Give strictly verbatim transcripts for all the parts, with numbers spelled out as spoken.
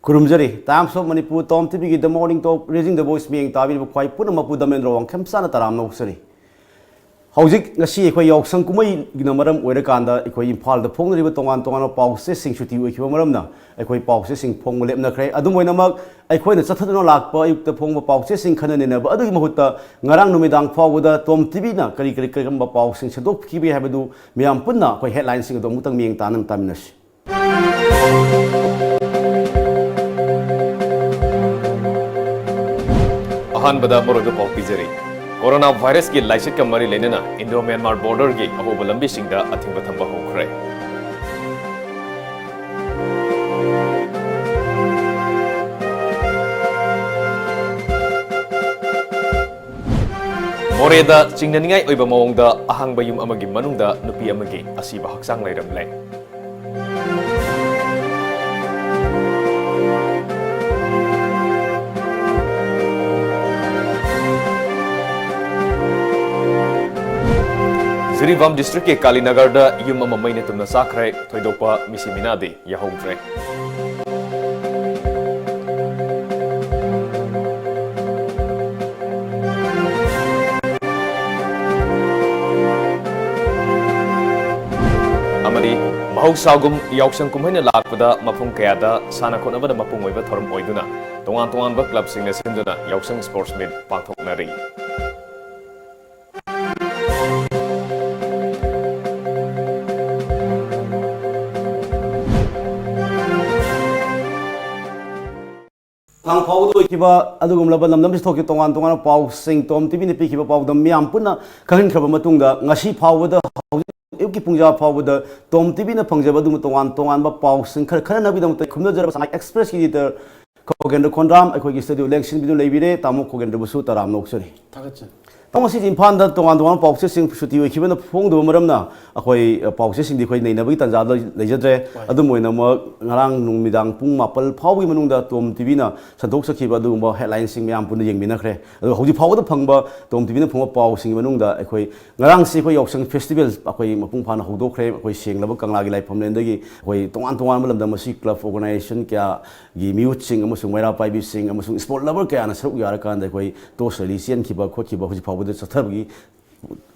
ꯈꯨꯔꯨꯝꯖꯔꯤ꯫ Times of Manipur, Tom ꯇꯤꯚꯤꯒꯤ The Morning Talk, Raising the Voice ꯃꯤꯠꯌꯦꯡ ꯇꯥꯕꯤꯔꯤꯕ ꯈ꯭ꯋꯥꯏ ꯄꯨꯝꯅꯃꯛꯄꯨ ꯗꯃꯦꯟꯗ꯭ꯔ ꯋꯥꯡꯈꯦꯝ ꯆꯥꯅ ꯇꯔꯥꯝꯅ ꯑꯣꯛꯆꯔꯤ꯫ ꯍꯧꯖꯤꯛ ꯉꯁꯤ ꯑꯩꯈꯣꯏ ꯌꯥꯎꯁꯪ ꯀꯨꯝꯍꯩꯒꯤꯅ ꯃꯔꯝ ꯑꯣꯏꯔꯀꯥꯟꯗ ꯑꯩꯈꯣꯏ ꯏꯝꯐꯥꯜꯗ ꯐꯣꯡꯅꯔꯤꯕ ꯇꯣꯉꯥꯟ ꯇꯣꯉꯥꯟꯕ ꯄꯥꯎꯆꯦꯁꯤꯡ ꯁꯨꯇꯤ ꯑꯣꯏꯈꯤꯕ ꯃꯔꯝꯅ ꯑꯩꯈꯣꯏ ꯄꯥꯎꯆꯦꯁꯤꯡ ꯐꯣꯡꯕ ꯂꯦꯞꯅꯈ꯭ꯔꯦ꯫ ꯑꯗꯨꯝ ꯑꯣꯏꯅꯃꯛ, ꯑꯩꯈꯣꯏꯅ ꯆꯠꯊꯗꯨꯅ ꯂꯥꯛꯄ ꯑꯌꯨꯛꯇ ꯐꯣꯡꯕ ꯄꯥꯎꯆꯦꯁꯤꯡ ꯈꯟꯅ ꯅꯩꯅꯕ ꯑꯗꯨꯒꯤ ꯃꯍꯨꯠꯇ, ꯉꯔꯥꯡ ꯅꯨꯃꯤꯗꯥꯡ ꯐꯥꯎꯕꯗ ꯇꯣꯝ ꯇꯤꯚꯤꯅ ꯀꯔꯤ ꯀꯔꯤ ꯀꯔꯝꯕ ꯄꯥꯎꯁꯤꯡ ꯁꯟꯗꯣꯛꯈꯤꯕꯒꯦ ꯍꯥꯏꯕꯗꯨ ꯃꯤꯌꯥꯝ ꯄꯨꯟꯅ ꯑꯩꯈꯣꯏ ꯍꯦꯗꯂꯥꯏꯟꯁꯤꯡ ꯑꯗꯨ ꯑꯃꯨꯛꯇꯪ ꯃꯤꯠꯌꯦꯡ ꯇꯥꯅ ꯇꯥꯃꯤꯟꯅꯁꯤ꯫ ꯑꯍꯥꯟꯕꯗ ꯃꯔꯨꯑꯣꯏꯕ ꯄꯥꯎ ꯄꯤꯖꯔꯤ꯫ ꯀꯣꯔꯣꯅꯥ ꯚꯥꯏꯔꯁꯀꯤ ꯂꯥꯏꯆꯠꯀ ꯃꯔꯤ ꯂꯩꯅꯅ ꯏꯟꯗꯣ ꯃ꯭ꯌꯥꯟꯃꯥꯔ ꯕꯣꯔꯗꯔꯒꯤ ꯑꯍꯣꯕ ꯂꯝꯕꯤꯁꯤꯡꯗ ꯑꯊꯤꯡꯕ ꯊꯝꯕ ꯍꯧꯈ꯭ꯔꯦ꯫ ꯃꯣꯔꯦꯗ ꯆꯤꯡꯅꯅꯤꯡꯉꯥꯏ ꯑꯣꯏꯕ ꯃꯑꯣꯡꯗ ꯑꯍꯥꯡꯕ ꯌꯨꯝ ꯑꯃꯒꯤ ꯃꯅꯨꯡꯗ ꯅꯨꯄꯤ ꯑꯃꯒꯤ ꯑꯁꯤꯕ ꯍꯛꯆꯥꯡ ꯂꯩꯔꯝꯂꯦ꯫ ꯖꯤꯔꯤꯕꯥꯝ ꯗꯤꯁꯇ꯭ꯔꯤꯛꯀꯤ ꯀꯥꯂꯤꯅꯒꯔꯗ ꯌꯨꯝ ꯑꯃ ꯃꯩꯅ ꯇꯨꯝꯅ ꯆꯥꯛꯈ꯭ꯔꯦ꯫ ꯊꯣꯏꯗꯣꯛꯄ ꯃꯤꯁꯤ ꯃꯤꯅꯥꯗꯤ ꯌꯥꯍꯧꯗ꯭ꯔꯦ꯫ ꯑꯃꯗꯤ ꯃꯍꯧꯁꯥꯒꯨꯝ ꯌꯥꯎꯁꯪ ꯀꯨꯝꯍꯩꯅ ꯂꯥꯛꯄꯗ ꯃꯐꯝ ꯀꯌꯥꯗ ꯁꯥꯟꯅ ꯈꯣꯠꯅꯕꯅ ꯃꯄꯨꯡ ꯑꯣꯏꯕ ꯊꯧꯔꯝ ꯑꯣꯏꯗꯨꯅ ꯇꯣꯉꯥꯟ ꯇꯣꯉꯥꯟꯕ ꯀ꯭ꯂꯕꯁꯤꯡꯅ ꯁꯤꯟꯗꯨꯅ ꯌꯥꯎꯁꯪ ꯁ꯭ꯄꯣꯔꯠꯁ ꯃꯤꯠ ꯄꯥꯡꯊꯣꯛꯅꯔꯤ꯫ ꯊꯥꯡ ꯐꯥꯎꯕꯗ ꯑꯣꯏꯈꯤꯕ ꯑꯗꯨꯒꯨꯝꯂꯕ ꯂꯝꯗꯝꯁꯤ ꯊꯣꯛꯈꯤꯕ ꯇꯣꯉꯥꯟ ꯇꯣꯉꯥꯟꯕ ꯄꯥꯎꯁꯤꯡ ꯇꯣꯝ ꯇꯤꯚꯤꯅ ꯄꯤꯈꯤꯕ ꯄꯥꯎꯗꯝ ꯃꯤꯌꯥꯝ ꯄꯨꯟꯅ ꯈꯪꯍꯟꯈ꯭ꯔꯕ ꯃꯇꯨꯡꯗ, ꯉꯁꯤ ꯐꯥꯎꯕꯗ ꯍꯧꯖꯤꯛ ꯑꯌꯨꯛꯀꯤ ꯄꯨꯡ ꯇꯔꯥ ꯐꯥꯎꯕꯗ ꯇꯣꯝ ꯇꯤꯚꯤꯅ ꯐꯪꯖꯕ ꯑꯗꯨꯒꯨꯝꯕ ꯇꯣꯉꯥꯟ ꯇꯣꯉꯥꯟꯕ ꯄꯥꯎꯁꯤꯡ ꯈꯔ ꯈꯟꯅꯅꯕꯒꯤꯗꯃꯛꯇ ꯈꯨꯝꯅꯖꯔꯕ ꯁꯉꯥꯏ ꯑꯦꯛꯁꯄ꯭ꯔꯦꯁꯀꯤ ꯏꯗꯤꯇꯔ ꯈꯣꯒꯦꯟꯗ꯭ꯔ ꯈꯣꯟꯗ꯭ꯔꯥꯝ ꯑꯩꯈꯣꯏꯒꯤ ꯁ꯭ꯇꯨꯗꯤꯑꯣ ꯂꯦꯡꯁꯤꯟꯕꯤꯗꯨꯅ ꯂꯩꯕꯤꯔꯦ꯫ ꯇꯥꯃꯣ ꯈꯣꯒꯦꯟꯗ꯭ꯔꯕꯨꯁꯨ ꯇꯔꯥꯝꯅ ꯑꯣꯛꯆꯔꯤ꯫ ꯊꯥꯒꯠꯆꯔꯤ꯫ ꯇꯥꯃꯣ, ꯉꯁꯤꯁꯦ ꯏꯝꯐꯥꯜꯗ ꯇꯣꯉꯥꯟ ꯇꯣꯉꯥꯟꯕ ꯄꯥꯎꯆꯦꯁꯤꯡ ꯁꯨꯇꯤ ꯑꯣꯏꯈꯤꯕꯅ ꯐꯣꯡꯗꯕ ꯃꯔꯝꯅ ꯑꯩꯈꯣꯏ, ꯑ, ꯄꯥꯎꯆꯦꯁꯤꯡꯗꯤ ꯑꯩꯈꯣꯏ ꯅꯩꯅꯕꯒꯤ ꯇꯥꯟꯖꯥꯗꯣ ꯂꯩꯖꯗ꯭ꯔꯦ꯫ ꯑꯗꯨꯝ ꯑꯣꯏꯅꯃꯛ, ꯉꯔꯥꯡ ꯅꯨꯃꯤꯗꯥꯡ ꯄꯨꯡ ꯃꯥꯄꯜ ꯐꯥꯎꯕꯒꯤ ꯃꯅꯨꯡꯗ ꯇꯣꯝ ꯇꯤꯚꯤꯅ ꯁꯟꯗꯣꯛꯆꯈꯤꯕ ꯑꯗꯨꯒꯨꯝꯕ ꯍꯦꯗꯂꯥꯏꯟꯁꯤꯡ ꯃꯌꯥꯝ ꯄꯨꯟꯅ ꯌꯦꯡꯃꯤꯟꯅꯈ꯭ꯔꯦ꯫ ꯑꯗꯨꯒ ꯍꯧꯖꯤꯛ ꯐꯥꯎꯕꯗ ꯐꯪꯕ, ꯇꯣꯝ ꯇꯤꯚꯤꯅ ꯐꯪꯕ ꯄꯥꯎꯁꯤꯡꯒꯤ ꯃꯅꯨꯡꯗ ꯑꯩꯈꯣꯏ ꯉꯔꯥꯡꯁꯤ ꯑꯩꯈꯣꯏ ꯌꯥꯎꯁꯪ ꯐꯦꯁꯇꯤꯚꯦꯜ ꯑꯩꯈꯣꯏ ꯃꯄꯨꯡ ꯐꯥꯅ ꯍꯧꯗꯣꯛꯈ꯭ꯔꯦ꯫ ꯑꯩꯈꯣꯏ ꯁꯦꯡꯂꯕ ꯀꯪꯂꯥꯒꯤ ꯂꯥꯏꯐꯝꯂꯦꯟꯗꯒꯤ ꯑꯩꯈꯣꯏ ꯇꯣꯉꯥꯟ ꯇꯣꯉꯥꯟꯕ ꯂꯝꯗꯝ ꯑꯁꯤ ꯀ꯭ꯂꯕ ꯑꯣꯔꯒꯅꯥꯏꯖꯦꯁꯟ ꯀꯌꯥꯒꯤ ꯃꯤꯍꯨꯠꯁꯤꯡ ꯑꯃꯁꯨꯡ ꯃꯩꯔꯥ ꯄꯥꯏꯕꯤꯁꯤꯡ ꯑꯃꯁꯨꯡ ꯁ꯭ꯄꯣꯔꯠ ꯂꯚꯔ ꯀꯌꯥꯅ ꯁꯔꯨꯛ ꯌꯥꯔꯀꯥꯟꯗ ꯑꯩꯈꯣꯏ ꯇꯣꯁ ꯔꯦꯂꯤ ꯆꯦꯟꯈꯤꯕ ꯈꯣꯠꯈꯤꯕ ꯍꯧꯖꯤꯛ ꯐꯥꯎꯕꯗ ꯆꯠꯊꯕꯒꯤ,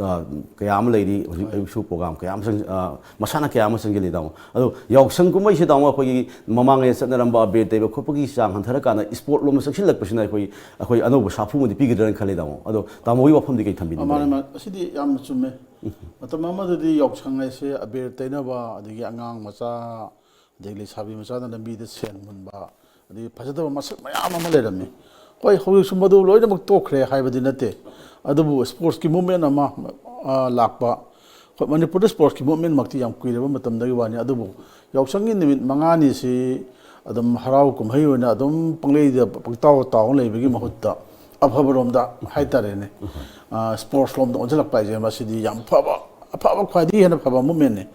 ꯑ, ꯀꯌꯥ ꯑꯃ ꯂꯩꯔꯤ꯫ ꯍꯧꯖꯤꯛ ꯑꯌꯨꯛꯁꯨ ꯄ꯭ꯔꯣꯒ꯭ꯔꯥꯝ ꯀꯌꯥ ꯑꯃ ꯆꯪ-, ꯑ, ꯃꯁꯥꯟꯅ ꯀꯌꯥ ꯑꯃ ꯆꯪꯁꯤꯜꯂꯤ, ꯇꯥꯃꯣ꯫ ꯑꯗꯣ ꯌꯥꯎꯁꯪ ꯀꯨꯝꯍꯩꯁꯤ, ꯇꯥꯃꯣ, ꯑꯩꯈꯣꯏꯒꯤ ꯃꯃꯥꯡꯉꯩ ꯆꯠꯅꯔꯝꯕ ꯑꯕꯦꯔ ꯇꯩꯕ ꯈꯣꯠꯄꯒꯤ ꯆꯥꯡ ꯍꯟꯊꯔꯀꯥꯟꯗ ꯁ꯭ꯄꯣꯔꯠ ꯂꯣꯝꯗ ꯆꯪꯁꯤꯜꯂꯛꯄꯁꯤꯅ ꯑꯩꯈꯣꯏ, ꯑꯩꯈꯣꯏ ꯑꯅꯧꯕ ꯁꯥꯐꯨ ꯑꯃꯗꯤ ꯄꯤꯒꯗ꯭ꯔꯅ ꯈꯜꯂꯤ, ꯇꯥꯃꯣ꯫ ꯑꯗꯣ ꯇꯥꯃꯣꯒꯤ ꯋꯥꯐꯝꯗꯤ ꯀꯩ ꯊꯝꯕꯤꯅꯤꯡꯕ ꯃꯥꯅꯦ, ꯂꯩ? ꯃꯥꯅꯦ꯫ ꯑꯁꯤꯗꯤ ꯌꯥꯝꯅ ꯆꯨꯝꯃꯦ꯫ ꯃꯇꯝ ꯑꯃꯗꯗꯤ ꯌꯥꯎꯁꯪ ꯍꯥꯏꯁꯦ ꯑꯕꯦꯔ ꯇꯩꯅꯕ, ꯑꯗꯒꯤ ꯑꯉꯥꯡ ꯃꯆꯥ, ꯑꯗꯒꯤ ꯂꯩꯁꯥꯕꯤ ꯃꯆꯥꯅ ꯂꯝꯕꯤꯗ ꯁꯦꯟ ꯃꯨꯟꯕ, ꯑꯗꯒꯤ ꯐꯖꯗꯕ ꯃꯁꯛ ꯃꯌꯥꯝ ꯑꯃ ꯂꯩꯔꯝꯃꯤ꯫ ꯍꯣꯏ, ꯍꯧꯖꯤꯛꯁꯨ ꯃꯗꯨ ꯂꯣꯏꯅꯃꯛ ꯇꯣꯛꯈ꯭ꯔꯦ ꯍꯥꯏꯕꯗꯤ ꯅꯠꯇꯦ, ꯑꯗꯨꯕꯨ ꯁ꯭ꯄꯣꯔꯠꯁꯀꯤ ꯃꯨꯞꯃꯦꯟ ꯑꯃ, ꯑ, ꯂꯥꯛꯄ꯫ ꯍꯣꯏ, ꯃꯅꯤꯄꯨꯔꯗ ꯁ꯭ꯄꯣꯔꯠꯁꯀꯤ ꯃꯨꯞꯃꯦꯟꯃꯛꯇꯤ ꯌꯥꯝ ꯀꯨꯏꯔꯕ ꯃꯇꯝꯗꯒꯤ ꯋꯥꯅꯤ, ꯑꯗꯨꯕꯨ ꯌꯥꯎꯁꯪꯒꯤ ꯅꯨꯃꯤꯠ ꯃꯉꯥꯅꯤꯁꯤ ꯑꯗꯨꯝ ꯍꯔꯥꯎ ꯀꯨꯝꯍꯩ ꯑꯣꯏꯅ ꯑꯗꯨꯝ ꯄꯪꯂꯩꯗ ꯄꯪꯇꯥꯎ ꯇꯥꯎ ꯂꯩꯕꯒꯤ ꯃꯍꯨꯠꯇ ꯑꯐꯕꯔꯣꯝꯗ ꯍꯥꯏꯇꯥꯔꯦꯅꯦ, ꯑ, ꯁ꯭ꯄꯣꯔꯠꯁ ꯂꯣꯝꯗ ꯑꯣꯟꯁꯤꯜꯂꯛꯄ ꯍꯥꯏꯁꯦ ꯃꯁꯤꯗꯤ ꯌꯥꯝ ꯐꯕ, ꯑꯐꯕ, ꯈ꯭ꯋꯥꯏꯗꯒꯤ ꯍꯦꯟꯅ ꯐꯕ ꯃꯨꯞꯃꯦꯟꯅꯤ꯫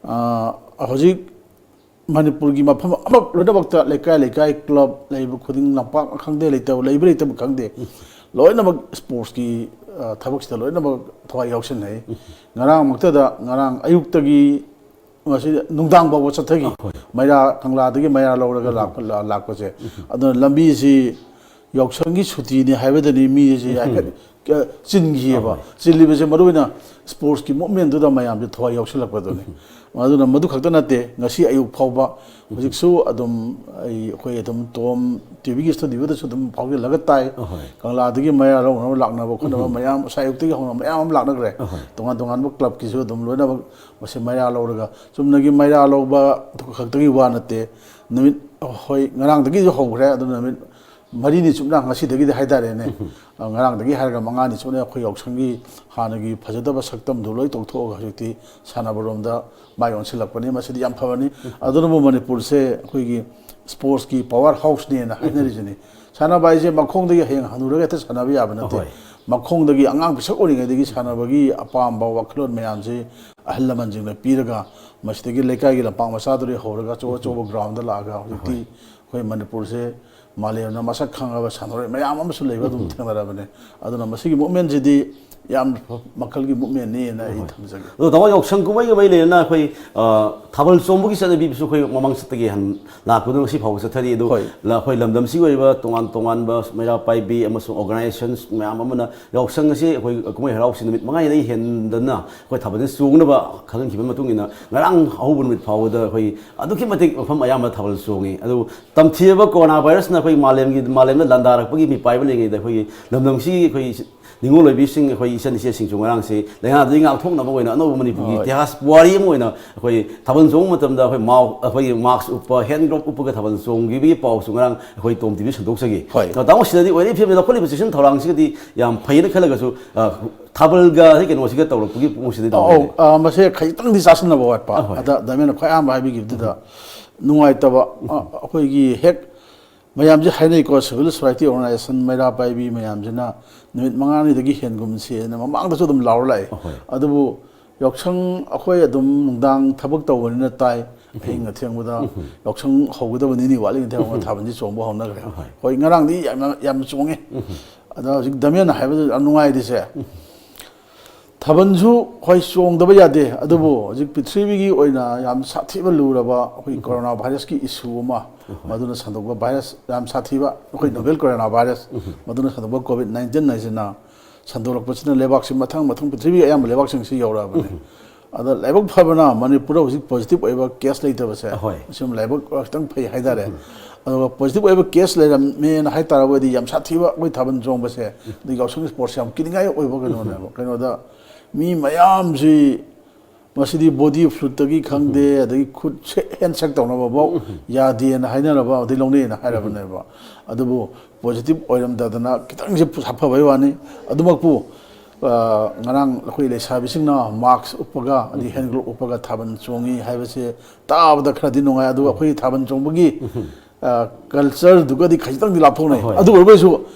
ꯑ, ꯍꯧꯖꯤꯛ ꯃꯅꯤꯄꯨꯔꯒꯤ ꯃꯐꯝ ꯑꯃ ꯂꯣꯏꯅꯃꯛꯇ, ꯂꯩꯀꯥꯏ ꯂꯩꯀꯥꯏ, ꯀ꯭ꯂꯕ ꯂꯩꯕ ꯈꯨꯗꯤꯡ, ꯂꯝꯄꯥꯛ ꯈꯪꯗꯦ, ꯂꯩꯇꯕ, ꯂꯩꯕ ꯂꯩꯇꯕ ꯈꯪꯗꯦ, ꯂꯣꯏꯅꯃꯛ ꯁ꯭ꯄꯣꯔꯠꯁꯀꯤ, ꯑ, ꯊꯕꯛꯁꯤꯗ ꯂꯣꯏꯅꯃꯛ ꯊꯋꯥꯏ ꯌꯥꯎꯁꯟꯅꯩ꯫ ꯉꯔꯥꯡꯃꯛꯇꯗ, ꯉꯔꯥꯡ ꯑꯌꯨꯛꯇꯒꯤ ꯉꯁꯤ ꯅꯨꯡꯗꯥꯡ ꯐꯥꯎꯕ ꯆꯠꯊꯈꯤ꯫ ꯑꯍꯣꯏ꯫ ꯃꯩꯔꯥ, ꯀꯪꯂꯥꯗꯒꯤ ꯃꯩꯔꯥ ꯂꯧꯔꯒ ꯂꯥꯛꯄ, ꯂꯥ-, ꯂꯥꯛꯄꯁꯦ꯫ ꯑꯗꯨꯅ ꯂꯝꯕꯤꯁꯤ ꯌꯥꯎꯁꯪꯒꯤ ꯁꯨꯇꯤꯅꯤ ꯍꯥꯏꯕꯗꯅꯤ ꯃꯤꯁꯦ ꯍꯥꯏꯐꯦꯠ ꯀ-, ꯆꯤꯟꯈꯤꯑꯕ꯫ ꯑꯍꯣꯏ꯫ ꯆꯤꯜꯂꯤꯕꯁꯦ ꯃꯔꯨ ꯑꯣꯏꯅ ꯁ꯭ꯄꯣꯔꯠꯁꯀꯤ ꯃꯨꯞꯃꯦꯟꯗꯨꯗ ꯃꯌꯥꯝꯁꯦ ꯊꯋꯥꯏ ꯌꯥꯎꯁꯜꯂꯛꯄꯗꯨꯅꯤ꯫ ꯑꯗꯨꯅ ꯃꯗꯨ ꯈꯛꯇ ꯅꯠꯇꯦ, ꯉꯁꯤ ꯑꯌꯨꯛ ꯐꯥꯎꯕ ꯍꯧꯖꯤꯛꯁꯨ ꯑꯗꯨꯝ ꯑꯩ, ꯑꯩꯈꯣꯏ ꯑꯗꯨꯝ ꯇꯣꯝ ꯇꯤꯚꯤꯒꯤ ꯁ꯭ꯇꯨꯗꯤꯑꯣꯗ ꯑꯗꯨꯝ ꯐꯥꯎꯖꯤꯜꯂꯒ ꯇꯥꯏ꯫ ꯑꯍꯣꯏ꯫ ꯀꯪꯂꯥꯗꯒꯤ ꯃꯌꯥ ꯂꯧꯅꯕ ꯂꯥꯛꯅꯕ ꯈꯣꯠꯅꯕ ꯃꯌꯥꯝ ꯉꯁꯥꯏ ꯑꯌꯨꯛꯇꯒꯤ ꯍꯧꯅ ꯃꯌꯥꯝ ꯑꯃ ꯂꯥꯛꯅꯈ꯭ꯔꯦ꯫ ꯑꯍꯣꯏ꯫ ꯇꯣꯉꯥꯟ ꯇꯣꯉꯥꯟꯕ ꯀ꯭ꯂꯕꯀꯤꯁꯨ ꯑꯗꯨꯝ ꯂꯣꯏꯅꯃꯛ ꯃꯁꯤ ꯃꯩꯔꯥ ꯂꯧꯔꯒ ꯆꯨꯝꯅꯒꯤ ꯃꯩꯔꯥ ꯂꯧꯕ ꯈꯛꯇꯒꯤ ꯋꯥ ꯅꯠꯇꯦ꯫ ꯅꯨꯃꯤꯠ, ꯍꯣꯏ, ꯉꯔꯥꯡꯗꯒꯤꯁꯨ ꯍꯧꯈ꯭ꯔꯦ, ꯑꯗꯨꯅ ꯅꯨꯃꯤꯠ ꯃꯔꯤꯅꯤ ꯆꯨꯞꯅ ꯉꯁꯤꯗꯒꯤꯗꯤ ꯍꯥꯏꯇꯥꯔꯦꯅꯦ꯫ ꯑ, ꯉꯔꯥꯡꯗꯒꯤ ꯍꯥꯏꯔꯒ ꯃꯉꯥꯅꯤ ꯆꯨꯞꯅ ꯑꯩꯈꯣꯏ ꯌꯥꯎꯁꯪꯒꯤ ꯍꯥꯟꯅꯒꯤ ꯐꯖꯗꯕ ꯁꯛꯇꯝꯗꯨ ꯂꯣꯏ ꯇꯣꯛꯊꯣꯛꯑꯒ ꯍꯧꯖꯤꯛꯇꯤ ꯁꯥꯟꯅꯕꯔꯣꯝꯗ ꯃꯥꯏ ꯑꯣꯟꯁꯤꯜꯂꯛꯄꯅꯤ꯫ ꯃꯁꯤꯗꯤ ꯌꯥꯝ ꯐꯕꯅꯤ꯫ ꯑꯗꯨꯅꯕꯨ ꯃꯅꯤꯄꯨꯔꯁꯦ ꯑꯩꯈꯣꯏꯒꯤ ꯁ꯭ꯄꯣꯔꯠꯁꯀꯤ ꯄꯋꯥꯔ ꯍꯥꯎꯁꯅꯦꯅ ꯍꯥꯏꯅꯔꯤꯁꯤꯅꯤ꯫ ꯁꯥꯟꯅꯕ ꯍꯥꯏꯁꯦ ꯃꯈꯣꯡꯗꯒꯤ ꯍꯌꯦꯡ ꯍꯅꯨꯔꯒ ꯍꯦꯛꯇ ꯁꯥꯟꯅꯕ ꯌꯥꯕ ꯅꯠꯇꯦ꯫ ꯑꯍꯣꯏ꯫ ꯃꯈꯣꯡꯗꯒꯤ, ꯑꯉꯥꯡ ꯄꯤꯁꯛ ꯑꯣꯏꯔꯤꯉꯩꯗꯒꯤ ꯁꯥꯟꯅꯕꯒꯤ ꯑꯄꯥꯝꯕ ꯋꯥꯈꯜꯂꯣꯟ ꯃꯌꯥꯝꯁꯤ ꯑꯍꯜ ꯂꯃꯟꯁꯤꯡꯅ ꯄꯤꯔꯒ, ꯃꯁꯤꯗꯒꯤ ꯂꯩꯀꯥꯏꯒꯤ ꯂꯝꯄꯥꯛ ꯃꯆꯥꯗꯒꯤ ꯍꯧꯔꯒ ꯑꯆꯧ ꯑꯆꯧꯕ ꯒ꯭ꯔꯥꯎꯟꯗ ꯂꯥꯛꯑꯒ, ꯍꯧꯖꯤꯛꯇꯤ ꯑꯩꯈꯣꯏ ꯃꯅꯤꯄꯨꯔꯁꯦ ꯃꯥꯂꯦꯝꯅ ꯃꯁꯛ ꯈꯪꯉꯕ ꯁꯥꯟꯅꯔꯣꯏ ꯃꯌꯥꯝ ꯑꯃꯁꯨ ꯂꯩꯕ ꯑꯗꯨꯝ ꯊꯦꯡꯅꯔꯕꯅꯤ꯫ ꯑꯗꯨꯅ ꯃꯁꯤꯒꯤ ꯃꯨꯞꯃꯦꯟꯁꯤꯗꯤ ꯌꯥꯝ ꯃꯈꯜꯒꯤ ꯃꯨꯞꯃꯦꯟꯅꯤꯅ ꯑꯩ ꯊꯝꯖꯒꯦ꯫ ꯑꯗꯣ ꯇꯥꯃꯣ, ꯌꯥꯎꯁꯪ ꯀꯨꯝꯍꯩꯒ ꯃꯔꯤ ꯂꯩꯅꯅ ꯑꯩꯈꯣꯏ, ꯑ, ꯊꯥꯕꯜ ꯆꯣꯡꯕꯒꯤ ꯆꯠꯅꯕꯤꯁꯨ ꯑꯩꯈꯣꯏ ꯃꯃꯥꯡ ꯆꯠꯇꯒꯤ ꯍꯟ-, ꯂꯥꯛꯄꯗꯨꯅ ꯉꯁꯤ ꯐꯥꯎꯕ ꯆꯠꯊꯔꯤ꯫ ꯑꯗꯨ ꯍꯣꯏ꯫ ꯂ-, ꯑꯩꯈꯣꯏ ꯂꯝꯗꯝꯁꯤꯒꯤ ꯑꯣꯏꯕ ꯇꯣꯉꯥꯟ ꯇꯣꯉꯥꯟꯕ ꯃꯩꯔꯥ ꯄꯥꯏꯕꯤ ꯑꯃꯁꯨꯡ ꯑꯣꯔꯒꯅꯥꯏꯖꯦꯁꯟꯁ ꯃꯌꯥꯝ ꯑꯃꯅ ꯌꯥꯎꯁꯪ ꯑꯁꯤ ꯑꯩꯈꯣꯏ ꯀꯨꯝꯍꯩ ꯍꯔꯥꯎꯁꯤ ꯅꯨꯃꯤꯠ ꯃꯉꯥꯅꯤꯗꯒꯤ ꯍꯦꯟꯗꯅ ꯑꯩꯈꯣꯏ ꯊꯥꯕꯜꯁꯤ ꯆꯣꯡꯅꯕ ꯈꯪꯍꯟꯈꯤꯕ ꯃꯇꯨꯡ ꯏꯟꯅ, ꯉꯔꯥꯡ ꯑꯍꯧꯕ ꯅꯨꯃꯤꯠ ꯐꯥꯎꯕꯗ ꯑꯩꯈꯣꯏ ꯑꯗꯨꯛꯀꯤ ꯃꯇꯤꯛ ꯃꯐꯝ ꯑꯌꯥꯝꯕ ꯊꯥꯕꯜ ꯆꯣꯡꯉꯤ꯫ ꯑꯗꯨ ꯇꯝꯊꯤꯔꯕ ꯀꯣꯔꯣꯅꯥ ꯚꯥꯏꯔꯁꯅ ꯑꯩꯈꯣꯏ ꯃꯥꯂꯦꯝꯒꯤ, ꯃꯥꯂꯦꯝꯗ ꯂꯥꯟꯗꯥꯔꯛꯄꯒꯤ ꯃꯤꯄꯥꯏꯕ ꯂꯩꯔꯤꯉꯩꯗ, ꯑꯩꯈꯣꯏꯒꯤ ꯂꯝꯗꯝꯁꯤꯒꯤ ꯑꯩꯈꯣꯏ ꯅꯤꯡꯉꯣꯜ ꯑꯣꯏꯕꯤꯁꯤꯡ, ꯑꯩꯈꯣꯏ ꯏꯆꯟ ꯏꯆꯦꯁꯤꯡꯁꯨ ꯉꯔꯥꯡꯁꯦ ꯂꯥꯏꯅꯥꯗꯒꯤ ꯉꯥꯛꯊꯣꯛꯅꯕ ꯑꯣꯏꯅ ꯑꯅꯧꯕ ꯃꯅꯤꯄꯨꯔꯒꯤ ꯏꯇꯤꯍꯥꯁ ꯄꯨꯋꯥꯔꯤ ꯑꯃ ꯑꯣꯏꯅ ꯑꯩꯈꯣꯏ ꯊꯥꯕꯜ ꯆꯣꯡꯕ ꯃꯇꯝꯗ ꯑꯩꯈꯣꯏ ꯃꯥꯎ-, ꯑꯩꯈꯣꯏꯒꯤ ꯃꯥꯛꯁ ꯎꯞꯄ, ꯍꯦꯟ ꯒ꯭ꯂꯣꯞ ꯎꯞꯄꯒ ꯊꯥꯕꯜ ꯆꯣꯡꯈꯤꯕꯒꯤ ꯄꯥꯎꯁꯨ ꯉꯔꯥꯡ ꯑꯩꯈꯣꯏ ꯇꯣꯝ ꯇꯤꯚꯤ ꯁꯟꯗꯣꯛꯆꯈꯤ꯫ ꯍꯣꯏ꯫ ꯑꯗꯣ ꯇꯥꯃꯣ, ꯁꯤꯗꯗꯤ ꯑꯣꯏꯔꯤꯕ ꯐꯤꯕꯝꯗ ꯂꯧꯈꯠꯂꯤꯕ ꯆꯦꯛꯁꯤꯟ ꯊꯧꯔꯥꯡꯁꯤꯒꯗꯤ ꯌꯥꯝ ꯐꯩꯌꯦꯅ ꯈꯜꯂꯒꯁꯨ, ꯑ, ꯊꯥꯕꯜꯒ ꯍꯧꯖꯤꯛ ꯀꯩꯅꯣꯁꯤꯒ ꯇꯧꯔꯛꯄꯒꯤ ꯃꯑꯣꯡꯁꯤꯗꯤ ꯑꯧ, ꯇꯧꯔꯦꯅꯦ꯫ ꯑ, ꯃꯁꯦ ꯈꯖꯤꯛꯇꯪꯗꯤ ꯆꯥꯁꯤꯟꯅꯕ ꯋꯥꯠꯄ꯫ ꯑꯍꯣꯏ꯫ ꯑꯗ ꯗꯥꯃꯦꯟꯅ ꯈ꯭ꯋꯥꯏ ꯑꯍꯥꯟꯕ ꯍꯥꯏꯕꯤꯈꯤꯕꯗꯨꯗ ꯅꯨꯡꯉꯥꯏꯇꯕ, ꯑ, ꯑꯩꯈꯣꯏꯒꯤ ꯍꯦꯛ ꯃꯌꯥꯝꯁꯦ ꯍꯥꯏꯅꯩꯀꯣ, ꯁꯤꯚꯤꯜ ꯁꯣꯁꯥꯏꯇꯤ ꯑꯣꯔꯒꯅꯥꯏꯖꯦꯁꯟ ꯃꯩꯔꯥ ꯄꯥꯏꯕꯤ ꯃꯌꯥꯝꯁꯤꯅ ꯅꯨꯃꯤꯠ ꯃꯉꯥꯅꯤꯗꯒꯤ ꯍꯦꯟꯒꯨꯝꯁꯦꯅ ꯃꯃꯥꯡꯗꯁꯨ ꯑꯗꯨꯝ ꯂꯥꯎꯔ ꯂꯥꯛꯑꯦ꯫ ꯑꯍꯣꯏ꯫ ꯑꯗꯨꯕꯨ ꯌꯥꯎꯁꯪ ꯑꯩꯈꯣꯏ ꯑꯗꯨꯝ ꯅꯨꯡꯗꯥꯡ ꯊꯕꯛ ꯇꯧꯕꯅꯤꯅ ꯇꯥꯏ, ꯑꯍꯤꯡ ꯑꯊꯦꯡꯕꯗ ꯌꯥꯎꯁꯪ ꯍꯧꯒꯗꯕ ꯅꯤꯅꯤ ꯋꯥꯠꯂꯤꯉꯩ ꯊꯦꯡꯅ ꯊꯥꯕꯜꯁꯤ ꯆꯣꯡꯕ ꯍꯧꯅꯈ꯭ꯔꯦ꯫ ꯍꯣꯏ, ꯉꯔꯥꯡꯗꯤ ꯌꯥꯝꯅ, ꯌꯥꯝꯅ ꯆꯣꯡꯉꯦ꯫ ꯑꯗ ꯍꯧꯖꯤꯛ ꯗꯥꯃꯦꯟꯅ ꯍꯥꯏꯕꯗ ꯌꯥꯝ ꯅꯨꯡꯉꯥꯏꯔꯤꯁꯦ, ꯊꯥꯕꯜꯁꯨ ꯍꯣꯏ ꯆꯣꯡꯗꯕ ꯌꯥꯗꯦ, ꯑꯗꯨꯕꯨ ꯍꯧꯖꯤꯛ ꯄ꯭ꯔꯤꯊꯤꯕꯤꯒꯤ ꯑꯣꯏꯅ ꯌꯥꯝ ꯁꯥꯊꯤꯕ ꯂꯨꯔꯕ ꯑꯩꯈꯣꯏ ꯀꯣꯔꯣꯅꯥ ꯚꯥꯏꯔꯁꯀꯤ ꯏꯁꯨ ꯑꯃ, ꯃꯗꯨꯅ ꯁꯟꯗꯣꯛꯄ ꯚꯥꯏꯔꯁ ꯌꯥꯝ ꯁꯥꯊꯤꯕ ꯑꯩꯈꯣꯏ ꯅꯣꯚꯦꯜ ꯀꯣꯔꯣꯅꯥ ꯚꯥꯏꯔꯁ, ꯃꯗꯨꯅ ꯁꯟꯗꯣꯛꯄ ꯀꯣꯚꯤꯗ ꯅꯥꯏꯟꯇꯤꯟ ꯍꯥꯏꯁꯤꯅ ꯁꯟꯗꯣꯛꯂꯛꯄꯁꯤꯅ ꯂꯩꯕꯥꯛꯁꯤ ꯃꯊꯪ ꯃꯊꯪ ꯄ꯭ꯔꯤꯊꯤꯕꯤꯒꯤ ꯑꯌꯥꯝꯕ ꯂꯩꯕꯥꯛꯁꯤꯡꯁꯤ ꯌꯧꯔꯛꯑꯕꯅꯤ꯫ ꯑꯗ ꯂꯥꯏꯕꯛ ꯐꯕꯅ ꯃꯅꯤꯄꯨꯔꯗ ꯍꯧꯖꯤꯛ ꯄꯣꯖꯤꯇꯤꯚ ꯑꯣꯏꯕ ꯀꯦꯁ ꯂꯩꯇꯕꯁꯦ, ꯑꯍꯣꯏ꯫ ꯃꯁꯤ ꯂꯥꯏꯕꯛ ꯈꯤꯇꯪ ꯐꯩ ꯍꯥꯏꯇꯥꯔꯦ꯫ ꯑꯗꯨꯒ ꯄꯣꯖꯤꯇꯤꯚ ꯑꯣꯏꯕ ꯀꯦꯁ ꯂꯩꯔꯝꯃꯦꯅ ꯍꯥꯏꯇꯥꯔꯕꯗꯤ ꯌꯥꯝ ꯁꯥꯊꯤꯕ ꯑꯩꯈꯣꯏ ꯊꯥꯕꯜ ꯆꯣꯡꯕꯁꯦ, ꯑꯗꯒꯤ ꯌꯥꯎꯁꯪ ꯏꯁꯄꯣꯔꯠꯁ ꯌꯥꯝ ꯀꯤꯅꯤꯡꯉꯥꯏ ꯑꯣꯏꯕ ꯀꯩꯅꯣꯅꯦꯕ꯫ ꯀꯩꯅꯣꯗ ꯃꯤ ꯃꯌꯥꯝꯁꯤ ꯃꯁꯤꯗꯤ ꯕꯣꯗꯤ ꯐ꯭ꯂꯨꯏꯗꯇꯒꯤ ꯈꯪꯗꯦ, ꯑꯗꯒꯤ ꯈꯨꯠ ꯁꯦ-, ꯍꯦꯟ ꯁꯦꯛ ꯇꯧꯅꯕꯐꯥꯎ ꯌꯥꯗꯦꯅ ꯍꯥꯏꯅꯔꯕ, ꯑꯗꯩ ꯂꯧꯅꯩꯅ ꯍꯥꯏꯔꯕꯅꯦꯕ꯫ ꯑꯗꯨꯕꯨ ꯄꯣꯖꯤꯇꯤꯚ ꯑꯣꯏꯔꯝꯗꯗꯅ ꯈꯤꯇꯪꯁꯦ ꯁꯥꯐꯕꯩ ꯋꯥꯅꯤ꯫ ꯑꯗꯨꯃꯛꯄꯨ, ꯑ, ꯉꯔꯥꯡ ꯑꯩꯈꯣꯏ ꯂꯩꯁꯥꯕꯤꯁꯤꯡꯅ ꯃꯥꯛꯁ ꯎꯞꯄꯒ, ꯑꯗꯩ ꯍꯦꯟ ꯒ꯭ꯂꯣꯞ ꯎꯞꯄꯒ ꯊꯥꯕꯜ ꯆꯣꯡꯉꯤ ꯍꯥꯏꯕꯁꯦ ꯇꯥꯕꯗ ꯈꯔꯗꯤ ꯅꯨꯡꯉꯥꯏ꯫ ꯑꯗꯨꯒ ꯑꯩꯈꯣꯏꯒꯤ ꯊꯥꯕꯜ ꯆꯣꯡꯕꯒꯤ ꯀꯜꯆꯔꯗꯨꯒꯗꯤ ꯈꯖꯤꯛꯇꯪꯗꯤ ꯂꯥꯞꯊꯣꯛꯅꯩ꯫ ꯍꯣꯏ꯫ ꯑꯗꯨ ꯑꯣꯏꯔꯒꯁꯨ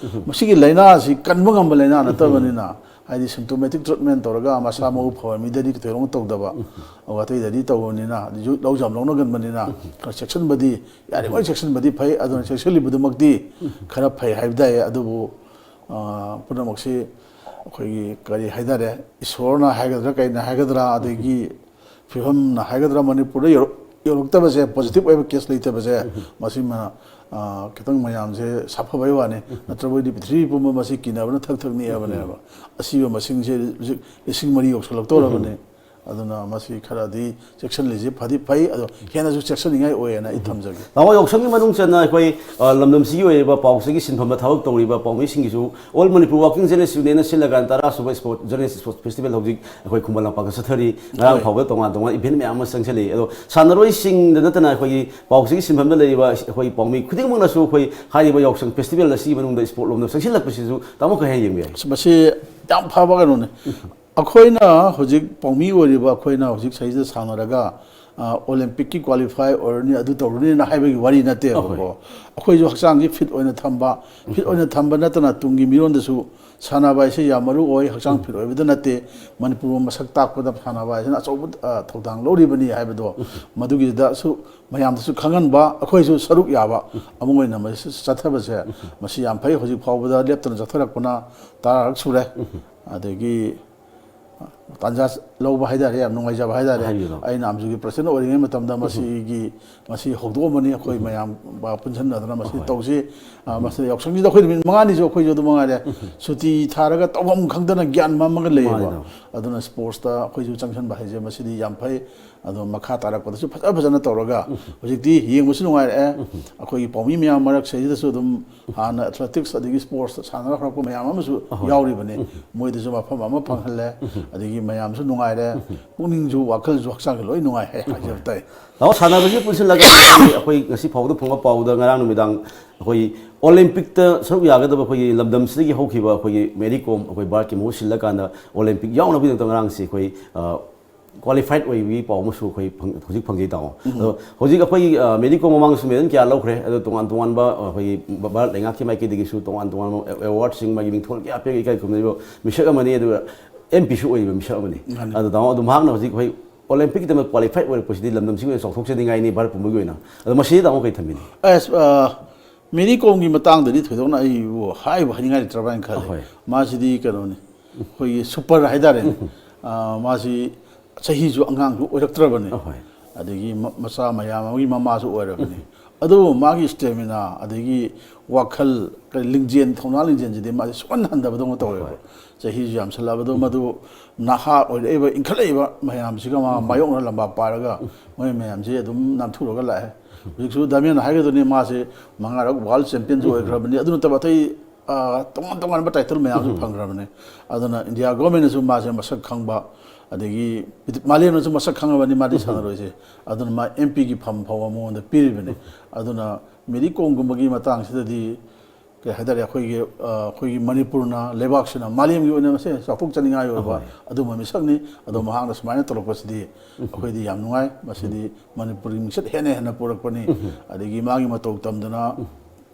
ꯃꯁꯤꯒꯤ ꯂꯥꯏꯅꯥ ꯑꯁꯤ ꯀꯟꯕ ꯉꯝꯕ ꯂꯥꯏꯅꯥ ꯅꯠꯇꯕꯅꯤꯅ, ꯍꯥꯏꯗꯤ ꯁꯤꯝꯇꯣꯃꯦꯇꯤꯛ ꯇ꯭ꯔꯤꯠꯃꯦꯟ ꯇꯧꯔꯒ ꯃꯁꯥ ꯃꯎ ꯐꯕ ꯃꯤꯗꯗꯤ ꯊꯣꯏꯗꯣꯛꯅ ꯇꯧꯗꯕ, ꯑꯗꯨꯒ ꯑꯇꯩꯗꯗꯤ ꯇꯧꯕꯅꯤꯅ, ꯑꯗꯨꯁꯨ ꯂꯧꯁꯨ ꯌꯥꯝ ꯂꯧꯅꯒꯟꯕꯅꯤꯅ, ꯈꯔ ꯆꯦꯛꯁꯤꯟꯕꯗꯤ, ꯌꯥꯔꯤꯉꯩ ꯆꯦꯛꯁꯤꯟꯕꯗꯤ ꯐꯩ꯫ ꯑꯗꯨꯅ ꯆꯦꯛꯁꯤꯜꯂꯤꯕꯗꯨꯃꯛꯇꯤ ꯈꯔ ꯐꯩ ꯍꯥꯏꯕ ꯇꯥꯏ꯫ ꯑꯗꯨꯕꯨ ꯑ, ꯄꯨꯝꯅꯃꯛꯁꯤ ꯑꯩꯈꯣꯏꯒꯤ ꯀꯔꯤ ꯍꯥꯏꯇꯥꯔꯦ, ꯏꯁꯣꯔꯅ ꯍꯥꯏꯒꯗ꯭ꯔꯥ, ꯀꯩꯅ ꯍꯥꯏꯒꯗ꯭ꯔꯥ, ꯑꯗꯒꯤ ꯐꯤꯕꯝꯅ ꯍꯥꯏꯒꯗ꯭ꯔꯥ, ꯃꯅꯤꯄꯨꯔꯗ ꯌꯧꯔꯛ-, ꯌꯧꯔꯛꯇꯕꯁꯦ, ꯄꯣꯖꯤꯇꯤꯚ ꯑꯣꯏꯕ ꯀꯦꯁ ꯂꯩꯇꯕꯁꯦ, ꯃꯁꯤꯃ, ꯑ, ꯈꯤꯇꯪ ꯃꯌꯥꯝꯁꯦ ꯁꯥꯐꯕꯩ ꯋꯥꯅꯤ꯫ ꯅꯠꯇ꯭ꯔꯕꯗꯤ ꯄ꯭ꯔꯤꯊꯤꯕꯤ ꯄꯨꯝꯕ ꯃꯁꯤ ꯀꯤꯅꯕꯅ ꯊꯛ ꯊꯛ ꯅꯤꯛꯑꯕꯅꯦꯕ꯫ ꯑꯁꯤꯕ ꯃꯁꯤꯡꯁꯦ ꯍꯧꯖꯤꯛ ꯂꯤꯁꯤꯡ ꯃꯔꯤ ꯌꯧꯁꯜꯂꯛꯇꯧꯔꯕꯅꯤ꯫ ꯑꯗꯨꯅ ꯃꯁꯤ ꯈꯔꯗꯤ ꯆꯦꯛꯁꯤꯜꯂꯤꯁꯤ ꯐꯗꯤ ꯐꯩ, ꯑꯗꯣ ꯍꯦꯟꯅꯁꯨ ꯆꯦꯛꯁꯤꯟꯅꯤꯡꯉꯥꯏ ꯑꯣꯏꯌꯦꯅ ꯑꯩ ꯊꯝꯖꯒꯦ꯫ ꯇꯥꯃꯣ, ꯌꯥꯎꯁꯪꯒꯤ ꯃꯅꯨꯡ ꯆꯟꯅ ꯑꯩꯈꯣꯏ, ꯑ, ꯂꯝꯗꯝꯁꯤꯒꯤ ꯑꯣꯏꯔꯤꯕ ꯄꯥꯎꯆꯦꯒꯤ ꯁꯤꯟꯐꯝꯗ ꯊꯕꯛ ꯇꯧꯔꯤꯕ ꯄꯥꯎꯃꯤꯁꯤꯡꯒꯤꯁꯨ All Manipur Working Journalist Union ꯅ ꯁꯤꯜꯂꯀꯥꯟꯗ ꯇꯔꯥ ꯁꯨꯕ Sport, Journalist Sports Festival ꯍꯧꯖꯤꯛ ꯑꯩꯈꯣꯏ ꯈꯨꯃꯟ ꯂꯝꯄꯥꯛꯇ ꯆꯠꯊꯔꯤ꯫ ꯉꯔꯥꯡ ꯍꯣꯏ꯫ ꯐꯥꯎꯕꯗ ꯇꯣꯉꯥꯟ ꯇꯣꯉꯥꯟꯕ event ꯃꯌꯥꯝ ꯑꯃ ꯆꯪꯁꯤꯜꯂꯛꯏ꯫ ꯑꯗꯣ ꯁꯥꯟꯅꯔꯣꯏꯁꯤꯡꯗ ꯅꯠꯇꯅ ꯑꯩꯈꯣꯏꯒꯤ ꯄꯥꯎꯆꯦꯒꯤ ꯁꯤꯟꯐꯝꯗ ꯂꯩꯔꯤꯕ ꯑꯩꯈꯣꯏ ꯄꯥꯎꯃꯤ ꯈꯨꯗꯤꯡꯃꯛꯅꯁꯨ ꯑꯩꯈꯣꯏ ꯍꯥꯏꯔꯤꯕ ꯌꯥꯎꯁꯪ festival ꯑꯁꯤꯒꯤ ꯃꯅꯨꯡꯗ sport ꯂꯣꯝꯗ ꯆꯪꯁꯤꯜꯂꯛꯄꯁꯤꯁꯨ ꯇꯥꯃꯣ ꯀꯔꯤ ꯍꯥꯏꯅ ꯌꯦꯡꯕ ꯌꯥꯏ? ꯑꯁ, ꯃꯁꯤ ꯌꯥꯝ ꯐꯕ ꯀꯩꯅꯣꯅꯦ꯫ ꯑꯩꯈꯣꯏꯅ ꯍꯧꯖꯤꯛ ꯄꯥꯎꯃꯤ ꯑꯣꯏꯔꯤꯕ ꯑꯩꯈꯣꯏꯅ ꯍꯧꯖꯤꯛ ꯁꯤꯗꯩꯁꯤꯗ ꯁꯥꯟꯅꯔꯒ, ꯑ, ꯑꯣꯂꯦꯝꯄꯤꯛꯀꯤ ꯀ꯭ꯋꯥꯂꯤꯐꯥꯏ ꯑꯣꯏꯔꯅꯤ, ꯑꯗꯨ ꯇꯧꯔꯅꯤꯅ ꯍꯥꯏꯕꯒꯤ ꯋꯥꯔꯤ ꯅꯠꯇꯦꯕꯀꯣ꯫ ꯑꯍꯣꯏ꯫ ꯑꯩꯈꯣꯏꯁꯨ ꯍꯛꯆꯥꯡꯁꯤ ꯐꯤꯠ ꯑꯣꯏꯅ ꯊꯝꯕ, ꯐꯤꯠ ꯑꯣꯏꯅ ꯊꯝꯕ ꯅꯠꯇꯅ ꯇꯨꯡꯒꯤ ꯃꯤꯔꯣꯟꯗꯁꯨ ꯁꯥꯟꯅꯕ ꯍꯥꯏꯁꯦ ꯌꯥꯝ ꯃꯔꯨ ꯑꯣꯏ꯫ ꯍꯛꯆꯥꯡ ꯐꯤꯠ ꯑꯣꯏꯕꯗ ꯅꯠꯇꯦ, ꯃꯅꯤꯄꯨꯔ ꯃꯁꯛ ꯇꯥꯛꯄꯗ ꯁꯥꯟꯅꯕ ꯍꯥꯏꯁꯤꯅ ꯑꯆꯧꯕ, ꯑ, ꯊꯧꯗꯥꯡ ꯂꯧꯔꯤꯕꯅꯤ ꯍꯥꯏꯕꯗꯣ, ꯃꯗꯨꯒꯤꯗꯁꯨ ꯃꯌꯥꯝꯗꯁꯨ ꯈꯪꯍꯟꯕ, ꯑꯩꯈꯣꯏꯁꯨ ꯁꯔꯨꯛ ꯌꯥꯕ ꯑꯃ ꯑꯣꯏꯅ ꯃꯁꯤ ꯆꯠꯊꯕꯁꯦ, ꯃꯁꯤ ꯌꯥꯝ ꯐꯩ꯫ ꯍꯧꯖꯤꯛ ꯐꯥꯎꯕꯗ ꯂꯦꯞꯇꯅ ꯆꯠꯊꯔꯛꯄꯅ ꯇꯔꯥꯔꯛ ꯁꯨꯔꯦ꯫ ꯑꯗꯒꯤ ꯇꯥꯟꯖꯥ ꯂꯧꯕ ꯍꯥꯏꯇꯥꯔꯦ, ꯌꯥꯝ ꯅꯨꯡꯉꯥꯏꯖꯕ ꯍꯥꯏꯇꯥꯔꯦ꯫ ꯍꯥꯏꯕꯤꯌꯨ, ꯇꯥꯃꯣ꯫ ꯑꯩꯅ ꯑꯝꯖꯨꯒꯤ ꯄ꯭ꯔꯁꯤꯗꯦꯟ ꯑꯣꯏꯔꯤꯉꯩ ꯃꯇꯝꯗ ꯃꯁꯤꯒꯤ, ꯃꯁꯤ ꯍꯧꯗꯣꯛꯑꯝꯕꯅꯤ꯫ ꯑꯩꯈꯣꯏ ꯃꯌꯥꯝ ꯄꯨꯟꯁꯤꯟꯅꯗꯅ ꯃꯁꯤ ꯍꯣꯏ꯫ ꯇꯧꯁꯤ꯫ ꯑ, ꯃꯁꯤꯗ ꯌꯥꯎꯁꯪꯁꯤꯗ ꯑꯩꯈꯣꯏ ꯅꯨꯃꯤꯠ ꯃꯉꯥꯅꯤꯁꯨ ꯑꯩꯈꯣꯏꯁꯨ ꯑꯗꯨꯝ ꯃꯉꯥꯏꯔꯦ꯫ ꯁꯨꯇꯤ ꯊꯥꯔꯒ ꯇꯧꯐꯝ ꯈꯪꯗꯅ ꯒ꯭ꯌꯥꯟ ꯃꯝꯃꯒ ꯂꯩꯌꯦꯕ꯫ ꯃꯥꯅꯤ, ꯇꯥꯃꯣ꯫ ꯑꯗꯨꯅ sports ꯇ ꯑꯩꯈꯣꯏꯁꯨ ꯆꯪꯁꯤꯟꯕ ꯍꯥꯏꯁꯦ ꯃꯁꯤꯗꯤ ꯌꯥꯝ ꯐꯩ꯫ ꯑꯗꯣ ꯃꯈꯥ ꯇꯥꯔꯛꯄꯗꯁꯨ ꯐꯖ ꯐꯖꯅ ꯇꯧꯔꯒ ꯍꯧꯖꯤꯛꯇꯤ ꯌꯦꯡꯕꯁꯨ ꯅꯨꯡꯉꯥꯏꯔꯛꯑꯦ꯫ ꯑꯩꯈꯣꯏꯒꯤ ꯄꯥꯎꯃꯤ ꯃꯌꯥꯝ ꯃꯔꯛꯁꯤꯗꯁꯨ ꯑꯗꯨꯝ ꯍꯥꯟꯅ athletics ꯑꯗꯒꯤ sports ꯁꯥꯟꯅꯔꯛꯄ ꯃꯌꯥꯝ ꯑꯃꯁꯨ ꯑꯍꯣꯏ꯫ ꯌꯥꯎꯔꯤꯕꯅꯤ꯫ ꯃꯣꯏꯗꯁꯨ ꯃꯐꯝ ꯑꯃ ꯐꯪꯍꯜꯂꯦ꯫ ꯑꯗꯒꯤ ꯃꯌꯥꯝꯁꯨ ꯅꯨꯡꯉꯥꯏꯔꯦ꯫ ꯄꯨꯛꯅꯤꯡꯁꯨ ꯋꯥꯈꯜꯁꯨ ꯍꯛꯆꯥꯡꯁꯨ ꯂꯣꯏ ꯅꯨꯡꯉꯥꯏ ꯍꯥꯏ-, ꯍꯥꯏꯖꯕ ꯇꯥꯏ꯫ ꯇꯥꯃꯣ, ꯁꯥꯟꯅꯕꯁꯤꯒ ꯄꯨꯟꯁꯤꯜꯂꯒ ꯑꯩꯈꯣꯏ ꯉꯁꯤ ꯐꯥꯎꯕꯗ ꯐꯪꯕ ꯄꯥꯎꯗ ꯉꯔꯥꯡ ꯅꯨꯃꯤꯗꯥꯡ ꯑꯩꯈꯣꯏ ꯑꯣꯂꯦꯝꯄꯤꯛꯇ ꯁꯔꯨꯛ ꯌꯥꯒꯗꯕ ꯑꯩꯈꯣꯏꯒꯤ ꯂꯝꯗꯝꯁꯤꯗꯒꯤ ꯍꯧꯈꯤꯕ ꯑꯩꯈꯣꯏꯒꯤ ꯃꯦꯔꯤ ꯀꯣꯝ ꯑꯩꯈꯣꯏ ꯚꯥꯔꯠꯀꯤ ꯃꯍꯨꯠ ꯁꯤꯜꯂꯀꯥꯟꯗ ꯑꯣꯂꯦꯝꯄꯤꯛ ꯌꯥꯎꯅꯕꯒꯤꯗꯃꯛꯇ ꯉꯔꯥꯡꯁꯤ ꯑꯩꯈꯣꯏ, ꯑ, ꯀ꯭ꯋꯥꯂꯤꯐꯥꯏꯠ ꯑꯣꯏꯕꯒꯤ ꯄꯥꯎ ꯑꯃꯁꯨ ꯑꯩꯈꯣꯏ ꯐꯪ-, ꯍꯧꯖꯤꯛ ꯐꯪꯖꯩ, ꯇꯥꯃꯣ꯫ ꯑꯗꯣ ꯍꯧꯖꯤꯛ ꯑꯩꯈꯣꯏꯒꯤ, ꯑ, ꯃꯦꯔꯤ ꯀꯣꯝ ꯃꯃꯥꯡꯗꯁꯨ ꯃꯦꯗꯜ ꯀꯌꯥ ꯂꯧꯈ꯭ꯔꯦ꯫ ꯑꯗꯣ ꯇꯣꯉꯥꯟ ꯇꯣꯉꯥꯟꯕ, ꯑ, ꯑꯩꯈꯣꯏꯒꯤ ꯚꯥꯔꯠ ꯂꯩꯉꯥꯛꯀꯤ ꯃꯥꯏꯀꯩꯗꯒꯤꯁꯨ ꯇꯣꯉꯥꯟ ꯇꯣꯉꯥꯟꯕ ꯑꯦ-, ꯑꯦꯋꯥꯔꯗꯁꯤꯡ, ꯃꯥꯒꯤ ꯃꯤꯡꯊꯣꯜ ꯀꯌꯥ ꯄꯤꯔꯒ ꯏꯀꯥꯏ ꯈꯨꯝꯅꯔꯤꯕ ꯃꯤꯁꯛ ꯑꯃꯅꯤ꯫ ꯑꯗꯨꯒ ꯑꯦꯝ ꯄꯤꯁꯨ ꯑꯣꯏꯔꯤꯕ ꯃꯤꯁꯛ ꯑꯃꯅꯤ꯫ ꯃꯥꯅꯤ꯫ ꯑꯗꯣ ꯇꯥꯃꯣ, ꯑꯗꯣ ꯃꯍꯥꯛꯅ ꯍꯧꯖꯤꯛ ꯑꯩꯈꯣꯏ ꯑꯣꯂꯦꯝꯄꯤꯛꯀꯤꯗꯃꯛ ꯀ꯭ꯋꯥꯂꯤꯐꯥꯏꯠ ꯑꯣꯏꯔꯛꯄꯁꯤꯗꯤ ꯂꯝꯗꯝꯁꯤꯒꯤ ꯑꯣꯏꯅ ꯆꯥꯎꯊꯣꯛꯆꯅꯤꯡꯉꯥꯏꯅꯤ, ꯚꯥꯔꯠ ꯄꯨꯝꯕꯒꯤ ꯑꯣꯏꯅ꯫ ꯑꯗꯣ ꯃꯁꯤꯗ ꯇꯥꯃꯣ ꯀꯩ ꯊꯝꯕꯤꯅꯤ? ꯑꯁ, ꯑ, ꯃꯦꯔꯤ ꯀꯣꯝꯒꯤ ꯃꯇꯥꯡꯗꯗꯤ ꯊꯣꯏꯗꯣꯛꯅ ꯑꯩꯕꯨ ꯍꯥꯏꯕ ꯍꯥꯏꯅꯤꯡꯉꯥꯏ ꯂꯩꯇ꯭ꯔꯕ ꯍꯥꯏꯅ ꯈꯜꯂꯤ꯫ ꯑꯍꯣꯏ꯫ ꯃꯥꯁꯤꯗꯤ ꯀꯩꯅꯣꯅꯤ, ꯑꯩꯈꯣꯏꯒꯤ ꯁꯨꯄꯔ ꯍꯥꯏꯇꯥꯔꯦꯅꯦ꯫ ꯑ, ꯃꯥꯁꯤ ꯆꯍꯤꯁꯨ ꯑꯉꯥꯡꯁꯨ ꯑꯣꯏꯔꯛꯇ꯭ꯔꯕꯅꯤ꯫ ꯑꯍꯣꯏ꯫ ꯑꯗꯒꯤ ꯃ-, ꯃꯆꯥ ꯃꯌꯥꯝ ꯑꯃꯒꯤ ꯃꯃꯥꯁꯨ ꯑꯣꯏꯔꯕꯅꯤ꯫ ꯑꯗꯨꯕꯨ ꯃꯥꯒꯤ ꯁ꯭ꯇꯦꯃꯤꯅꯥ, ꯑꯗꯒꯤ ꯋꯥꯈꯜ, ꯀꯔꯤ, ꯂꯤꯡꯖꯦꯜ, ꯊꯧꯅꯥ ꯂꯤꯡꯖꯦꯜꯁꯤꯗꯤ ꯃꯥꯁꯤ ꯁꯨꯛꯍꯟ ꯍꯟꯗꯕꯗꯧꯅ ꯇꯧꯋꯦꯕ꯫ ꯍꯣꯏ꯫ ꯆꯍꯤꯁꯨ ꯌꯥꯝꯁꯜꯂꯛꯑꯕꯗꯣ, ꯃꯗꯨ ꯅꯍꯥ ꯑꯣꯏꯔꯛꯏꯕ, ꯏꯟꯈꯠꯂꯛꯏꯕ ꯃꯌꯥꯝꯁꯤꯒ ꯃꯥ ꯃꯥꯌꯣꯛꯅ ꯂꯝꯕꯥ ꯄꯥꯔꯒ ꯃꯣꯏ ꯃꯌꯥꯝꯁꯦ ꯑꯗꯨꯝ ꯅꯥꯟꯊꯨꯔꯒ ꯂꯥꯛꯑꯦ꯫ ꯍꯧꯖꯤꯛꯁꯨ ꯗꯥꯃꯤꯌꯟ ꯍꯥꯏꯒꯗꯨꯅꯤ, ꯃꯥꯁꯦ ꯃꯉꯥꯔꯛ ꯋꯥꯔꯜ ꯆꯦꯝꯄꯤꯌꯟꯁꯨ ꯑꯣꯏꯈ꯭ꯔꯕꯅꯤ꯫ ꯑꯗꯨ ꯅꯠꯇꯕ ꯑꯇꯩ, ꯑ, ꯇꯣꯉꯥꯟ ꯇꯣꯉꯥꯟꯕ ꯇꯥꯏꯇꯜ ꯃꯌꯥꯝꯁꯨ ꯐꯪꯈ꯭ꯔꯕꯅꯤ꯫ ꯑꯗꯨꯅ ꯏꯟꯗꯤꯌꯥ ꯒꯣꯔꯃꯦꯟꯅꯁꯨ ꯃꯥꯁꯦ ꯃꯁꯛ ꯈꯪꯕ, ꯑꯗꯒꯤ ꯃꯥꯂꯦꯝꯅꯁꯨ ꯃꯁꯛ ꯈꯪꯉꯕꯅꯤ ꯃꯥꯗꯤ ꯁꯥꯟꯅꯔꯣꯏꯁꯦ꯫ ꯑꯗꯨꯅ ꯃꯥ ꯑꯦꯝ ꯄꯤꯒꯤ ꯐꯝ ꯐꯥꯎꯕ ꯃꯉꯣꯟꯗ ꯄꯤꯔꯤꯕꯅꯤ꯫ ꯑꯗꯨꯅ ꯃꯦꯔꯤ ꯀꯣꯝꯒꯨꯝꯕꯒꯤ ꯃꯇꯥꯡꯁꯤꯗꯗꯤ ꯀꯩ ꯍꯥꯏꯇꯥꯔꯦ, ꯑꯩꯈꯣꯏꯒꯤ, ꯑ, ꯑꯩꯈꯣꯏꯒꯤ ꯃꯅꯤꯄꯨꯔꯅ, ꯂꯩꯕꯥꯛꯁꯤꯅ ꯃꯥꯂꯦꯝꯒꯤ ꯑꯣꯏꯅ ꯃꯁꯦ ꯆꯥꯎꯊꯣꯛꯆꯅꯤꯡꯉꯥꯏ ꯑꯣꯏꯕ ꯑꯍꯣꯏ꯫ ꯑꯗꯨꯝꯕ ꯃꯤꯁꯛꯅꯤ꯫ ꯑꯗꯣ ꯃꯍꯥꯛꯅ ꯁꯨꯃꯥꯏꯅ ꯇꯧꯔꯛꯄꯁꯤꯗꯤ ꯑꯩꯈꯣꯏꯗꯤ ꯌꯥꯝ ꯅꯨꯡꯉꯥꯏ꯫ ꯃꯁꯤꯗꯤ ꯃꯅꯤꯄꯨꯔꯒꯤ ꯃꯤꯡꯆꯠ ꯍꯦꯟꯅ ꯍꯦꯟꯅ ꯄꯨꯔꯛꯄꯅꯤ꯫ ꯑꯗꯒꯤ ꯃꯥꯒꯤ ꯃꯇꯧ ꯇꯝꯗꯅ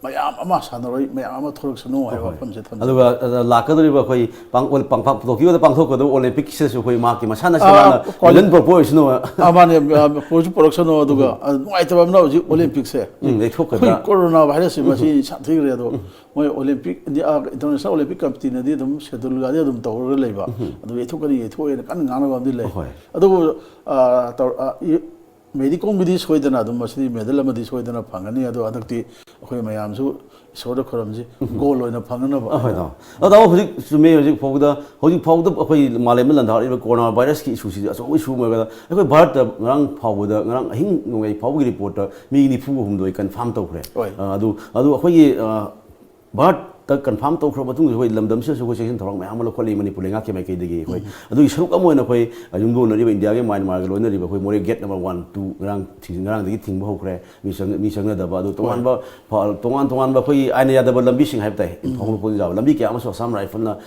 ꯃꯌꯥꯝ ꯑꯃ ꯁꯥꯟꯅꯔꯣꯏ ꯃꯌꯥꯝ ꯑꯃ ꯊꯣꯛꯂꯛꯁꯅꯨ ꯍꯥꯏꯕ ꯍꯣꯏ꯫ ꯋꯥꯐꯝꯁꯦ ꯊꯝꯖꯒꯦ꯫ ꯑꯗꯨꯒ, ꯑ, ꯂꯥꯛꯀꯗꯧꯔꯤꯕ ꯑꯩꯈꯣꯏ ꯄꯥꯡ-, ꯄꯥꯡ-, ꯄꯥꯡ-, ꯇꯣꯀꯤꯌꯣꯗ ꯄꯥꯡꯊꯣꯛꯀꯗꯧꯕ ꯑꯣꯂꯦꯝꯄꯤꯛꯁꯤꯗꯁꯨ ꯑꯩꯈꯣꯏ ꯃꯍꯥꯛꯀꯤ ꯃꯁꯥꯟꯅꯁꯤ ꯑꯥ, ꯃꯥꯅ ꯀꯣꯂꯦ-, ꯃꯦꯗꯜ ꯄꯨꯔꯛꯄ ꯑꯣꯏꯁꯅꯨ꯫ ꯑꯥ, ꯃꯥꯅꯦ, ꯑ, ꯄꯨꯔꯛꯁꯨ ꯄꯨꯔꯛꯁꯅꯨ꯫ ꯑꯗꯨꯒ, ꯑ, ꯅꯨꯡꯉꯥꯏꯇꯕ ꯑꯃꯅ ꯍꯧꯖꯤꯛ ꯑꯣꯂꯦꯝꯄꯤꯛꯁꯦ ꯎꯝ, ꯌꯩꯊꯣꯛꯀꯗ꯭ꯔꯥ? ꯑꯩꯈꯣꯏ ꯀꯣꯔꯣꯅꯥ ꯚꯥꯏꯔꯁꯁꯤ ꯃꯁꯤ ꯁꯥꯊꯤꯈ꯭ꯔꯦ꯫ ꯑꯗꯣ ꯃꯣꯏ ꯑꯣꯂꯦꯝꯄꯤꯛ, ꯏꯟꯗꯤꯌꯥ, ꯏꯟꯇꯔꯅꯦꯁꯅꯦꯜ ꯑꯣꯂꯦꯝꯄꯤꯛ ꯀꯃꯤꯇꯤꯅꯗꯤ ꯑꯗꯨꯝ ꯁꯦꯗꯨꯜꯒꯗꯤ ꯑꯗꯨꯝ ꯇꯧꯔꯒ ꯂꯩꯕ꯫ ꯑꯗꯨ ꯌꯩꯊꯣꯛꯀꯅꯤ, ꯌꯩꯊꯣꯛꯑꯦꯅ ꯀꯟꯅ ꯉꯥꯡꯅꯕ ꯑꯃꯗꯤ ꯂꯩ꯫ ꯍꯣꯏ꯫ ꯑꯗꯨꯕꯨ, ꯑ, ꯇꯧ-, ꯑ, ꯏ-, ꯃꯦꯔꯤ ꯀꯣꯝꯒꯤꯗꯤ ꯁꯣꯏꯗꯅ ꯑꯗꯨꯝ ꯃꯁꯤꯗꯤ ꯃꯦꯗꯜ ꯑꯃꯗꯤ ꯁꯣꯏꯗꯅ ꯐꯪꯒꯅꯤ꯫ ꯑꯗꯣ ꯍꯟꯗꯛꯇꯤ ꯑꯩꯈꯣꯏ ꯃꯌꯥꯝꯁꯨ ꯏꯁꯣꯔꯗ ꯈꯨꯔꯨꯝꯁꯤ, ꯒꯣꯜ ꯑꯣꯏꯅ ꯐꯪꯅꯅꯕ꯫ ꯑꯍꯣꯏ, ꯇꯥꯃꯣ꯫ ꯑꯗꯣ ꯇꯥꯃꯣ, ꯍꯧꯖꯤꯛ ꯆꯨꯝꯃꯦ, ꯍꯧꯖꯤꯛ ꯐꯥꯎꯕꯗ, ꯍꯧꯖꯤꯛ ꯐꯥꯎꯕꯗ ꯑꯩꯈꯣꯏ ꯃꯥꯂꯦꯝꯗ ꯂꯟꯗꯥꯔꯛꯂꯤꯕ ꯀꯣꯔꯣꯅꯥ ꯚꯥꯏꯔꯁꯀꯤ ꯏꯁꯨꯁꯤꯗꯤ ꯑꯆꯧꯕ ꯏꯁꯨ ꯑꯃ ꯑꯣꯏꯔꯒ, ꯑꯩꯈꯣꯏ ꯚꯥꯔꯠꯇ ꯉꯔꯥꯡ ꯐꯥꯎꯕꯗ, ꯉꯔꯥꯡ ꯑꯍꯤꯡ ꯅꯣꯡꯌꯥꯏ ꯐꯥꯎꯕꯒꯤ ꯔꯤꯄꯣꯔꯠꯇ ꯃꯤ ꯅꯤꯐꯨꯒ ꯍꯨꯝꯗꯣꯏ ꯀꯟꯐꯥꯝ ꯇꯧꯈ꯭ꯔꯦ꯫ ꯍꯣꯏ꯫ ꯑ, ꯑꯗꯨ, ꯑꯗꯨ ꯑꯩꯈꯣꯏꯒꯤ, ꯑ, ꯚꯥꯔꯠ ꯀꯟꯐꯥꯔꯝ ꯇꯧꯈ꯭ꯔꯕ ꯃꯇꯨꯡꯗ ꯑꯩꯈꯣꯏ ꯂꯝꯗꯝꯁꯤꯗꯁꯨ ꯑꯩꯈꯣꯏ ꯆꯦꯛꯁꯤꯟ ꯊꯧꯔꯥꯡ ꯃꯌꯥꯝ ꯑꯃ ꯂꯧꯈꯠꯂꯤ ꯃꯅꯤꯄꯨꯔ ꯂꯩꯉꯥꯛꯀꯤ ꯃꯥꯏꯀꯩꯗꯒꯤ꯫ ꯑꯩꯈꯣꯏ ꯑꯗꯨꯒꯤ ꯁꯔꯨꯛ ꯑꯃ ꯑꯣꯏꯅ ꯑꯩꯈꯣꯏ ꯌꯨꯝꯂꯣꯟꯅꯔꯤꯕ ꯏꯟꯗꯤꯌꯥꯒꯤ ꯃ꯭ꯌꯥꯟꯃꯥꯔꯒ ꯂꯣꯏꯅꯔꯤꯕ ꯑꯩꯈꯣꯏ ꯃꯣꯔꯦ ꯒꯦꯠ ꯅꯝꯕꯔ ꯋꯥꯟ ꯇꯨ ꯉꯔꯥꯡ ꯊꯤꯡ- ꯉꯔꯥꯡꯗꯒꯤ ꯊꯤꯡꯕ ꯍꯧꯈ꯭ꯔꯦ꯫ ꯃꯤ ꯆꯪ- ꯃꯤ ꯆꯪꯅꯗꯕ ꯑꯗꯨ ꯇꯣꯉꯥꯟꯕ ꯐ- ꯇꯣꯉꯥꯟ ꯇꯣꯉꯥꯟꯕ ꯑꯩꯈꯣꯏꯒꯤ ꯑꯥꯏꯟꯅ ꯌꯥꯗꯕ ꯂꯝꯕꯤꯁꯤꯡ ꯍꯥꯏꯕ ꯇꯥꯏ, ꯐꯥꯎꯗꯣꯛꯄ ꯌꯥꯕ ꯂꯝꯕꯤ ꯀꯌꯥ ꯑꯃꯁꯨ ꯑꯁꯥꯝ ꯔꯥꯏꯐꯜꯅ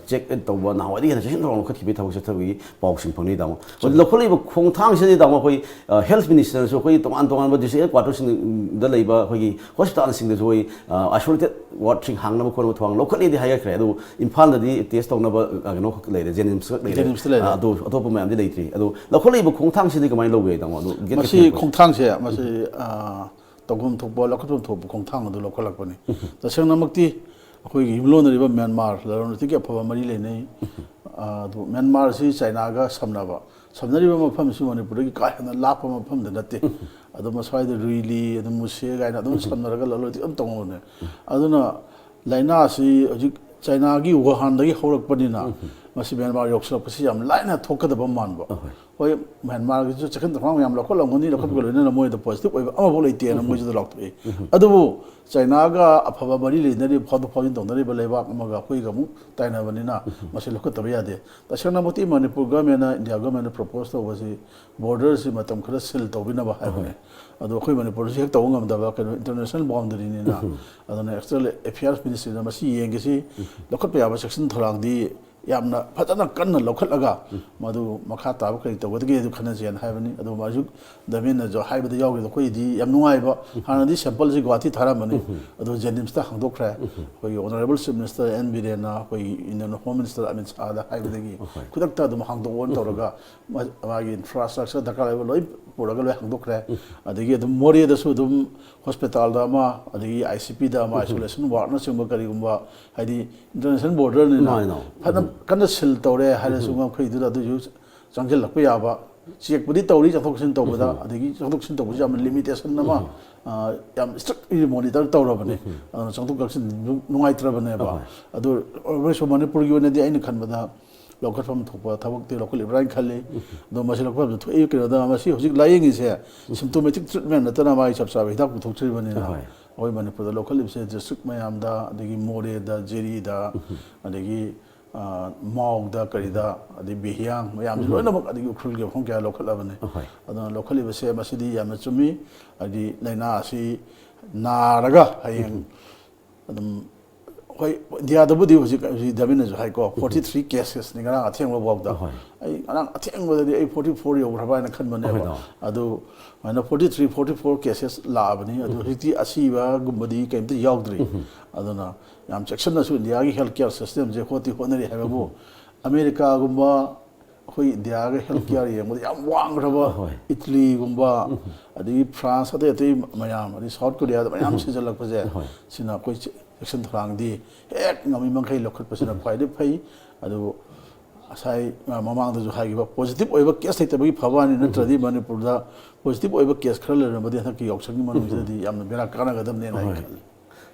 ꯆꯦꯛ ꯇꯧꯕ ꯅꯍꯥꯟꯋꯥꯏꯗꯒꯤ ꯍꯦꯟꯅ ꯆꯦꯛꯁꯤꯟ ꯊꯧꯔꯥꯡ ꯂꯧꯈꯠꯈꯤꯕꯒꯤ ꯊꯕꯛ ꯆꯠꯊꯕꯒꯤ ꯄꯥꯎꯁꯤꯡ ꯐꯪꯅꯩ ꯇꯥꯃꯣ꯫ ꯍꯧꯖꯤꯛ ꯂꯧꯈꯠꯂꯛꯏꯕ ꯈꯣꯡꯊꯥꯡꯁꯤꯗꯤ ꯇꯥꯃꯣ ꯑꯩꯈꯣꯏ ꯍꯦꯜꯊ ꯃꯤꯅꯤꯁꯇꯔꯅꯁꯨ ꯑꯩꯈꯣꯏꯒꯤ ꯇꯣꯉꯥꯟ ꯇꯣꯉꯥꯟꯕ ꯗꯤꯁꯇ꯭ꯔꯤꯛ ꯍꯦꯗ ꯀ꯭ꯋꯥꯇꯔꯁꯤꯡꯗ ꯂꯩꯕ ꯑꯩꯈꯣꯏꯒꯤ ꯍꯣꯁꯄꯤꯇꯥꯜꯁꯤꯡꯗꯁꯨ ꯑꯩꯈꯣꯏ ꯑꯥꯏꯁꯣꯂꯦꯇꯦꯠ ꯋꯥꯔꯗꯁꯤꯡ ꯍꯥꯡꯅꯕ ꯈꯣꯠꯅꯕ ꯊꯧꯔꯥꯡ ꯂꯧꯈꯠꯂꯦꯗꯤ ꯍꯥꯏꯒꯠꯈ꯭ꯔꯦ꯫ ꯑꯗꯨ ꯏꯝꯐꯥꯜꯗꯗꯤ ꯇꯦꯁ ꯇꯧꯅꯕ ꯑ, ꯀꯩꯅꯣ ꯈꯛ ꯂꯩꯔꯦ, ꯖꯦꯅꯤꯝꯁ ꯈꯛ ꯂꯩꯔꯦ꯫ ꯖꯦꯅꯤꯝꯁꯇ ꯂꯩꯔꯦ꯫ ꯑ, ꯑꯗꯨ ꯑꯇꯣꯞꯄ ꯃꯌꯥꯝꯗꯤ ꯂꯩꯇ꯭ꯔꯤ꯫ ꯑꯗꯨ ꯂꯧꯈꯠꯂꯛꯏꯕ ꯈꯣꯡꯊꯥꯡꯁꯤꯗꯤ ꯀꯃꯥꯏꯅ ꯂꯧꯕ ꯌꯥꯏ ꯇꯥꯃꯣ? ꯑꯗꯨ ꯒꯦꯠ ꯃꯁꯤ ꯀꯩꯊꯦꯜ ꯑꯩꯈꯣꯏ ꯈꯣꯡꯊꯥꯡꯁꯦ ꯃꯁꯤ ꯑ, ꯇꯧꯐꯝ ꯊꯣꯛꯄ ꯂꯧꯈꯠꯐꯝ ꯊꯣꯛꯄ ꯈꯣꯡꯊꯥꯡ ꯑꯗꯨ ꯂꯧꯈꯠꯂꯛꯄꯅꯤ꯫ ꯇꯁꯦꯡꯅꯃꯛꯇꯤ ꯑꯩꯈꯣꯏꯒꯤ ꯌꯨꯝꯂꯣꯟꯅꯔꯤꯕ ꯃ꯭ꯌꯥꯟꯃꯥꯔ ꯂꯂꯣꯟ ꯏꯇꯤꯛꯀꯤ ꯑꯐꯕ ꯃꯔꯤ ꯂꯩꯅꯩ꯫ ꯑ, ꯑꯗꯨ ꯃ꯭ꯌꯥꯟꯃꯥꯔꯁꯤ ꯆꯥꯏꯅꯥꯒ ꯁꯝꯅꯕ, ꯁꯝꯅꯔꯤꯕ ꯃꯐꯝꯁꯤ ꯃꯅꯤꯄꯨꯔꯗꯒꯤ ꯀꯥ ꯍꯦꯟꯅ ꯂꯥꯞꯄ ꯃꯐꯝꯗ ꯅꯠꯇꯦ꯫ ꯑꯗꯨꯝ ꯑꯁ꯭ꯋꯥꯏꯗ ꯔꯨꯏꯂꯤ, ꯑꯗꯨꯝ ꯃꯨꯁꯦ ꯀꯥꯏꯅ ꯑꯗꯨꯝ ꯁꯝꯅꯔꯒ ꯂꯂꯣꯟ ꯏꯇꯤꯛ ꯑꯗꯨꯝ ꯇꯧꯅꯕꯅꯦ꯫ ꯑꯗꯨꯅ ꯂꯥꯏꯅꯥꯁꯤ ꯍꯧꯖꯤꯛ ꯆꯥꯏꯅꯥꯒꯤ ꯋꯨꯍꯥꯟꯗꯒꯤ ꯍꯧꯔꯛꯄꯅꯤꯅ ꯃꯁꯤ ꯃ꯭ꯌꯥꯟꯃꯥꯔ ꯌꯧꯁꯤꯜꯂꯛꯄꯁꯤ ꯌꯥꯝ ꯂꯥꯏꯅ ꯊꯣꯛꯀꯗꯕ ꯃꯥꯟꯕ꯫ ꯍꯣꯏ, ꯃ꯭ꯌꯥꯟꯃꯥꯔꯒꯤꯁꯨ ꯆꯦꯛꯁꯤꯟ ꯊꯧꯔꯥꯡ ꯌꯥꯝ ꯂꯧꯈꯠꯂꯝꯒꯅꯤ, ꯂꯧꯈꯠꯄꯒ ꯂꯣꯏꯅꯅ ꯃꯣꯏꯗ ꯄꯣꯖꯤꯇꯤꯚ ꯑꯣꯏꯕ ꯑꯃꯐꯥꯎ ꯂꯩꯇꯦꯅ ꯃꯣꯏꯁꯤꯗ ꯂꯥꯎꯊꯣꯛꯏ꯫ ꯑꯗꯨꯕꯨ ꯆꯥꯏꯅꯥꯒ ꯑꯐꯕ ꯃꯔꯤ ꯂꯩꯅꯔꯤꯕ, ꯐꯥꯎꯗꯣꯛ ꯐꯥꯎꯖꯤꯟ ꯇꯧꯅꯔꯤꯕ ꯂꯩꯕꯥꯛ ꯑꯃꯒ ꯑꯩꯈꯣꯏꯒ ꯑꯃꯨꯛ ꯇꯥꯏꯅꯕꯅꯤꯅ ꯃꯁꯤ ꯂꯧꯈꯠꯇꯕ ꯌꯥꯗꯦ꯫ ꯇꯁꯦꯡꯅꯃꯛꯇꯤ ꯃꯅꯤꯄꯨꯔ ꯒꯃꯦꯟꯅ, ꯏꯟꯗꯤꯌꯥ ꯒꯃꯦꯟꯅ ꯄ꯭ꯔꯣꯄꯣꯖ ꯇꯧꯕꯁꯤ ꯕꯣꯔꯗꯔꯁꯤ ꯃꯇꯝ ꯈꯔ ꯁꯤꯜ ꯇꯧꯕꯤꯅꯕ ꯍꯥꯏꯕꯅꯦ꯫ ꯑꯗꯣ ꯑꯩꯈꯣꯏ ꯃꯅꯤꯄꯨꯔꯗꯁꯨ ꯍꯦꯛ ꯇꯧꯕ ꯉꯝꯗꯕ, ꯀꯩꯅꯣ, ꯏꯟꯇꯔꯅꯦꯁꯅꯦꯜ ꯕꯥꯎꯟꯗꯔꯤꯅꯤꯅ꯫ ꯑꯗꯨꯅ ꯑꯦꯛꯁꯇꯔꯅꯦꯜ ꯑꯦꯐꯤꯌꯔꯁ ꯃꯤꯅꯤꯁꯇ꯭ꯔꯤꯅ ꯃꯁꯤ ꯌꯦꯡꯒꯁꯤ, ꯂꯧꯈꯠꯄ ꯌꯥꯕ ꯆꯦꯛꯁꯤꯟ ꯊꯧꯔꯥꯡꯗꯤ ꯌꯥꯝꯅ ꯐꯖꯅ ꯀꯟꯅ ꯂꯧꯈꯠꯂꯒ ꯃꯗꯨ ꯃꯈꯥ ꯇꯥꯕ ꯀꯔꯤ ꯇꯧꯒꯗꯒꯦ ꯑꯗꯨ ꯈꯟꯅꯁꯦꯅ ꯍꯥꯏꯕꯅꯤ꯫ ꯑꯗꯨ ꯃꯥꯁꯨ ꯗꯃꯦꯟꯅꯁꯨ ꯍꯥꯏꯕꯗ ꯌꯥꯎꯈꯤꯕꯗ ꯑꯩꯈꯣꯏꯗꯤ ꯌꯥꯝ ꯅꯨꯡꯉꯥꯏꯕ, ꯍꯥꯟꯅꯗꯤ ꯁꯦꯝꯄꯜꯁꯤ ꯒꯨꯋꯥꯍꯥꯇꯤ ꯊꯥꯔꯝꯕꯅꯤ, ꯑꯗꯨ ꯖꯦꯅꯤꯝꯁꯇ ꯍꯥꯡꯗꯣꯛꯈ꯭ꯔꯦ꯫ ꯑꯩꯈꯣꯏꯒꯤ ꯑꯣꯅꯔꯦꯕꯜ ꯆꯤꯐ ꯃꯤꯅꯤꯁꯇꯔ ꯑꯦꯟ ꯕꯤꯔꯦꯟꯅ ꯑꯩꯈꯣꯏꯒꯤ ꯏꯟꯗꯤꯌꯟ ꯍꯣꯝ ꯃꯤꯅꯤꯁꯇꯔ ꯑꯃꯤꯠ ꯁꯥꯍꯗ ꯍꯥꯏꯕꯗꯒꯤ ꯈꯨꯗꯛꯇ ꯑꯗꯨꯝ ꯍꯥꯡꯗꯣꯛꯑꯣꯅ ꯇꯧꯔꯒ ꯃꯥ-, ꯃꯥꯒꯤ ꯏꯟꯐ꯭ꯔꯥꯁ꯭ꯇ꯭ꯔꯛꯆꯔ ꯗꯔꯀꯥꯔ ꯑꯣꯏꯕ ꯂꯣꯏ ꯄꯨꯔꯒ ꯂꯣꯏ ꯍꯥꯡꯗꯣꯛꯈ꯭ꯔꯦ꯫ ꯑꯗꯒꯤ ꯑꯗꯨꯝ ꯃꯣꯔꯦꯗꯁꯨ ꯑꯗꯨꯝ ꯍꯣꯁꯄꯤꯇꯥꯜꯗ ꯑꯃ, ꯑꯗꯒꯤ ꯑꯥꯏ ꯁꯤ ꯄꯤꯗ ꯑꯃ, ꯑꯥꯏꯁꯣꯂꯦꯁꯟ ꯋꯥꯔꯗꯅꯆꯤꯡꯕ ꯀꯔꯤꯒꯨꯝꯕ, ꯍꯥꯏꯗꯤ ꯏꯟꯇꯔꯅꯦꯁꯅꯦꯜ ꯕꯣꯔꯗꯔꯅꯤꯅ ꯃꯥꯅꯤ, ꯃꯥꯅꯤ꯫ ꯐꯅ ꯀꯟꯅ ꯁꯤꯜ ꯇꯧꯔꯦ ꯍꯥꯏꯔꯁꯨ ꯃꯈꯣꯏꯗꯨꯗ ꯑꯗꯨꯁꯨ ꯆꯪꯁꯤꯜꯂꯛꯄ ꯌꯥꯕ꯫ ꯆꯦꯛꯄꯨꯗꯤ ꯇꯧꯔꯤ ꯆꯠꯊꯣꯛ ꯆꯠꯁꯤꯟ ꯇꯧꯕꯗ, ꯑꯗꯒꯤ ꯆꯠꯊꯣꯛ ꯆꯠꯁꯤꯟ ꯇꯧꯕꯁꯤ ꯌꯥꯝꯅ ꯂꯤꯃꯤꯇꯦꯁꯟ ꯑꯃ, ꯑ, ꯌꯥꯝ ꯏꯁꯇ꯭ꯔꯤꯛꯂꯤ ꯃꯣꯅꯤꯇꯔ ꯇꯧꯔꯕꯅꯤ꯫ ꯑꯗꯨꯅ ꯆꯪꯊꯣꯛ ꯆꯪꯁꯤꯟ ꯅꯨꯡꯉꯥꯏꯇ꯭ꯔꯕꯅꯦꯕ꯫ ꯑꯗꯨ ꯑꯣꯏꯔꯁꯨ ꯃꯅꯤꯄꯨꯔꯒꯤ ꯑꯣꯏꯅꯗꯤ ꯑꯩꯅ ꯈꯟꯕꯗ ꯂꯧꯈꯠꯐꯝ ꯊꯣꯛꯄ ꯊꯕꯛꯇꯤ ꯂꯧꯈꯠꯂꯤꯕ꯭ꯔꯥ ꯍꯥꯏꯅ ꯈꯜꯂꯤ꯫ ꯑꯗꯣ ꯃꯁꯤ ꯂꯧꯈꯠꯐꯝꯗ ꯊꯣꯛꯏ ꯀꯩꯅꯣꯗ ꯃꯁꯤ ꯍꯧꯖꯤꯛ ꯂꯥꯏꯌꯦꯡꯉꯤꯁꯦ ꯁꯤꯝꯇꯣꯃꯦꯇꯤꯛ ꯇ꯭ꯔꯤꯠꯃꯦꯟ ꯅꯠꯇꯅ ꯃꯥꯒꯤ ꯆꯞ ꯆꯥꯕ ꯍꯤꯗꯥꯛ ꯄꯨꯊꯣꯛꯇ꯭ꯔꯤꯕꯅꯤꯅ꯫ ꯑꯩꯈꯣꯏ ꯃꯅꯤꯄꯨꯔꯗ ꯂꯧꯈꯠꯂꯤꯕꯁꯦ ꯗꯤꯁꯇ꯭ꯔꯤꯛ ꯃꯌꯥꯝꯗ, ꯑꯗꯒꯤ ꯃꯣꯔꯦꯗ, ꯖꯤꯔꯤꯗ, ꯑꯗꯒꯤ ꯑ, ꯃꯥꯎꯗ, ꯀꯔꯤꯗ, ꯑꯗꯩ ꯕꯤꯍꯤꯌꯥꯡ ꯃꯌꯥꯝꯁꯤ ꯂꯣꯏꯅꯃꯛ, ꯑꯗꯒꯤ ꯎꯈ꯭ꯔꯨꯜꯒꯤ ꯃꯐꯝ ꯀꯌꯥ ꯂꯧꯈꯠꯂꯕꯅꯤ꯫ ꯑꯍꯣꯏ꯫ ꯑꯗꯨꯅ ꯂꯧꯈꯠꯂꯤꯕꯁꯦ ꯃꯁꯤꯗꯤ ꯌꯥꯝꯅ ꯆꯨꯝꯃꯤ꯫ ꯍꯥꯏꯗꯤ ꯂꯥꯏꯅꯥ ꯑꯁꯤ ꯅꯥꯔꯒ ꯍꯌꯦꯡ ꯑꯗꯨꯝ, ꯍꯣꯏ, ꯏꯟꯗꯤꯌꯥꯗꯕꯨꯗꯤ ꯍꯧꯖꯤꯛ, ꯍꯧꯖꯤꯛ ꯗꯥꯕꯤꯟꯅꯁꯨ ꯍꯥꯏꯀꯣ, ꯐꯣꯔꯇꯤ ꯊ꯭ꯔꯤ ꯀꯦꯁꯦꯁꯅꯤ ꯉꯔꯥꯡ ꯑꯊꯦꯡꯕ ꯐꯥꯎꯗ꯫ ꯑꯍꯣꯏ꯫ ꯑꯩ ꯉꯔꯥꯡ ꯑꯊꯦꯡꯕꯗꯗꯤ ꯑꯩ ꯐꯣꯔꯇꯤ ꯐꯣꯔ ꯌꯧꯈ꯭ꯔꯕ ꯍꯥꯏꯅ ꯈꯟꯕꯅꯦꯕ꯫ ꯑꯍꯣꯏꯗ꯫ ꯑꯗꯨ ꯑꯗꯨꯃꯥꯏꯅ forty three, forty four cases ꯂꯥꯛꯑꯕꯅꯤ꯫ ꯑꯗꯨ ꯍꯧꯖꯤꯛꯇꯤ ꯑꯁꯤꯕꯒꯨꯝꯕꯗꯤ ꯀꯩꯝꯇ ꯌꯥꯎꯗ꯭ꯔꯤ꯫ ꯑꯗꯨꯅ ꯌꯥꯝ ꯆꯦꯛꯁꯤꯟꯅꯁꯨ ꯏꯟꯗꯤꯌꯥꯒꯤ ꯍꯦꯜꯊ ꯀꯦꯌꯔ ꯁꯤꯁꯇꯦꯝꯁꯦ ꯍꯣꯠꯇꯤ ꯍꯣꯠꯅꯔꯤ ꯍꯥꯏꯕꯕꯨ, ꯑꯃꯦꯔꯤꯀꯥꯒꯨꯝꯕ ꯑꯩꯈꯣꯏ ꯏꯟꯗꯤꯌꯥꯒ ꯍꯦꯜꯊ ꯀꯦꯌꯔ ꯌꯦꯡꯕꯗ ꯌꯥꯝ ꯋꯥꯡꯈ꯭ꯔꯕ ꯍꯣꯏ꯫ ꯏꯇꯂꯤꯒꯨꯝꯕ, ꯑꯗꯒꯤ ꯐ꯭ꯔꯥꯟꯁ, ꯑꯇꯩ ꯑꯇꯩ ꯃꯌꯥꯝ, ꯑꯗꯩ ꯁꯥꯎꯠ ꯀꯣꯔꯤꯌꯥꯗ ꯃꯌꯥꯝ ꯁꯤꯖꯜꯂꯛꯄꯁꯦ, ꯍꯣꯏ꯫ ꯁꯤꯅ ꯑꯩꯈꯣꯏ ꯆꯦꯛꯁꯤꯟ ꯊꯧꯔꯥꯡꯗꯤ ꯍꯦꯛ ꯉꯝꯃꯤ ꯃꯈꯩ ꯂꯧꯈꯠꯄꯁꯤꯅ ꯈ꯭ꯋꯥꯏꯗꯒꯤ ꯐꯩ꯫ ꯑꯗꯨꯕꯨ ꯉꯁꯥꯏ ꯃꯃꯥꯡꯗꯁꯨ ꯍꯥꯏꯈꯤꯕ, ꯄꯣꯖꯤꯇꯤꯚ ꯑꯣꯏꯕ ꯀꯦꯁ ꯂꯩꯇꯕꯒꯤ ꯐꯕ ꯋꯥꯅꯤ, ꯅꯠꯇ꯭ꯔꯗꯤ ꯃꯅꯤꯄꯨꯔꯗ ꯄꯣꯖꯤꯇꯤꯚ ꯑꯣꯏꯕ ꯀꯦꯁ ꯈꯔ ꯂꯩꯔꯝꯃꯗꯤ ꯍꯟꯗꯛꯀꯤ ꯌꯥꯎꯁꯪꯒꯤ ꯃꯅꯨꯡꯁꯤꯗꯗꯤ ꯌꯥꯝꯅ ꯕꯦꯔꯥ ꯀꯥꯟꯅꯒꯗꯕꯅꯦꯅ ꯑꯩ ꯍꯣꯏ꯫ ꯈꯜꯂꯤ꯫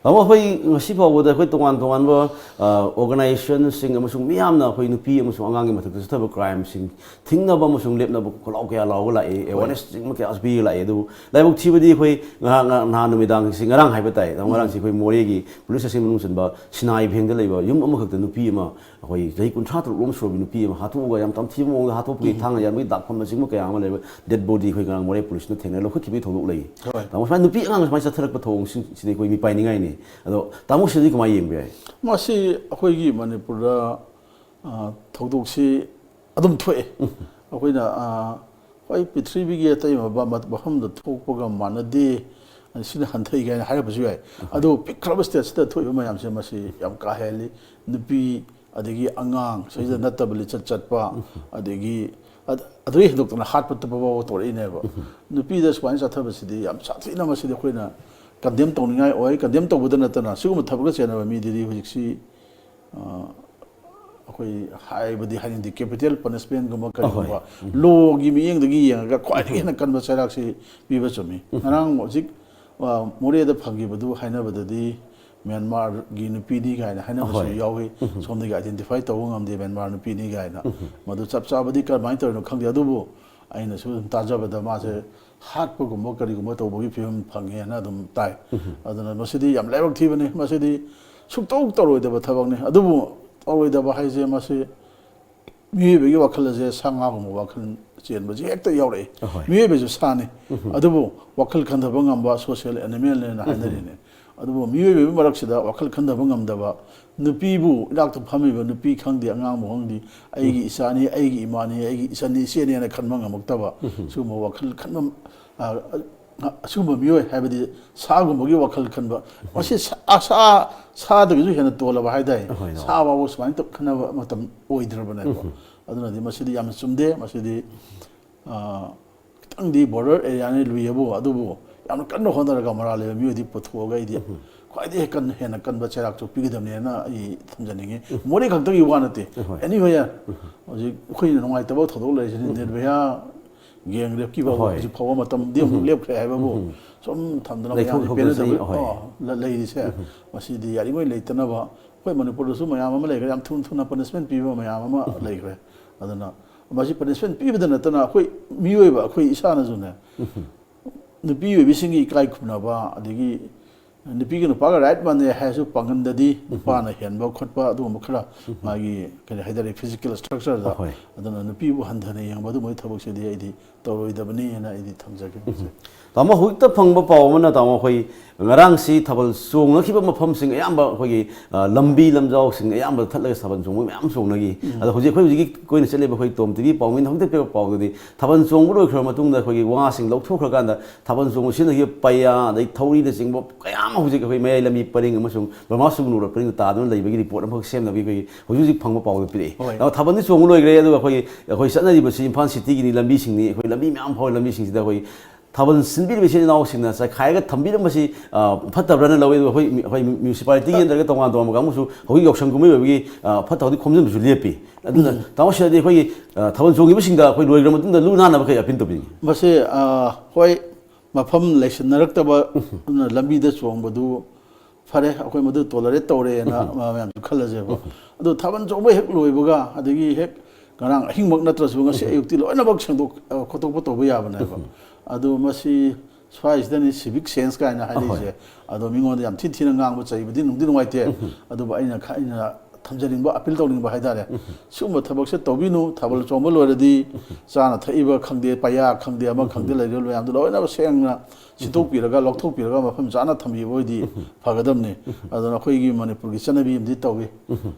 ꯇꯥꯃꯣ, ꯑꯩꯈꯣꯏ ꯉꯁꯤ ꯐꯥꯎꯕꯗ ꯑꯩꯈꯣꯏ ꯇꯣꯉꯥꯟ ꯇꯣꯉꯥꯟꯕ ꯑꯣꯔꯒꯅꯥꯏꯖꯦꯁꯟꯁꯤꯡ ꯑꯃꯁꯨꯡ ꯃꯤꯌꯥꯝꯅ ꯑꯩꯈꯣꯏ ꯅꯨꯄꯤ ꯑꯃꯁꯨꯡ ꯑꯉꯥꯡꯒꯤ ꯃꯊꯛꯇ ꯆꯠꯊꯕ ꯀ꯭ꯔꯥꯏꯝꯁꯤꯡ ꯊꯤꯡꯅꯕ ꯑꯃꯁꯨꯡ ꯂꯦꯞꯅꯕ ꯈꯣꯜꯂꯥꯎ ꯀꯌꯥ ꯂꯥꯎꯔꯒ ꯂꯥꯛꯏ, ꯑꯦꯋꯥꯔꯅꯦꯁ ꯆꯤꯡꯕ ꯀꯌꯥꯁꯨ ꯄꯤꯔꯒ ꯂꯥꯛꯏ꯫ ꯑꯗꯨꯕꯨ ꯂꯥꯏꯕꯛ ꯊꯤꯕꯗꯤ ꯑꯩꯈꯣꯏ ꯉꯔꯥꯡ, ꯉꯔꯥꯡ, ꯅꯍꯥꯟ ꯅꯨꯃꯤꯗꯥꯡꯁꯤ, ꯉꯔꯥꯡ ꯍꯥꯏꯕ ꯇꯥꯏ, ꯇꯥꯃꯣ, ꯉꯔꯥꯡꯁꯤ ꯑꯩꯈꯣꯏ ꯃꯣꯔꯦꯒꯤ ꯄꯨꯂꯤꯁ ꯁ꯭ꯇꯦꯁꯟ ꯃꯅꯨꯡ ꯆꯟꯕ ꯁꯤꯅꯥꯏ ꯚꯦꯡꯗ ꯂꯩꯕ ꯌꯨꯝ ꯑꯃꯈꯛꯇ ꯅꯨꯄꯤ ꯑꯃ, ꯑꯩꯈꯣꯏ ꯆꯍꯤ ꯀꯨꯟꯊ꯭ꯔꯥ ꯇꯔꯨꯛ ꯂꯣꯝ ꯁꯨꯔꯕꯤ ꯅꯨꯄꯤ ꯑꯃ ꯍꯥꯠꯇꯣꯛꯑꯒ ꯌꯥꯝ ꯇꯝꯊꯤꯕ ꯃꯑꯣꯡꯗ ꯍꯥꯠꯇꯣꯛꯄꯒꯤ ꯊꯥꯡꯅ ꯌꯥꯟꯕꯒꯤ ꯗꯥꯛꯐꯝꯅꯆꯤꯡꯕ ꯀꯌꯥ ꯑꯃ ꯂꯩꯕ ꯗꯦꯗ ꯕꯣꯗꯤ ꯑꯩꯈꯣꯏ ꯉꯔꯥꯡ ꯃꯣꯔꯦ ꯄꯨꯂꯤꯁꯅ ꯊꯦꯡꯅꯔ ꯂꯧꯈꯠꯈꯤꯕꯒꯤ ꯊꯧꯗꯣꯛ ꯂꯩ꯫ ꯍꯣꯏ꯫ ꯇꯥꯃꯣ, ꯁꯨꯃꯥꯏꯅ ꯅꯨꯄꯤ ꯑꯉꯥꯡ ꯁꯨꯃꯥꯏꯅ ꯆꯠꯊꯔꯛꯄ ꯊꯧꯑꯣꯡꯁꯤꯡꯁꯤꯗꯤ ꯑꯩꯈꯣꯏ ꯃꯤꯄꯥꯏꯅꯤꯡꯉꯥꯏꯅꯤ꯫ ꯑꯗꯣ ꯇꯥꯃꯣ, ꯁꯤꯗꯤ ꯀꯃꯥꯏꯅ ꯌꯦꯡꯕ ꯌꯥꯏ? ꯃꯁꯤ ꯑꯩꯈꯣꯏꯒꯤ ꯃꯅꯤꯄꯨꯔꯗ, ꯑ, ꯊꯧꯗꯣꯛꯁꯤ ꯑꯗꯨꯝ ꯊꯣꯛꯑꯦ꯫ ꯑꯩꯈꯣꯏꯅ, ꯑ, ꯍꯣꯏ, ꯄ꯭ꯔꯤꯊꯤꯕꯤꯒꯤ ꯑꯇꯩ ꯃꯐꯝꯗ ꯊꯣꯛꯄꯒ ꯃꯥꯟꯅꯗꯦ, ꯁꯤꯅ ꯍꯟꯊꯩ ꯀꯥꯏꯅ ꯍꯥꯏꯔꯛꯄꯁꯨ ꯌꯥꯏ꯫ ꯑꯗꯨꯕꯨ ꯄꯤꯛꯈ꯭ꯔꯕ ꯁ꯭ꯇꯦꯠꯁꯤꯗ ꯊꯣꯛꯏꯕ ꯃꯌꯥꯝꯁꯦ ꯃꯁꯤ ꯌꯥꯝ ꯀꯥ ꯍꯦꯜꯂꯤ꯫ ꯅꯨꯄꯤ, ꯑꯗꯒꯤ ꯑꯉꯥꯡ, ꯁꯤꯗ ꯅꯠꯇꯕ ꯂꯤꯆꯠ ꯆꯠꯄ, ꯑꯗꯒꯤ ꯑꯗ-, ꯑꯗꯨꯗꯩ ꯍꯦꯟꯗꯣꯛꯇꯅ ꯍꯥꯠꯄ ꯇꯨꯞꯄ ꯐꯥꯎꯕ ꯇꯧꯔꯛꯏꯅꯦꯕ꯫ ꯅꯨꯄꯤꯗ ꯁꯨꯃꯥꯏꯅ ꯆꯠꯊꯕꯁꯤꯗꯤ ꯌꯥꯝ ꯁꯥꯊꯤꯅ, ꯃꯁꯤꯗꯤ ꯑꯩꯈꯣꯏꯅ ꯀꯟꯗꯦꯝ ꯇꯧꯅꯤꯡꯉꯥꯏ ꯑꯣꯏ꯫ ꯀꯟꯗꯦꯝ ꯇꯧꯕꯗ ꯅꯠꯇꯅ ꯁꯤꯒꯨꯝꯕ ꯊꯕꯛꯇ ꯆꯦꯟꯅꯕ ꯃꯤꯗꯨꯗꯤ ꯍꯧꯖꯤꯛꯁꯤ, ꯑ, ꯑꯩꯈꯣꯏ ꯍꯥꯏꯕꯗꯤ ꯍꯥꯏꯅꯤꯡꯗꯦ, ꯀꯦꯄꯤꯇꯦꯜ ꯄꯅꯤꯁꯃꯦꯟꯒꯨꯝꯕ ꯀꯔꯤꯒꯨꯝꯕ, ꯂꯣꯒꯤ ꯃꯤꯠꯌꯦꯡꯗꯒꯤ ꯌꯦꯡꯉꯒ ꯈ꯭ꯋꯥꯏꯗꯒꯤ ꯍꯦꯟꯅ ꯀꯟꯕ ꯆꯩꯔꯥꯛꯁꯤ ꯄꯤꯕ ꯆꯨꯝꯃꯤ꯫ ꯉꯔꯥꯡ ꯍꯧꯖꯤꯛ, ꯑ, ꯃꯣꯔꯦꯗ ꯐꯪꯈꯤꯕꯗꯨ ꯍꯥꯏꯅꯕꯗꯗꯤ ꯃ꯭ꯌꯥꯟꯃꯥꯔꯒꯤ ꯅꯨꯄꯤꯅꯤ ꯀꯥꯏꯅ ꯍꯥꯏꯅꯕꯁꯨ ꯑꯍꯣꯏ꯫ ꯌꯥꯎꯏ꯫ ꯁꯣꯝꯗꯒꯤ ꯑꯥꯏꯗꯦꯟꯇꯤꯐꯥꯏ ꯇꯧꯕ ꯉꯝꯗꯦ ꯃ꯭ꯌꯥꯟꯃꯥꯔ ꯅꯨꯄꯤꯅꯤ ꯀꯥꯏꯅ꯫ ꯃꯗꯨ ꯆꯞ ꯆꯥꯕꯗꯤ ꯀꯔꯝꯍꯥꯏꯅ ꯇꯧꯔꯤꯅꯣ ꯈꯪꯗꯦ, ꯑꯗꯨꯕꯨ ꯑꯩꯅꯁꯨ ꯑꯗꯨꯝ ꯇꯥꯖꯕꯗ ꯃꯥꯁꯦ ꯍꯥꯠꯄꯒꯨꯝꯕ ꯀꯔꯤꯒꯨꯝꯕ ꯇꯧꯕꯒꯤ ꯐꯤꯕꯝ ꯐꯪꯉꯦꯅ ꯑꯗꯨꯝ ꯇꯥꯏ꯫ ꯑꯗꯨꯅ ꯃꯁꯤꯗꯤ ꯌꯥꯝ ꯂꯥꯏꯕꯛ ꯊꯤꯕꯅꯤ꯫ ꯃꯁꯤꯗꯤ ꯁꯨꯛꯇꯧ ꯇꯧꯔꯣꯏꯗꯕ ꯊꯕꯛꯅꯤ꯫ ꯑꯗꯨꯕꯨ ꯇꯧꯔꯣꯏꯗꯕ ꯍꯥꯏꯁꯦ, ꯃꯁꯤ ꯃꯤꯑꯣꯏꯕꯒꯤ ꯋꯥꯈꯜ ꯑꯁꯦ ꯁꯥ ꯉꯥꯒꯨꯝꯕ ꯋꯥꯈꯜ ꯆꯦꯟꯕꯁꯦ ꯍꯦꯛꯇ ꯌꯥꯎꯔꯛꯏ꯫ ꯑꯍꯣꯏ꯫ ꯃꯤꯑꯣꯏꯕꯁꯨ ꯁꯥꯅꯤ꯫ ꯑꯗꯨꯕꯨ ꯋꯥꯈꯜ ꯈꯟꯊꯕ ꯉꯝꯕ social animalꯅꯦꯅ ꯍꯥꯏꯅꯔꯤꯅꯦ꯫ ꯑꯗꯨꯕꯨ ꯃꯤꯑꯣꯏꯕꯒꯤ ꯃꯔꯛꯁꯤꯗ ꯋꯥꯈꯜ ꯈꯟꯊꯕ ꯉꯝꯗꯕ, ꯅꯨꯄꯤꯕꯨ ꯏꯅꯥꯛꯇ ꯐꯝꯃꯤꯕ ꯅꯨꯄꯤ ꯈꯪꯗꯦ, ꯑꯉꯥꯡꯕꯨ ꯈꯪꯗꯦ, "ꯑꯩꯒꯤ ꯏꯆꯥꯅꯤ, ꯑꯩꯒꯤ ꯏꯃꯥꯅꯤ, ꯑꯩꯒꯤ ꯏꯆꯟꯅꯤ, ꯏꯆꯦꯅꯦꯅ" ꯈꯟꯕ ꯉꯝꯃꯛꯇꯕ, ꯁꯤꯒꯨꯝꯕ ꯋꯥꯈꯜ ꯈꯟꯕ, ꯑ, ꯑ, ꯑꯁꯤꯒꯨꯝꯕ ꯃꯤꯑꯣꯏ ꯍꯥꯏꯕꯗꯤ ꯁꯥꯒꯨꯝꯕꯒꯤ ꯋꯥꯈꯜ ꯈꯟꯕ, ꯃꯁꯤ ꯁꯥ, ꯁꯥ, ꯁꯥꯗꯒꯤꯁꯨ ꯍꯦꯟꯅ ꯇꯣꯜꯂꯕ ꯍꯥꯏꯇꯥꯔꯦ꯫ ꯍꯣꯏ, ꯍꯣꯏ꯫ ꯁꯥ ꯐꯥꯎꯕ ꯁꯨꯃꯥꯏꯅ ꯇꯧ-, ꯈꯟꯅꯕ ꯃꯇꯝ ꯑꯣꯏꯗ꯭ꯔꯕꯅꯦꯕ꯫ ꯑꯗꯨꯅꯗꯤ ꯃꯁꯤꯗꯤ ꯌꯥꯝꯅ ꯆꯨꯝꯗꯦ꯫ ꯃꯁꯤꯗꯤ, ꯑ, ꯈꯤꯇꯪꯗꯤ border areaꯅꯤ ꯂꯨꯏꯌꯦꯕꯨ, ꯑꯗꯨꯕꯨ ꯌꯥꯝꯅ ꯀꯟꯅ ꯍꯣꯠꯅꯔꯒ ꯃꯔꯥꯜ ꯂꯩꯕ ꯃꯤꯑꯣꯏꯗꯤ ꯄꯨꯊꯣꯛꯑꯒ ꯑꯩꯗꯤ ꯈ꯭ꯋꯥꯏꯗꯒꯤ ꯀꯟ-, ꯍꯦꯟꯅ ꯀꯟꯕ ꯆꯩꯔꯥꯛꯁꯨ ꯄꯤꯒꯗꯕꯅꯦꯅ ꯑꯩ ꯊꯝꯖꯅꯤꯡꯉꯤ꯫ ꯃꯣꯔꯦ ꯈꯛꯇꯒꯤ ꯋꯥ ꯅꯠꯇꯦ꯫ ꯍꯣꯏ꯫ Anywhere꯫ ꯍꯧꯖꯤꯛ ꯑꯩꯈꯣꯏꯅ ꯅꯨꯡꯉꯥꯏꯇꯕ ꯊꯧꯗꯣꯛ ꯂꯩꯔꯤꯁꯤ ꯅꯤꯔꯚꯌꯥ gang rapeꯀꯤ ꯐꯥꯎꯕ ꯍꯣꯏ꯫ ꯍꯧꯖꯤꯛ ꯐꯥꯎꯕ ꯃꯇꯝꯗꯤ ꯑꯃꯨꯛ ꯂꯦꯞꯈ꯭ꯔꯦ ꯍꯥꯏꯕꯕꯨ ꯁꯨꯝ ꯊꯝꯗꯅ ꯃꯌꯥꯝꯒꯤ ꯂꯩꯊꯣꯛ ꯊꯣꯛꯇꯅ ꯄꯦꯟꯅꯗꯕ ꯆꯠꯂꯤ꯫ ꯍꯣꯏ꯫ ꯑꯣ, ꯂ-, ꯂꯩꯔꯤꯁꯦ꯫ ꯃꯁꯤꯗꯤ ꯌꯥꯔꯤꯉꯩ ꯂꯩꯇꯅꯕ꯫ ꯑꯩꯈꯣꯏ ꯃꯅꯤꯄꯨꯔꯗꯁꯨ ꯃꯌꯥꯝ ꯑꯃ ꯂꯩꯈ꯭ꯔꯦ, ꯌꯥꯝ ꯊꯨꯅ ꯊꯨꯅ punishment ꯄꯤꯕ ꯃꯌꯥꯝ ꯑꯃ ꯂꯩꯈ꯭ꯔꯦ꯫ ꯑꯗꯨꯅ ꯃꯁꯤ punishment ꯄꯤꯕꯗ ꯅꯠꯇꯅ ꯑꯩꯈꯣꯏ ꯃꯤꯑꯣꯏꯕ ꯑꯩꯈꯣꯏ ꯏꯁꯥꯅꯁꯨꯅꯦ, ꯅꯨꯄꯤ ꯑꯣꯏꯕꯤꯁꯤꯡꯒꯤ ꯏꯀꯥꯏ ꯈꯨꯝꯅꯕ, ꯑꯗꯒꯤ ꯅꯨꯄꯤꯒ ꯅꯨꯄꯥꯒ right ꯃꯥꯟꯅꯩ ꯍꯥꯏꯔꯁꯨ ꯄꯥꯡꯒꯟꯗꯗꯤ ꯅꯨꯄꯥꯅ ꯍꯦꯟꯕ ꯈꯣꯠꯄ ꯑꯗꯨꯒꯨꯝꯕ ꯈꯔ ꯃꯥꯒꯤ ꯀꯔꯤ ꯍꯥꯏꯇꯥꯔꯦ, physical structureꯗ꯫ ꯑꯍꯣꯏ꯫ ꯑꯗꯨꯅ ꯅꯨꯄꯤꯕꯨ ꯍꯟꯊꯅ ꯌꯦꯡꯕ ꯑꯗꯨꯒꯨꯝꯕꯒꯤ ꯊꯕꯛꯁꯤꯗꯤ ꯑꯩꯗꯤ ꯇꯧꯔꯣꯏꯗꯕꯅꯤ ꯍꯥꯏꯅ ꯑꯩꯗꯤ ꯊꯝꯖꯒꯦ꯫ ꯇꯥꯃꯣ, ꯍꯧꯖꯤꯛꯇ ꯐꯪꯕ ꯄꯥꯎ ꯑꯃꯅ, ꯇꯥꯃꯣ, ꯑꯩꯈꯣꯏ ꯉꯔꯥꯡꯁꯤ ꯊꯥꯕꯜ ꯆꯣꯡꯅꯈꯤꯕ ꯃꯐꯝꯁꯤꯡ ꯑꯌꯥꯝꯕ ꯑꯩꯈꯣꯏꯒꯤ, ꯑ, ꯂꯝꯕꯤ ꯂꯝꯖꯥꯎꯁꯤꯡ ꯑꯌꯥꯝꯕ ꯊꯠꯂꯒ ꯊꯥꯕꯜ ꯆꯣꯡꯕ ꯃꯌꯥꯝ ꯆꯣꯡꯅꯈꯤ꯫ ꯑꯗꯣ ꯍꯧꯖꯤꯛ ꯑꯩꯈꯣꯏ ꯍꯧꯖꯤꯛꯀꯤ ꯀꯣꯏꯅ ꯆꯠꯂꯤꯕ ꯑꯩꯈꯣꯏ ꯇꯣꯝ ꯇꯤꯚꯤ ꯄꯥꯎꯃꯤꯅ ꯍꯧꯖꯤꯛꯇ ꯄꯤꯔꯛꯄ ꯄꯥꯎꯗꯗꯤ ꯊꯥꯕꯜ ꯆꯣꯡꯕ ꯂꯣꯏꯈ꯭ꯔꯕ ꯃꯇꯨꯡꯗ ꯑꯩꯈꯣꯏꯒꯤ ꯋꯥꯁꯤꯡ ꯂꯧꯊꯣꯛꯈ꯭ꯔꯀꯥꯟꯗ ꯊꯥꯕꯜ ꯆꯣꯡꯕ ꯁꯤꯖꯤꯟꯅꯈꯤꯕ ꯄꯩꯌꯥ, ꯑꯗꯩ ꯊꯧꯔꯤꯅꯆꯤꯡꯕ ꯀꯌꯥ ꯑꯃ ꯍꯧꯖꯤꯛ ꯑꯩꯈꯣꯏ ꯃꯌꯥꯏ ꯂꯝꯕꯤ ꯄꯔꯤꯡ ꯑꯃꯁꯨꯡ ꯕ꯭ꯔꯍꯃꯥꯁꯨ ꯅꯣꯔꯠ ꯄꯔꯤꯡꯗ ꯇꯥꯗꯨꯅ ꯂꯩꯕꯒꯤ report ꯑꯃꯈꯛ ꯁꯦꯝꯅꯕꯒꯤ ꯑꯩꯈꯣꯏꯒꯤ ꯍꯧꯖꯤꯛ ꯍꯧꯖꯤꯛ ꯐꯪꯕ ꯄꯥꯎꯗ ꯄꯤꯔꯛꯏ꯫ ꯍꯣꯏ꯫ ꯑꯗꯣ ꯊꯥꯕꯜꯗꯤ ꯆꯣꯡꯕ ꯂꯣꯏꯈ꯭ꯔꯦ, ꯑꯗꯨꯒ ꯑꯩꯈꯣꯏꯒꯤ, ꯑꯩꯈꯣꯏ ꯆꯠꯅꯔꯤꯕꯁꯤ ꯏꯝꯐꯥꯜ cityꯒꯤꯅꯤ, ꯂꯝꯕꯤꯁꯤꯡꯅꯤ, ꯑꯩꯈꯣꯏ ꯂꯝꯕꯤ ꯃꯌꯥꯝ ꯐꯥꯎꯔ ꯂꯝꯕꯤꯁꯤꯡꯁꯤꯗ ꯑꯩꯈꯣꯏ ꯊꯥꯕꯜ ꯁꯤꯟꯕꯤꯔꯤꯕ ꯏꯆꯤꯜ ꯏꯅꯥꯎꯁꯤꯡꯅ ꯆꯥꯏꯈꯥꯏꯔꯒ ꯊꯝꯕꯤꯔꯝꯕꯁꯤ, ꯑ, ꯐꯠꯇꯕ꯭ꯔꯅ ꯂꯧꯏ꯫ ꯑꯗꯨꯒ ꯑꯩꯈꯣꯏ, ꯑꯩꯈꯣꯏ municipalityꯒꯤ ꯅꯠꯇ꯭ꯔꯒ ꯇꯣꯉꯥꯟ ꯇꯣꯉꯥꯟꯕ ꯀꯥꯡꯕꯨꯁꯨ ꯍꯧꯖꯤꯛ ꯌꯥꯎꯁꯪ ꯀꯨꯝꯍꯩ ꯑꯣꯏꯕꯒꯤ, ꯑ, ꯐꯠꯇ ꯍꯥꯎꯗꯤ ꯈꯣꯝꯖꯤꯟꯕꯁꯨ ꯂꯦꯞꯄꯤ꯫ ꯑꯗꯨꯅ ꯇꯥꯃꯣ, ꯁꯤꯗꯗꯤ ꯑꯩꯈꯣꯏꯒꯤ, ꯑ, ꯊꯥꯕꯜ ꯆꯣꯡꯈꯤꯕꯁꯤꯡꯗ ꯑꯩꯈꯣꯏ ꯂꯣꯏꯈ꯭ꯔ ꯃꯇꯨꯡꯗ ꯂꯨ ꯅꯥꯟꯅꯕ ꯀꯩ appeal ꯇꯧꯕꯤꯅꯤꯡꯉꯤ? ꯃꯁꯤ, ꯑ, ꯍꯣꯏ, ꯃꯐꯝ ꯂꯩꯁꯤꯟꯅꯔꯛꯇꯕ, ꯑꯗꯨꯅ ꯂꯝꯕꯤꯗ ꯆꯣꯡꯕꯗꯨ ꯐꯔꯦ, ꯑꯩꯈꯣꯏ ꯃꯗꯨ tolerate ꯇꯧꯔꯦꯅ ꯃꯌꯥꯝꯁꯨ ꯈꯜꯂꯁꯦꯕ꯫ ꯑꯗꯨ ꯊꯥꯕꯜ ꯆꯣꯡꯕ ꯍꯦꯛ ꯂꯣꯏꯕꯒ, ꯑꯗꯒꯤ ꯍꯦꯛ ꯉꯔꯥꯡ ꯑꯍꯤꯡꯃꯛ ꯅꯠꯇ꯭ꯔꯁꯨ ꯉꯁꯤ ꯑꯌꯨꯛꯇꯤ ꯂꯣꯏꯅꯃꯛ ꯁꯦꯡꯗꯣꯛ-, ꯑ, ꯈꯣꯠꯇꯣꯛꯄ ꯇꯧꯕ ꯌꯥꯕꯅꯦꯕ꯫ ꯑꯗꯨ ꯃꯁꯤ ꯁ꯭ꯋꯥꯏꯁꯤꯗꯅꯤ civic sense ꯀꯥꯏꯅ ꯍꯥꯏꯔꯤꯁꯦ꯫ ꯑꯗꯣ ꯃꯤꯉꯣꯟꯗ ꯌꯥꯝ ꯊꯤ ꯊꯤꯅ ꯉꯥꯡꯕ ꯆꯩꯕꯗꯤ ꯅꯨꯡꯗꯤ ꯅꯨꯡꯉꯥꯏꯇꯦ꯫ ꯑꯗꯨꯕꯨ ꯑꯩꯅ ꯈ-, ꯑꯩꯅ ꯊꯝꯖꯅꯤꯡꯕ, appeal ꯇꯧꯅꯤꯡꯕ ꯍꯥꯏꯇꯥꯔꯦ, ꯁꯤꯒꯨꯝꯕ ꯊꯕꯛꯁꯦ ꯇꯧꯕꯤꯅꯨ꯫ ꯊꯥꯕꯜ ꯆꯣꯡꯕ ꯂꯣꯏꯔꯗꯤ ꯆꯥꯅ ꯊꯛꯏꯕ ꯈꯪꯗꯦ, ꯄꯩꯌꯥ ꯈꯪꯗꯦ, ꯑꯃ ꯈꯪꯗꯦ, ꯂꯩꯔꯤꯕ ꯃꯌꯥꯝꯗꯣ ꯂꯣꯏꯅꯃꯛ ꯁꯦꯡꯅ ꯁꯤꯠꯇꯣꯛꯄꯤꯔꯒ, ꯂꯧꯊꯣꯛꯄꯤꯔꯒ ꯃꯐꯝ ꯆꯥꯅ ꯊꯝꯕꯤꯕ ꯑꯣꯏꯗꯤ ꯐꯒꯗꯕꯅꯤ꯫ ꯑꯗꯨꯅ ꯑꯩꯈꯣꯏꯒꯤ ꯃꯅꯤꯄꯨꯔꯒꯤ ꯆꯠꯅꯕꯤ ꯑꯃꯗꯤ ꯇꯧꯏ꯫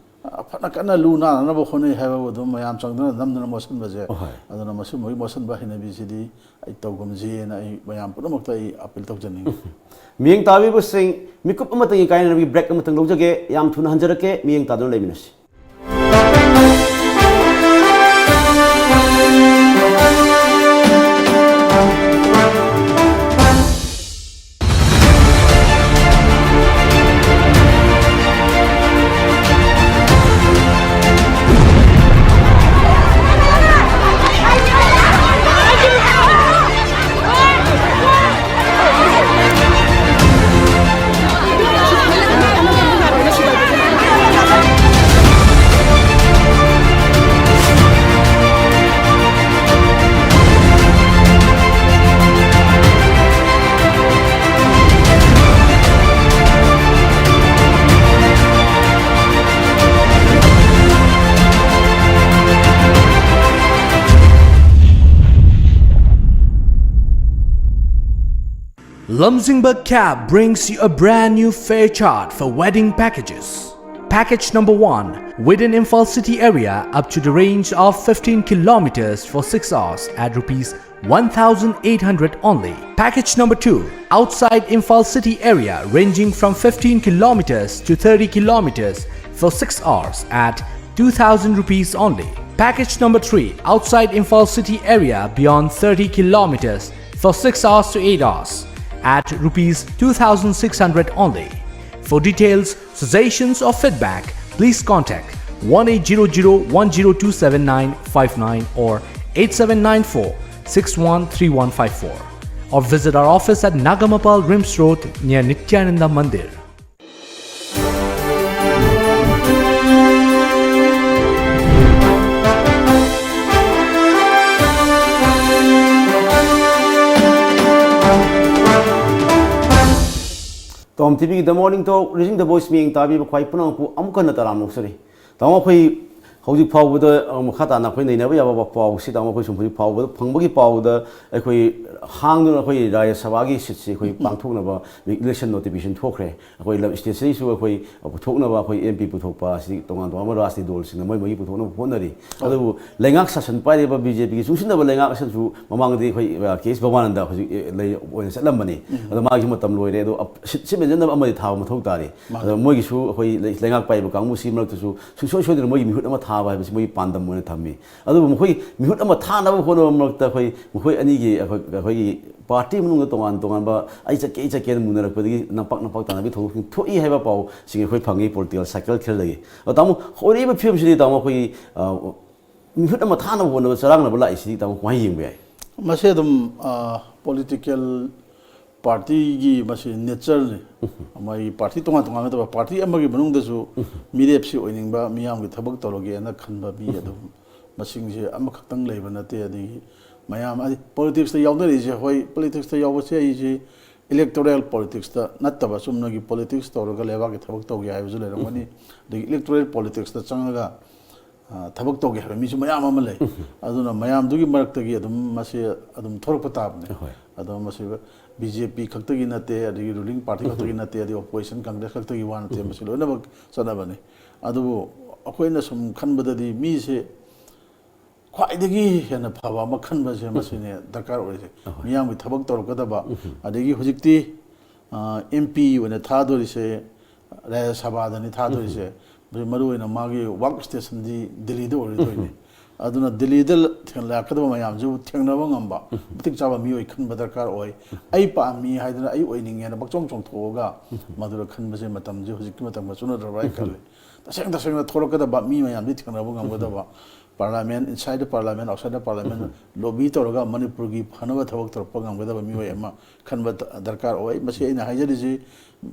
ꯐꯅ ꯀꯟꯅ ꯂꯨ ꯅꯥꯟꯅꯅꯕ ꯍꯣꯠꯅꯩ ꯍꯥꯏꯕꯕꯨ ꯑꯗꯨꯝ ꯃꯌꯥꯝ ꯆꯪꯗꯅ ꯅꯝꯗꯅ ꯃꯣꯠꯁꯤꯟꯕꯁꯦ꯫ ꯑꯗꯨꯅ ꯃꯁꯤꯒꯨꯝꯕꯒꯤ ꯃꯣꯠꯁꯤꯟꯕ ꯍꯩꯅꯕꯤꯁꯤꯗꯤ ꯑꯩ ꯇꯧꯒꯨꯝꯁꯦꯅ ꯑꯩ ꯃꯌꯥꯝ ꯄꯨꯝꯅꯃꯛꯇ ꯑꯩ appeal ꯇꯧꯖꯅꯤꯡꯉꯤ꯫ ꯃꯤꯠꯌꯦꯡ ꯇꯥꯕꯤꯕꯁꯤꯡ, ꯃꯤꯀꯨꯞ ꯑꯃꯇꯪꯒꯤ ꯀꯥꯏꯅꯅꯕꯒꯤ break ꯑꯃꯇꯪ ꯂꯧꯖꯒꯦ꯫ ꯌꯥꯝ ꯊꯨꯅ ꯍꯟꯖꯔꯛꯀꯦ, ꯃꯤꯠꯌꯦꯡ ꯇꯥꯗꯨꯅ ꯂꯩꯃꯤꯟꯅꯁꯤ꯫ Lumzingba Cab brings you a brand new fare chart for wedding packages. Package number one, within Imphal city area up to the range of fifteen kilometers for six hours at rupees one thousand eight hundred only. Package number two, outside Imphal city area ranging from fifteen kilometers to thirty kilometers for six hours at two thousand rupees only. Package number three, outside Imphal city area beyond thirty kilometers for six hours to eight hours at rupees two thousand six hundred only. For details, suggestions or feedback, please contact one eight zero zero one zero two seven nine five nine or eight seven nine four six one three one five four, or visit our office at Nagamapal, Rims Road, near Nityananda Mandir. ꯄꯥꯝ ꯇꯤꯚꯤꯒꯤ The Morning Talk, Raising the Voice ꯃꯤꯠꯌꯦꯡ ꯇꯥꯕꯤꯕ ꯈ꯭ꯋꯥꯏ ꯄꯨꯝꯅꯃꯛꯄꯨ ꯑꯃꯨꯛ ꯍꯟꯅ ꯇꯔꯥꯝꯅ ꯑꯣꯛꯆꯔꯤ꯫ ꯇꯥꯃꯣ, ꯑꯩꯈꯣꯏ ꯍꯧꯖꯤꯛ ꯐꯥꯎꯕꯗ, ꯑ, ꯃꯈꯥ ꯇꯥꯅ ꯑꯩꯈꯣꯏ ꯅꯩꯅꯕ ꯌꯥꯕ ꯄꯥꯎꯁꯤ, ꯇꯥꯃꯣ, ꯑꯩꯈꯣꯏ ꯁꯨꯝ ꯍꯧꯖꯤꯛ ꯐꯥꯎꯕꯗ ꯐꯪꯕꯒꯤ ꯄꯥꯎꯗ ꯑꯩꯈꯣꯏ ꯍꯥꯡꯗꯨꯅ ꯑꯩꯈꯣꯏ ꯔꯥꯖ꯭ꯌ ꯁꯚꯥꯒꯤ ꯁꯤꯠꯁꯤ ꯑꯩꯈꯣꯏ ꯄꯥꯡꯊꯣꯛꯅꯕ ꯏꯂꯦꯛꯁꯟ ꯅꯣꯇꯤꯐꯤꯀꯦꯁꯟ ꯊꯣꯛꯈ꯭ꯔꯦ꯫ ꯑꯩꯈꯣꯏ ꯂꯝ ꯁ꯭ꯇꯦꯠꯁꯤꯗꯒꯤꯁꯨ ꯑꯩꯈꯣꯏ ꯄꯨꯊꯣꯛꯅꯕ ꯑꯩꯈꯣꯏ ꯑꯦꯝ ꯄꯤ ꯄꯨꯊꯣꯛꯄ ꯑꯁꯤꯗꯤ ꯇꯣꯉꯥꯟ ꯇꯣꯉꯥꯟꯕ ꯔꯥꯖꯅꯤꯇꯤ ꯗꯣꯜꯁꯤꯡꯅ ꯃꯣꯏ ꯃꯣꯏꯒꯤ ꯄꯨꯊꯣꯛꯅꯕ ꯍꯣꯠꯅꯔꯤ꯫ ꯑꯗꯨꯕꯨ ꯂꯩꯉꯥꯛ ꯁꯥꯁꯟ ꯄꯥꯏꯔꯤꯕ ꯕꯤ ꯖꯦ ꯄꯤꯒꯤ ꯆꯨꯡꯁꯤꯟꯅꯕ ꯂꯩꯉꯥꯛ ꯑꯁꯤꯅꯁꯨ ꯃꯃꯥꯡꯗꯗꯤ ꯑꯩꯈꯣꯏ, ꯑ, ꯀꯦ ꯑꯦꯁ ꯚꯒꯋꯥꯅꯟꯗ ꯍꯧꯖꯤꯛ, ꯑꯦ, ꯂꯩ ꯑꯣꯏꯅ ꯆꯠꯂꯝꯕꯅꯤ꯫ ꯑꯗꯣ ꯃꯥꯒꯤꯁꯨ ꯃꯇꯝ ꯂꯣꯏꯔꯦ꯫ ꯑꯗꯣ ꯑꯞ-, ꯁꯤꯠ, ꯁꯤꯠ ꯃꯦꯟꯖꯟꯅꯕ ꯑꯃꯗꯤ ꯊꯥꯕ ꯃꯊꯧ ꯇꯥꯔꯤ꯫ ꯑꯗꯣ ꯃꯣꯏꯒꯤꯁꯨ ꯑꯩꯈꯣꯏ ꯂꯩ-, ꯂꯩꯉꯥꯛ ꯄꯥꯏꯕ ꯀꯥꯡꯕꯨꯁꯤꯒꯤ ꯃꯔꯛꯇꯁꯨ ꯁꯨꯡꯁꯣꯏ ꯁꯣꯏꯗꯅ ꯃꯣꯏꯒꯤ ꯃꯤꯍꯨꯠ ꯑꯃ ꯊꯥꯕ ꯍꯥꯏꯕꯁꯤ ꯃꯣꯏꯒꯤ ꯄꯥꯟꯗꯝ ꯑꯣꯏꯅ ꯊꯝꯃꯤ꯫ ꯑꯗꯨꯕꯨ ꯃꯈꯣꯏ ꯃꯤꯍꯨꯠ ꯑꯃ ꯊꯥꯅꯕ ꯍꯣꯠꯅꯕ ꯃꯔꯛꯇ ꯑꯩꯈꯣꯏ ꯃꯈꯣꯏ ꯑꯅꯤꯒꯤ ꯑꯩꯈꯣꯏ, ꯑꯩꯈꯣꯏꯒꯤ ꯄꯥꯔꯇꯤ ꯃꯅꯨꯡꯗ ꯇꯣꯉꯥꯟ ꯇꯣꯉꯥꯟꯕ "ꯑꯩ ꯆꯠꯀꯦ, ꯑꯩ ꯆꯠꯀꯦꯅ" ꯃꯨꯟꯅꯔꯛꯄꯗꯒꯤ ꯅꯝꯄꯥꯛ ꯅꯝꯄꯥꯛ ꯇꯥꯅꯕꯒꯤ ꯊꯧꯗꯣꯛꯁꯤꯡ ꯊꯣꯛꯏ ꯍꯥꯏꯕ ꯄꯥꯎꯁꯤꯡ ꯑꯩꯈꯣꯏ ꯐꯪꯉꯤ ꯄꯣꯂꯤꯇꯤꯀꯦꯜ ꯁꯥꯔꯀꯜ ꯈꯔꯗꯒꯤ꯫ ꯑꯗꯣ ꯇꯥꯃꯣ, ꯑꯣꯏꯔꯛꯏꯕ ꯐꯤꯕꯝꯁꯤꯗꯤ, ꯇꯥꯃꯣ, ꯑꯩꯈꯣꯏꯒꯤ, ꯑ, ꯃꯤꯍꯨꯠ ꯑꯃ ꯊꯥꯅꯕ ꯍꯣꯠꯅꯕ ꯆꯔꯥꯡꯅꯕ ꯂꯥꯛꯏꯁꯤꯗꯤ, ꯇꯥꯃꯣ, ꯀꯃꯥꯏꯅ ꯌꯦꯡꯕ ꯌꯥꯏ? ꯃꯁꯤ ꯑꯗꯨꯝ, ꯑ, ꯄꯣꯂꯤꯇꯤꯀꯦꯜ ꯄꯥꯔꯇꯤꯒꯤ ꯃꯁꯤ ꯅꯦꯆꯔꯅꯤ꯫ ꯃꯥꯒꯤ ꯄꯥꯔꯇꯤ ꯇꯣꯉꯥꯟ ꯇꯣꯉꯥꯟ ꯅꯠꯇꯕ, ꯄꯥꯔꯇꯤ ꯑꯃꯒꯤ ꯃꯅꯨꯡꯗꯁꯨ ꯃꯤꯔꯦꯞꯁꯤ ꯑꯣꯏꯅꯤꯡꯕ, ꯃꯤꯌꯥꯝꯒꯤ ꯊꯕꯛ ꯇꯧꯔꯒꯦꯅ ꯈꯟꯕ ꯃꯤ ꯑꯗꯨꯝ ꯃꯁꯤꯡꯁꯦ ꯑꯃꯈꯛꯇꯪ ꯂꯩꯕ ꯅꯠꯇꯦ꯫ ꯑꯗꯒꯤ ꯃꯌꯥꯝ, ꯍꯥꯏꯗꯤ, ꯄꯣꯂꯤꯇꯤꯛꯁꯇ ꯌꯥꯎꯅꯔꯤꯁꯦ, ꯍꯣꯏ, ꯄꯣꯂꯤꯇꯤꯛꯁꯇ ꯌꯥꯎꯕꯁꯦ ꯑꯩꯁꯦ ꯏꯂꯦꯛꯇꯣꯔꯦꯜ ꯄꯣꯂꯤꯇꯤꯛꯁꯇ ꯅꯠꯇꯕ ꯆꯨꯝꯅꯒꯤ ꯄꯣꯂꯤꯇꯤꯛꯁ ꯇꯧꯔꯒ ꯂꯩꯕꯥꯛꯀꯤ ꯊꯕꯛ ꯇꯧꯒꯦ ꯍꯥꯏꯕꯁꯨ ꯂꯩꯔꯝꯒꯅꯤ꯫ ꯑꯗꯒꯤ ꯏꯂꯦꯛꯇꯣꯔꯦꯜ ꯄꯣꯂꯤꯇꯤꯛꯁꯇ ꯆꯪꯉꯒ, ꯑ, ꯊꯕꯛ ꯇꯧꯒꯦ ꯍꯥꯏꯕ ꯃꯤꯁꯨ ꯃꯌꯥꯝ ꯑꯃ ꯂꯩ꯫ ꯑꯗꯨꯅ ꯃꯌꯥꯝꯗꯨꯒꯤ ꯃꯔꯛꯇꯒꯤ ꯑꯗꯨꯝ ꯃꯁꯤ ꯑꯗꯨꯝ ꯊꯣꯔꯛꯄ ꯇꯥꯕꯅꯦ꯫ ꯍꯣꯏ꯫ ꯑꯗꯣ ꯃꯁꯤ ꯕꯤ ꯖꯦ ꯄꯤ ꯈꯛꯇꯒꯤ ꯅꯠꯇꯦ, ꯑꯗꯒꯤ ꯔꯨꯂꯤꯡ ꯄꯥꯔꯇꯤ ꯈꯛꯇꯒꯤ ꯅꯠꯇꯦ, ꯑꯗꯒꯤ ꯑꯣꯄꯣꯖꯤꯁꯟ ꯀꯪꯒ꯭ꯔꯦꯁ ꯈꯛꯇꯒꯤ ꯋꯥ ꯅꯠꯇꯦ, ꯃꯁꯤ ꯂꯣꯏꯅꯃꯛ ꯆꯠꯅꯕꯅꯤ꯫ ꯑꯗꯨꯕꯨ ꯑꯩꯈꯣꯏꯅ ꯁꯨꯝ ꯈꯟꯕꯗꯗꯤ ꯃꯤꯁꯦ ꯈ꯭ꯋꯥꯏꯗꯒꯤ ꯍꯦꯟꯅ ꯐꯕ ꯑꯃ ꯈꯟꯕꯁꯦ ꯃꯁꯤꯅꯦ ꯗꯔꯀꯥꯔ ꯑꯣꯏꯔꯤꯁꯦ꯫ ꯑꯍꯣꯏ꯫ ꯃꯤꯌꯥꯝꯒꯤ ꯊꯕꯛ ꯇꯧꯔꯛꯀꯗꯕ, ꯎꯝ꯫ ꯑꯗꯒꯤ ꯍꯧꯖꯤꯛꯇꯤ, ꯑ, ꯑꯦꯝ ꯄꯤ ꯑꯣꯏꯅ ꯊꯥꯗꯣꯔꯤꯁꯦ, ꯔꯥꯖ꯭ꯌ ꯁꯚꯥꯗꯅꯤ ꯊꯥꯗꯣꯔꯤꯁꯦ꯫ ꯎꯝ꯫ ꯃꯔꯨ ꯑꯣꯏꯅ ꯃꯥꯒꯤ ꯋꯥꯔꯛ ꯁ꯭ꯇꯦꯁꯟꯗꯤ ꯗꯤꯜꯂꯤꯗ ꯑꯣꯏꯔꯣꯏꯗꯣꯏꯅꯤ꯫ ꯎꯝ꯫ ꯑꯗꯨꯅ ꯗꯤꯜꯂꯤꯗ ꯂꯥꯛꯀꯗꯕ ꯃꯌꯥꯝꯁꯤꯕꯨ ꯊꯦꯡꯅꯕ ꯉꯝꯕ, ꯎꯝ꯫ ꯃꯇꯤꯛ ꯆꯥꯕ ꯃꯤꯑꯣꯏ ꯈꯟꯕ ꯗꯔꯀꯥꯔ ꯑꯣꯏ꯫ ꯎꯝ꯫ ꯑꯩ ꯄꯥꯝꯃꯤ ꯍꯥꯏꯗꯅ, ꯑꯩ ꯑꯣꯏꯅꯤꯡꯉꯦꯅ ꯄꯪꯆꯣꯡ ꯆꯣꯡꯊꯣꯛꯑꯒ, ꯎꯝ꯫ ꯃꯗꯨꯗ ꯈꯟꯕꯁꯦ ꯃꯇꯝꯁꯦ ꯍꯧꯖꯤꯛꯀꯤ ꯃꯇꯝꯒ ꯆꯨꯅꯗ꯭ꯔꯕ꯭ꯔꯥ ꯍꯥꯏꯅ ꯎꯝ꯫ ꯈꯜꯂꯤ꯫ ꯇꯁꯦꯡ ꯇꯁꯦꯡꯅ ꯊꯣꯛꯂꯛꯀꯗꯕ ꯃꯤ ꯃꯌꯥꯝꯗꯤ ꯊꯦꯡꯅꯕ ꯉꯝꯒꯗꯕ, ꯎꯝ꯫ Parliament, inside the Parliament, outside the Parliament, um. Lobby ꯇꯧꯔꯒ ꯃꯅꯤꯄꯨꯔꯒꯤ ꯐꯅꯕ ꯊꯕꯛ ꯇꯧꯔꯛꯄ ꯉꯝꯒꯗꯕ ꯃꯤꯑꯣꯏ ꯑꯃ ꯈꯟꯕ ꯗ-, ꯗꯔꯀꯥꯔ ꯑꯣꯏ꯫ ꯃꯁꯤ ꯑꯩꯅ ꯍꯥꯏꯖꯔꯤꯁꯤ,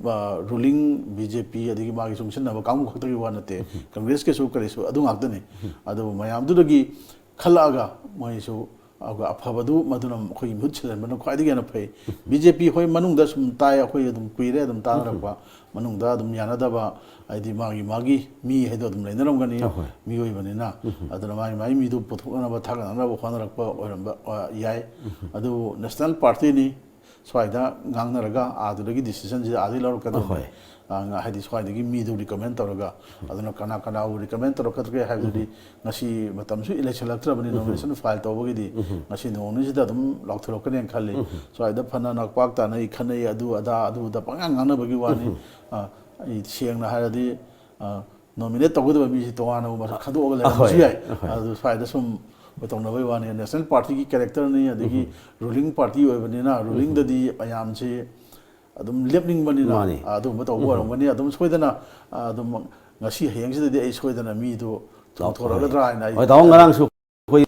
ꯑ, ꯔꯨꯂꯤꯡ ꯕꯤ ꯖꯦ ꯄꯤ ꯑꯗꯒꯤ ꯃꯥꯒꯤ ꯆꯨꯡꯁꯤꯟꯅꯕ ꯀꯥꯡꯕꯨ ꯈꯛꯇꯒꯤ ꯋꯥ ꯅꯠꯇꯦ, ꯎꯝ꯫ ꯀꯪꯒ꯭ꯔꯦꯁꯀꯤꯁꯨ ꯀꯔꯤꯁꯨ ꯑꯗꯨ ꯉꯥꯛꯇꯅꯤ꯫ ꯎꯝ꯫ ꯑꯗꯨꯕꯨ ꯃꯌꯥꯝꯗꯨꯗꯒꯤ ꯈꯜꯂꯛꯑꯒ ꯃꯣꯏꯁꯨ ꯑꯗꯨꯒ ꯑꯐꯕꯗꯨ ꯃꯗꯨꯅ ꯑꯩꯈꯣꯏꯒꯤ ꯃꯍꯨꯠ ꯁꯤꯜꯍꯟꯕꯅ ꯈ꯭ꯋꯥꯏꯗꯒꯤ ꯍꯦꯟꯅ ꯐꯩ꯫ ꯕꯤ ꯖꯦ ꯄꯤ ꯍꯣꯏ ꯃꯅꯨꯡꯗ ꯁꯨꯝ ꯇꯥꯏ, ꯑꯩꯈꯣꯏ ꯑꯗꯨꯝ ꯀꯨꯏꯔꯦ ꯑꯗꯨꯝ ꯇꯥꯅꯔꯛꯄ, ꯃꯅꯨꯡꯗ ꯑꯗꯨꯝ ꯌꯥꯅꯗꯕ, ꯍꯥꯏꯗꯤ ꯃꯥꯒꯤ ꯃꯥꯒꯤ ꯃꯤ ꯍꯥꯏꯗꯣ ꯑꯗꯨꯝ ꯂꯩꯅꯔꯝꯒꯅꯤ, ꯑꯍꯣꯏ꯫ ꯃꯤꯑꯣꯏꯕꯅꯤꯅ꯫ ꯑꯗꯨꯅ ꯃꯥꯒꯤ ꯃꯥꯒꯤ ꯃꯤꯗꯨ ꯄꯨꯊꯣꯛꯅꯅꯕ ꯊꯥꯒꯠꯅꯅꯕ ꯍꯣꯠꯅꯔꯛꯄ ꯑꯣꯏꯔꯝꯕ ꯑ, ꯌꯥꯏ꯫ ꯑꯗꯨꯕꯨ ꯅꯦꯁꯅꯦꯜ ꯄꯥꯔꯇꯤꯅꯤ, ꯁ꯭ꯋꯥꯏꯗ ꯉꯥꯡꯅꯔꯒ ꯑꯥꯗꯨꯗꯒꯤ ꯗꯤꯁꯤꯖꯟꯁꯤ ꯑꯥꯗꯒꯤ ꯂꯧꯔꯛꯀꯗꯕꯅꯤ꯫ ꯑꯍꯣꯏ꯫ ꯑ, ꯉ-, ꯍꯥꯏꯗꯤ ꯁ꯭ꯋꯥꯏꯗꯒꯤ ꯃꯤꯗꯨ ꯔꯤꯀꯃꯦꯟ ꯇꯧꯔꯒ, ꯑꯗꯨꯅ ꯀꯅꯥ ꯀꯅꯥꯕꯨ ꯔꯤꯀꯃꯦꯟ ꯇꯧꯔꯛꯀꯗꯒꯦ ꯍꯥꯏꯕꯗꯨꯗꯤ ꯉꯁꯤ ꯃꯇꯝꯁꯨ ꯂꯩꯁꯤꯜꯂꯛꯇ꯭ꯔꯕꯅꯤ, ꯅꯣꯃꯤꯅꯦꯁꯟ ꯐꯥꯏꯜ ꯇꯧꯕꯒꯤꯗꯤ ꯉꯁꯤ ꯅꯣꯡ ꯅꯤꯅꯤꯁꯤꯗ ꯑꯗꯨꯝ ꯂꯥꯎꯊꯣꯔꯛꯀꯅꯦꯅ ꯈꯜꯂꯤ꯫ ꯁ꯭ꯋꯥꯏꯗ ꯐꯅ ꯅꯛꯄꯥꯛ ꯇꯥꯅꯩ, ꯈꯟꯅꯩ, ꯑꯗꯨ ꯑꯗꯥ, ꯑꯗꯨ ꯑꯗꯥ ꯄꯪꯉꯥꯡ ꯉꯥꯡꯅꯕꯒꯤ ꯋꯥꯅꯤ꯫ ꯑ, ꯑꯩ ꯁꯦꯡꯅ ꯍꯥꯏꯔꯗꯤ, ꯑ, ꯅꯣꯃꯤꯅꯦꯠ ꯇꯧꯒꯗꯕ ꯃꯤꯁꯤ ꯇꯣꯉꯥꯟꯅ ꯃꯁꯛ ꯈꯟꯗꯣꯛꯑꯒ ꯂꯩꯔꯝꯕꯁꯨ ꯑꯍꯣꯏ, ꯌꯥꯏ꯫ ꯑꯍꯣꯏ꯫ ꯑꯗꯨ ꯁ꯭ꯋꯥꯏꯗ ꯁꯨꯝ ꯑꯩꯈꯣꯏ ꯇꯧꯅꯕꯩ ꯋꯥꯅꯤ꯫ ꯅꯦꯁꯅꯦꯜ ꯄꯥꯔꯇꯤꯒꯤ ꯀꯦꯔꯦꯛꯇꯔꯅꯤ, ꯑꯗꯒꯤ ꯔꯨꯂꯤꯡ ꯄꯥꯔꯇꯤ ꯑꯣꯏꯕꯅꯤꯅ ꯔꯨꯂꯤꯡꯗꯗꯤ ꯃꯌꯥꯝꯁꯤ ꯑꯗꯨꯝ ꯂꯦꯞꯅꯤꯡꯕꯅꯤꯅ ꯃꯥꯅꯤ꯫ ꯑꯗꯨꯒꯨꯝꯕ ꯇꯧꯕ ꯑꯣꯏꯔꯝꯒꯅꯤ꯫ ꯑꯗꯨꯝ ꯁꯣꯏꯗꯅ, ꯑ, ꯑꯗꯨꯝ ꯉꯁꯤ ꯍꯌꯦꯡꯁꯤꯗꯗꯤ ꯑꯩ ꯁꯣꯏꯗꯅ ꯃꯤꯗꯨ ꯆꯣꯡꯊꯣꯔꯛꯀꯗ꯭ꯔꯥ ꯍꯥꯏꯅ ꯑꯩ ꯍꯣꯏ, ꯇꯥꯃꯣ, ꯉꯔꯥꯡꯁꯨ ꯑꯩꯈꯣꯏ,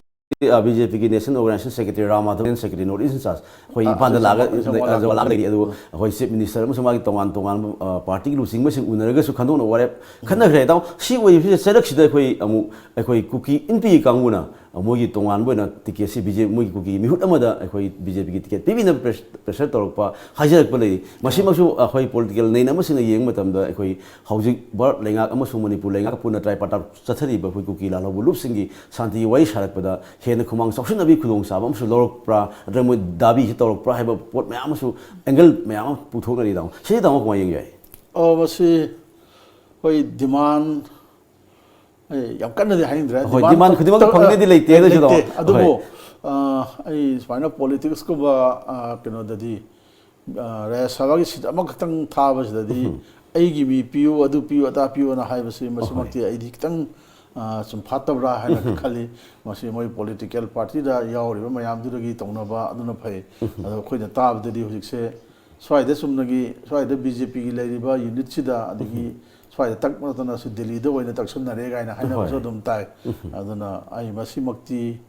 ꯑ, ꯕꯤ ꯖꯦ ꯄꯤꯒꯤ national organisation secretary Ram Madhav, secretary north east incharge ꯑꯩꯈꯣꯏ ꯑ, ꯏꯝꯐꯥꯜꯗ ꯑꯩꯁꯨ ꯂꯥꯛꯑꯒ, ꯆꯪꯉꯛ-, ꯆꯪꯉꯛ-, ꯂꯥꯛꯑꯒ ꯂꯩꯔꯤ꯫ ꯑꯗꯨ ꯑꯩꯈꯣꯏ ꯆꯤꯐ ꯃꯤꯅꯤꯁꯇꯔ ꯑꯃꯁꯨꯡ ꯃꯥꯒꯤ ꯇꯣꯉꯥꯟ ꯇꯣꯉꯥꯟꯕ, ꯑ, ꯄꯥꯔꯇꯤꯒꯤ ꯂꯨꯆꯤꯡꯕꯁꯤꯡ ꯎꯅꯔꯒꯁꯨ ꯈꯟꯗꯣꯛꯅ ꯋꯥꯔꯦꯞ ꯈꯟꯅꯈ꯭ꯔꯦ꯫ ꯇꯥꯃꯣ, ꯁꯤ ꯑꯣꯏꯕꯁꯤꯗ ꯆꯩꯔꯛꯁꯤꯗ ꯑꯩꯈꯣꯏ ꯑꯃꯨꯛ ꯑꯩꯈꯣꯏ ꯀꯨꯀꯤ ꯏꯟꯄꯤ ꯀꯥꯡꯕꯨꯅ ꯃꯣꯏꯒꯤ ꯇꯣꯉꯥꯟꯕ ꯑꯣꯏꯅ ꯇꯤꯀꯦꯠꯁꯤ ꯕꯤ ꯖꯦ ꯄꯤ, ꯃꯣꯏꯒꯤ ꯀꯨꯀꯤꯒꯤ ꯃꯤꯍꯨꯠ ꯑꯃꯗ ꯑꯩꯈꯣꯏ ꯕꯤ ꯖꯦ ꯄꯤꯒꯤ ꯇꯤꯀꯦꯠ ꯄꯤꯕꯤꯅꯕ ꯄ꯭ꯔꯦꯁ-, ꯄ꯭ꯔꯦꯁꯔ ꯇꯧꯔꯛꯄ, ꯍꯥꯏꯖꯔꯛꯄ ꯂꯩꯔꯤ꯫ ꯃꯁꯤꯃꯛꯁꯨ ꯑꯩꯈꯣꯏ ꯄꯣꯂꯤꯇꯤꯀꯦꯜ ꯅꯩꯅꯕꯁꯤꯡꯅ ꯌꯦꯡꯕ ꯃꯇꯝꯗ ꯑꯩꯈꯣꯏ ꯍꯧꯖꯤꯛ ꯚꯥꯔꯠ ꯂꯩꯉꯥꯛ ꯑꯃꯁꯨꯡ ꯃꯅꯤꯄꯨꯔ ꯂꯩꯉꯥꯛ ꯄꯨꯟꯅ ꯇ꯭ꯔꯥꯏꯄꯥꯇꯥ ꯆꯠꯊꯔꯤꯕ ꯑꯩꯈꯣꯏ ꯀꯨꯀꯤ ꯂꯥꯜꯍꯧꯕ ꯂꯨꯞꯁꯤꯡꯒꯤ ꯁꯥꯟꯇꯤꯒꯤ ꯋꯥꯔꯤ ꯁꯥꯔꯛꯄꯗ ꯍꯦꯟꯅ ꯈꯨꯃꯥꯡ ꯆꯥꯎꯁꯤꯟꯅꯕꯒꯤ ꯈꯨꯗꯣꯡꯆꯥꯕ ꯑꯃꯁꯨ ꯂꯧꯔꯛꯄ꯭ꯔꯥ, ꯅꯠꯇ꯭ꯔꯒ ꯃꯣꯏ ꯗꯥꯕꯤꯁꯤ ꯇꯧꯔꯛꯄ꯭ꯔꯥ ꯍꯥꯏꯕ ꯄꯣꯠ ꯃꯌꯥꯝ ꯑꯃꯁꯨ, ꯑꯦꯡꯒꯜ ꯃꯌꯥꯝ ꯑꯃ ꯄꯨꯊꯣꯛꯅꯔꯤ꯫ ꯇꯥꯃꯣ, ꯁꯤꯗꯤ ꯇꯥꯃꯣ ꯀꯃꯥꯏꯅ ꯌꯦꯡꯕ ꯌꯥꯏ? ꯑꯣ, ꯃꯁꯤ ꯑꯩꯈꯣꯏ ꯗꯤꯃꯥꯟ ꯑꯩ ꯌꯥꯝ ꯀꯟꯅꯗꯤ ꯍꯥꯏꯅꯤꯡꯗ꯭ꯔꯦ꯫ ꯍꯣꯏ, ꯗꯤꯃꯥꯟ ꯗꯤꯃꯥꯟ ꯈꯨꯗꯤꯡꯃꯛꯇ ꯇꯧ-, ꯐꯪꯅꯤꯗꯤ ꯂꯩꯇꯦ, ꯑꯗꯨꯁꯨ ꯂꯩꯇꯦ꯫ ꯇꯥꯃꯣ꯫ ꯑꯗꯨꯕꯨ, ꯍꯣꯏ꯫ ꯑ, ꯑꯩ ꯁꯨꯃꯥꯏꯅ ꯄꯣꯂꯤꯇꯤꯛꯁꯀꯨꯝꯕ, ꯑ, ꯀꯩꯅꯣꯗꯗꯤ, ꯑ, ꯔꯥꯖ꯭ꯌ ꯁꯚꯥꯒꯤ ꯁꯤꯠ ꯑꯃꯈꯛꯇꯪ ꯊꯥꯕꯁꯤꯗꯗꯤ ꯑꯩꯒꯤ ꯃꯤ ꯄꯤꯌꯨ, ꯑꯗꯨ ꯄꯤꯌꯨ, ꯑꯗꯥ ꯄꯤꯌꯨꯅ ꯍꯥꯏꯕꯁꯤ ꯃꯁꯤꯃꯛꯇꯤ ꯑꯩꯗꯤ ꯈꯤꯇꯪ, ꯑ, ꯆꯨꯝꯐꯥꯠꯇꯕ꯭ꯔꯥ ꯍꯥꯏꯅ ꯈꯜꯂꯤ꯫ ꯃꯁꯤ ꯃꯣꯏ ꯄꯣꯂꯤꯇꯤꯀꯦꯜ ꯄꯥꯔꯇꯤꯗ ꯌꯥꯎꯔꯤꯕ ꯃꯌꯥꯝꯗꯨꯗꯒꯤ ꯇꯧꯅꯕ ꯑꯗꯨꯅ ꯐꯩ꯫ ꯑꯗꯣ ꯑꯩꯈꯣꯏꯅ ꯇꯥꯕꯗꯗꯤ ꯍꯧꯖꯤꯛꯁꯦ ꯁ꯭ꯋꯥꯏꯗ ꯆꯨꯝꯅꯒꯤ ꯁ꯭ꯋꯥꯏꯗ ꯕꯤ ꯖꯦ ꯄꯤꯒꯤ ꯂꯩꯔꯤꯕ ꯌꯨꯅꯤꯠꯁꯤꯗ, ꯑꯗꯒꯤ ꯁ꯭ꯋꯥꯏꯗ ꯇꯛ ꯅꯠꯇꯅꯁꯨ ꯗꯤꯜꯂꯤꯗ ꯑꯣꯏꯅ ꯇꯛꯁꯟꯅꯔꯦ ꯀꯥꯏꯅ ꯍꯥꯏꯅꯕꯁꯨ ꯑꯗꯨꯝ ꯇꯥꯏ꯫ ꯑꯗꯨꯅ ꯑꯩ ꯃꯁꯤꯃꯛꯇꯤ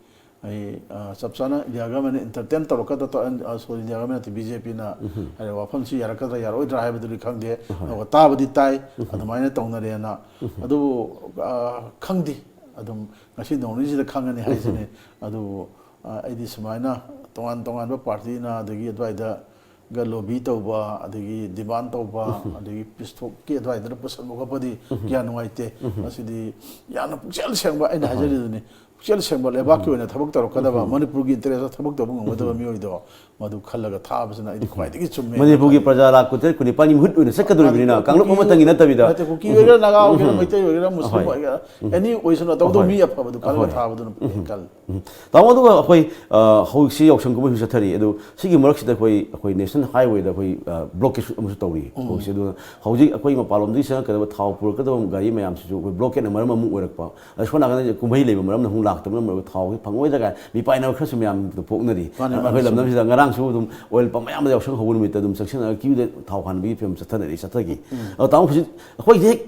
ꯑꯩ, ꯑ, ꯆꯞ ꯆꯥꯅ ꯏꯟꯗꯤꯌꯥ ꯒꯃꯦꯟꯅ ꯏꯟꯇꯔꯇꯦꯟ ꯇꯧꯔꯛꯀꯗ꯭ꯔꯥ, ꯑ, ꯁꯣꯔꯤ, ꯏꯟꯗꯤꯌꯥ ꯒꯃꯦꯟ ꯅꯠꯇꯦ, ꯕꯤ ꯖꯦ ꯄꯤꯅ ꯍꯥꯏꯔꯤꯕ ꯋꯥꯐꯝꯁꯤ ꯌꯥꯔꯛꯀꯗ꯭ꯔꯥ ꯌꯥꯔꯛꯑꯣꯏꯗ꯭ꯔꯥ ꯍꯥꯏꯕꯗꯨꯗꯤ ꯈꯪꯗꯦ꯫ ꯑꯗꯨꯒ ꯇꯥꯕꯗꯤ ꯇꯥꯏ, ꯑꯗꯨꯃꯥꯏꯅ ꯇꯧꯅꯔꯦꯅ꯫ ꯑꯗꯨꯕꯨ, ꯑ, ꯈꯪꯗꯦ꯫ ꯑꯗꯨꯝ ꯉꯁꯤ ꯅꯣꯡ ꯅꯤꯅꯤꯁꯤꯗ ꯈꯪꯉꯅꯤ ꯍꯥꯏꯁꯤꯅꯤ꯫ ꯑꯗꯨꯕꯨ ꯑ, ꯑꯩꯗꯤ ꯁꯨꯃꯥꯏꯅ ꯇꯣꯉꯥꯟ ꯇꯣꯉꯥꯟꯕ ꯄꯥꯔꯇꯤꯅ ꯑꯗꯒꯤ ꯑꯗꯨꯋꯥꯏꯗꯒ ꯂꯣꯕꯤ ꯇꯧꯕ, ꯑꯗꯒꯤ ꯗꯤꯃꯥꯟ ꯇꯧꯕ, ꯑꯗꯒꯤ ꯄꯤꯁ ꯇꯣꯛꯀꯤ ꯑꯗꯨꯋꯥꯏꯗꯅ ꯄꯨꯁꯟꯕ ꯈꯣꯠꯄꯗꯤ ꯀꯌꯥ ꯅꯨꯡꯉꯥꯏꯇꯦ꯫ ꯃꯁꯤꯗꯤ ꯌꯥꯝꯅ ꯄꯨꯛꯆꯦꯜ ꯁꯦꯡꯕ, ꯑꯩꯅ ꯍꯥꯏꯖꯔꯤꯗꯨꯅꯤ, ꯄꯨꯛꯆꯦꯜ ꯁꯦꯡꯕ, ꯂꯩꯕꯥꯛꯀꯤ ꯑꯣꯏꯅ ꯊꯕꯛ ꯇꯧꯔꯛꯀꯗꯕ, ꯃꯅꯤꯄꯨꯔꯒꯤ ꯏꯟꯇꯔꯦꯁꯇ ꯊꯕꯛ ꯇꯧꯕ ꯉꯝꯒꯗꯕ ꯃꯤꯑꯣꯏꯗꯣ ꯃꯗꯨ ꯈꯜꯂꯒ ꯊꯥꯕꯁꯤꯅ ꯑꯩꯗꯤ ꯈ꯭ꯋꯥꯏꯗꯒꯤ ꯆꯨꯝꯃꯦ꯫ ꯃꯅꯤꯄꯨꯔꯒꯤ ꯄ꯭ꯔꯖꯥ ꯂꯥꯈ ꯀꯨꯟꯇꯔꯦꯠ, ꯀꯨꯟꯅꯤꯄꯥꯟꯒꯤ ꯃꯍꯨꯠ ꯑꯣꯏꯅ ꯆꯠꯀꯗꯧꯔꯤꯕꯅꯤꯅ, ꯀꯥꯡꯂꯨꯞ ꯑꯃꯇꯪꯒꯤ ꯅꯠꯇꯕꯤꯗ꯫ ꯅꯠꯇꯦ, ꯀꯨꯀꯤ ꯑꯣꯏꯒꯦꯔꯥ, ꯅꯥꯒꯥ ꯑꯣꯏꯒꯦꯔꯥ, ꯃꯩꯇꯩ ꯑꯣꯏꯒꯦꯔꯥ, ꯃꯨꯁꯂꯤꯝ ꯑꯣꯏꯒꯦꯔꯥ, ꯑꯦꯅꯤ ꯑꯣꯏꯁꯅꯨ, ꯇꯧꯗꯧ ꯃꯤ ꯑꯐꯕꯗꯨ ꯈꯜꯂꯒ ꯊꯥꯕꯗꯨꯅ ꯐꯩ ꯈꯜꯂꯤ꯫ ꯎꯝ꯫ ꯇꯥꯃꯣ, ꯑꯗꯨꯒ ꯑꯩꯈꯣꯏ, ꯑ, ꯍꯧꯖꯤꯛꯁꯤ ꯌꯥꯎꯁꯪ ꯀꯨꯝꯍꯩꯁꯨ ꯆꯠꯊꯔꯤ꯫ ꯑꯗꯨ ꯁꯤꯒꯤ ꯃꯔꯛꯁꯤꯗ ꯑꯩꯈꯣꯏ, ꯑꯩꯈꯣꯏ ꯅꯦꯁꯅꯦꯜ ꯍꯥꯏꯋꯦꯗ ꯑꯩꯈꯣꯏ, ꯑ, ꯕ꯭ꯂꯣꯀꯦꯠꯁꯨ ꯑꯃꯁꯨ ꯇꯧꯔꯤ ꯍꯧꯖꯤꯛꯁꯦ꯫ ꯑꯗꯨꯅ ꯍꯧꯖꯤꯛ ꯑꯩꯈꯣꯏ ꯃꯄꯥꯟꯂꯣꯝꯗꯒꯤ ꯆꯪꯉꯛꯀꯗꯕ ꯊꯥꯎ ꯄꯨꯔꯛꯀꯗꯕ ꯒꯥꯔꯤ ꯃꯌꯥꯝꯁꯤꯁꯨ ꯑꯩꯈꯣꯏ ꯕ꯭ꯂꯣꯀꯦꯠꯅ ꯃꯔꯝ ꯑꯃ ꯑꯣꯏꯔꯛꯄ꯫ ꯑꯗ ꯁꯣꯝ ꯅꯥꯀꯟꯗ ꯀꯨꯝꯍꯩ ꯂꯩꯕ ꯃꯔꯝꯅ ꯑꯃꯨꯛ ꯂꯥꯛꯇꯕꯅ ꯃꯔꯝ ꯑꯣꯏꯔꯒ ꯊꯥꯎꯁꯤ ꯐꯪꯉꯣꯏꯗ꯭ꯔꯥ ꯀꯥꯏꯅ ꯃꯤꯄꯥꯏꯅꯕ ꯈꯔꯁꯨ ꯃꯌꯥꯝꯗ ꯄꯣꯛꯅꯔꯤ꯫ ꯃꯥꯅꯦ, ꯃꯥꯅꯦ, ꯑꯩꯈꯣꯏ ꯆꯨꯝꯃꯦ꯫ ꯂꯝꯗꯝꯁꯤꯗ ꯉꯔꯥꯡꯁꯨ ꯑꯗꯨꯝ ꯑꯣꯏꯜ ꯄꯝ ꯃꯌꯥꯝꯗ ꯌꯥꯎꯁꯪ ꯍꯧꯕ ꯅꯨꯃꯤꯠꯇ ꯑꯗꯨꯝ ꯆꯪꯁꯤꯟꯅꯔꯒ ꯀ꯭ꯌꯨꯗ ꯊꯥꯎ ꯍꯥꯟꯕꯒꯤ ꯐꯤꯕꯝ ꯆꯠꯊꯅꯔꯤ, ꯆꯠꯊꯈꯤ꯫ ꯑꯗꯣ ꯇꯥꯃꯣ, ꯍꯧꯖꯤꯛ ꯑꯩꯈꯣꯏꯁꯦ ꯍꯦꯛ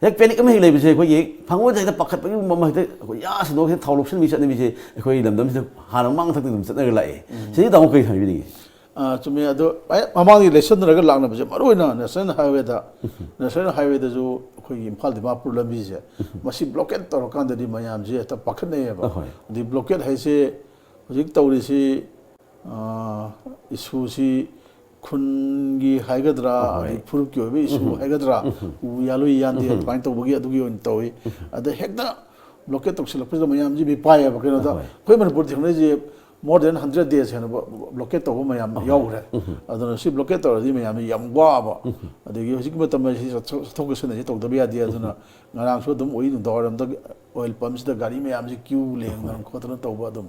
ꯍꯦꯛ ꯄꯦꯅꯤꯛ ꯑꯃ ꯍꯦꯛ ꯂꯩꯕꯁꯦ, ꯑꯩꯈꯣꯏꯒꯤ ꯍꯦꯛ ꯐꯪꯉꯣꯏꯗ꯭ꯔꯥ ꯍꯦꯛꯇ ꯄꯥꯈꯠꯄꯒꯤ ꯃꯑꯣꯡ ꯑꯃ, ꯍꯦꯛꯇ ꯑꯩꯈꯣꯏ ꯌꯥ ꯁꯤꯗꯣꯛ ꯍꯦꯛ ꯊꯥꯎ ꯂꯧꯁꯤꯟꯕꯤ ꯆꯠꯅꯕꯤꯁꯦ ꯑꯩꯈꯣꯏ ꯂꯝꯗꯝꯁꯤꯗ ꯍꯥꯟꯅ ꯃꯃꯥꯡ ꯃꯊꯛꯇ ꯑꯗꯨꯝ ꯆꯠꯅꯔꯒ ꯂꯥꯛꯑꯦ꯫ ꯁꯤꯗꯤ ꯇꯥꯃꯣ ꯀꯔꯤ ꯍꯥꯏꯕꯤꯅꯤꯡꯉꯤ? ꯑ, ꯆꯨꯝꯃꯦ꯫ ꯑꯗꯣ ꯑꯩ ꯃꯃꯥꯡꯗꯒꯤ ꯂꯦꯁꯟꯅꯔꯒ ꯂꯥꯛꯅꯕꯁꯦ, ꯃꯔꯨꯑꯣꯏꯅ ꯅꯦꯁꯅꯦꯜ ꯍꯥꯏꯋꯦꯗ, ꯅꯦꯁꯅꯦꯜ ꯍꯥꯏꯋꯦꯗꯁꯨ ꯑꯩꯈꯣꯏꯒꯤ ꯏꯝꯐꯥꯜ ꯗꯤꯃꯥꯄꯨꯔ ꯂꯝꯕꯤꯁꯦ, ꯃꯁꯤ ꯕ꯭ꯂꯣꯀꯦꯠ ꯇꯧꯔꯀꯥꯟꯗꯗꯤ ꯃꯌꯥꯝꯁꯦ ꯍꯦꯛꯇ ꯄꯥꯈꯠꯅꯩꯌꯦꯕ꯫ ꯑꯍꯣꯏ꯫ ꯑꯗꯩ ꯕ꯭ꯂꯣꯀꯦꯠ ꯍꯥꯏꯁꯦ ꯍꯧꯖꯤꯛ ꯇꯧꯔꯤꯁꯤ, ꯑ, ꯏꯁꯨꯁꯤ ꯈꯨꯟꯒꯤ ꯍꯥꯏꯒꯗ꯭ꯔꯥ, ꯑꯍꯣꯏ꯫ ꯑꯗꯩ ꯐꯨꯔꯨꯞꯀꯤ ꯑꯣꯏꯕ ꯏꯁꯨ ꯍꯥꯏꯒꯗ꯭ꯔꯥ, ꯎ ꯌꯥꯜꯂꯨ ꯌꯥꯟꯗꯦ, ꯑꯗꯨꯃꯥꯏꯅ ꯇꯧꯕꯒꯤ ꯑꯗꯨꯒꯤ ꯑꯣꯏꯅ ꯇꯧꯏ꯫ ꯑꯗ ꯍꯦꯛꯇ ꯕ꯭ꯂꯣꯀꯦꯠ ꯇꯧꯁꯤꯜꯂꯛꯄꯁꯤꯗ ꯃꯌꯥꯝꯁꯤ ꯃꯤꯄꯥꯏꯌꯦꯕ꯫ ꯀꯩꯅꯣꯗ ꯑꯍꯣꯏ꯫ ꯑꯩꯈꯣꯏ ꯃꯅꯤꯄꯨꯔꯗ ꯊꯦꯡꯅꯔꯤꯁꯦ more than hundred days ꯍꯦꯟꯅ ꯕ꯭ꯂꯣꯀꯦꯠ ꯇꯧꯕ ꯃꯌꯥꯝ ꯌꯥꯎꯈ꯭ꯔꯦ꯫ ꯑꯗꯨꯅ ꯁꯤ ꯕ꯭ꯂꯣꯀꯦꯠ ꯇꯧꯔꯗꯤ ꯃꯌꯥꯝꯁꯤ ꯌꯥꯝ ꯋꯥꯕ, ꯑꯗꯒꯤ ꯍꯧꯖꯤꯛꯀꯤ ꯃꯇꯝ ꯑꯁꯤ ꯆꯠꯊꯣꯛ ꯆꯠꯊꯣꯛ ꯆꯠꯁꯤꯟ ꯑꯁꯤ ꯇꯧꯗꯕ ꯌꯥꯗꯦ꯫ ꯑꯗꯨꯅ ꯉꯔꯥꯡꯁꯨ ꯑꯗꯨꯝ ꯎꯏ, ꯅꯨꯡꯗꯥꯡꯋꯥꯏꯔꯝꯗ ꯑꯣꯏꯜ ꯄꯝꯁꯤꯗ ꯒꯥꯔꯤ ꯃꯌꯥꯝꯁꯤ ꯀ꯭ꯌꯨ ꯂꯦꯡꯗꯅ ꯈꯣꯠꯇꯅ ꯇꯧꯕ ꯑꯗꯨꯝ꯫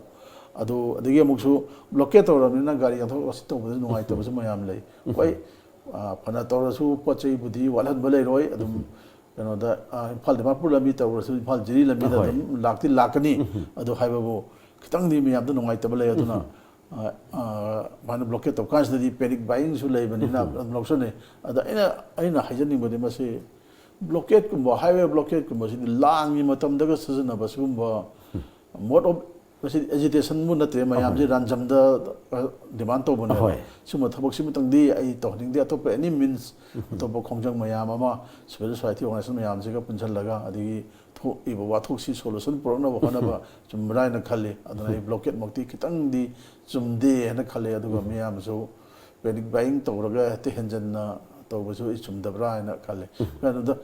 ꯑꯗꯨ ꯑꯗꯒꯤ ꯑꯃꯨꯛꯁꯨ ꯕ꯭ꯂꯣꯀꯦꯠ ꯇꯧꯔꯕꯅꯤꯅ ꯒꯥꯔꯤ ꯆꯠꯊꯣꯛ ꯆꯠꯁꯤꯟ ꯇꯧꯕꯗ ꯅꯨꯡꯉꯥꯏꯇꯕꯁꯨ ꯃꯌꯥꯝ ꯂꯩ꯫ ꯍꯣꯏ, ꯑ, ꯐꯅ ꯇꯧꯔꯁꯨ ꯄꯣꯠ ꯆꯩꯕꯨꯗꯤ ꯋꯥꯠꯍꯟꯕ ꯂꯩꯔꯣꯏ꯫ ꯑꯗꯨꯝ ꯀꯩꯅꯣꯗ, ꯑ, ꯏꯝꯐꯥꯜ ꯗꯤꯃꯥꯄꯨꯔ ꯂꯝꯕꯤ ꯇꯧꯔꯁꯨ, ꯏꯝꯐꯥꯜ ꯖꯤꯔꯤ ꯂꯝꯕꯤꯗ ꯑꯗꯨꯝ ꯂꯥꯛꯇꯤ ꯂꯥꯛꯀꯅꯤ꯫ ꯑꯗꯨ ꯍꯥꯏꯕꯕꯨ ꯈꯤꯇꯪꯗꯤ ꯃꯌꯥꯝꯗ ꯅꯨꯡꯉꯥꯏꯇꯕ ꯂꯩ꯫ ꯑꯗꯨꯅ, ꯑ, ꯑ, ꯑꯗꯨꯃꯥꯏꯅ ꯕ꯭ꯂꯣꯀꯦꯠ ꯇꯧꯕ ꯀꯥꯟꯁꯤꯗꯗꯤ ꯄꯦꯅꯤꯛ ꯕꯥꯏꯌꯤꯡꯁꯨ ꯂꯩꯕꯅꯤꯅ ꯑꯗꯨꯝ ꯂꯧꯁꯟꯅꯩ꯫ ꯑꯗ ꯑꯩꯅ, ꯑꯩꯅ ꯍꯥꯏꯖꯅꯤꯡꯕꯗꯤ ꯃꯁꯤ ꯕ꯭ꯂꯣꯀꯦꯠꯀꯨꯝꯕ, ꯍꯥꯏꯋꯦ ꯕ꯭ꯂꯣꯀꯦꯠꯀꯨꯝꯕꯁꯤꯗꯤ ꯂꯥꯟꯒꯤ ꯃꯇꯝꯗꯒ ꯁꯤꯖꯤꯟꯅꯕ ꯁꯤꯒꯨꯝꯕ mode of ꯃꯁꯤꯗꯤ ꯑꯦꯖꯤꯇꯦꯁꯟꯕꯨ ꯅꯠꯇꯦ, ꯃꯌꯥꯝꯁꯤ ꯔꯥꯟꯖꯝꯗ ꯗꯤꯃꯥꯟ ꯇꯧꯕꯅꯦꯕ꯫ ꯑꯍꯣꯏ꯫ ꯁꯤꯒꯨꯝꯕ ꯊꯕꯛꯁꯤꯃꯇꯪꯗꯤ ꯑꯩ ꯇꯧꯍꯟꯅꯤꯡꯗꯦ꯫ ꯑꯇꯣꯞꯄ ꯑꯦꯅꯤ ꯃꯤꯟꯁ, ꯑꯇꯣꯞꯄ ꯈꯣꯡꯖꯪ ꯃꯌꯥꯝ ꯑꯃ, ꯁꯤꯚꯤꯜ ꯁꯣꯁꯥꯏꯇꯤ ꯑꯣꯔꯒꯅꯥꯏꯖꯦꯁꯟ ꯃꯌꯥꯝꯁꯤꯒ ꯄꯨꯟꯁꯤꯜꯂꯒ, ꯑꯗꯒꯤ ꯊꯣꯛꯏꯕ ꯋꯥꯊꯣꯛꯁꯤ ꯁꯣꯂꯨꯁꯟ ꯄꯨꯔꯛꯅꯕ ꯍꯣꯠꯅꯕ ꯆꯨꯝꯕ꯭ꯔꯥ ꯍꯥꯏꯅ ꯈꯜꯂꯤ꯫ ꯑꯗꯨꯅ ꯑꯩ ꯕ꯭ꯂꯣꯀꯦꯠꯃꯛꯇꯤ ꯈꯤꯇꯪꯗꯤ ꯆꯨꯝꯗꯦ ꯍꯥꯏꯅ ꯈꯜꯂꯦ꯫ ꯑꯗꯨꯒ ꯃꯤꯌꯥꯝꯁꯨ ꯄꯦꯅꯤꯛ ꯕꯥꯏꯌꯤꯡ ꯇꯧꯔꯒ ꯍꯦꯛꯇ ꯍꯦꯟꯖꯟꯅ ꯇꯧꯕꯁꯨ ꯑꯩ ꯆꯨꯝꯗꯕ꯭ꯔꯥ ꯍꯥꯏꯅ ꯈꯜꯂꯦ꯫ ꯀꯩꯅꯣꯗ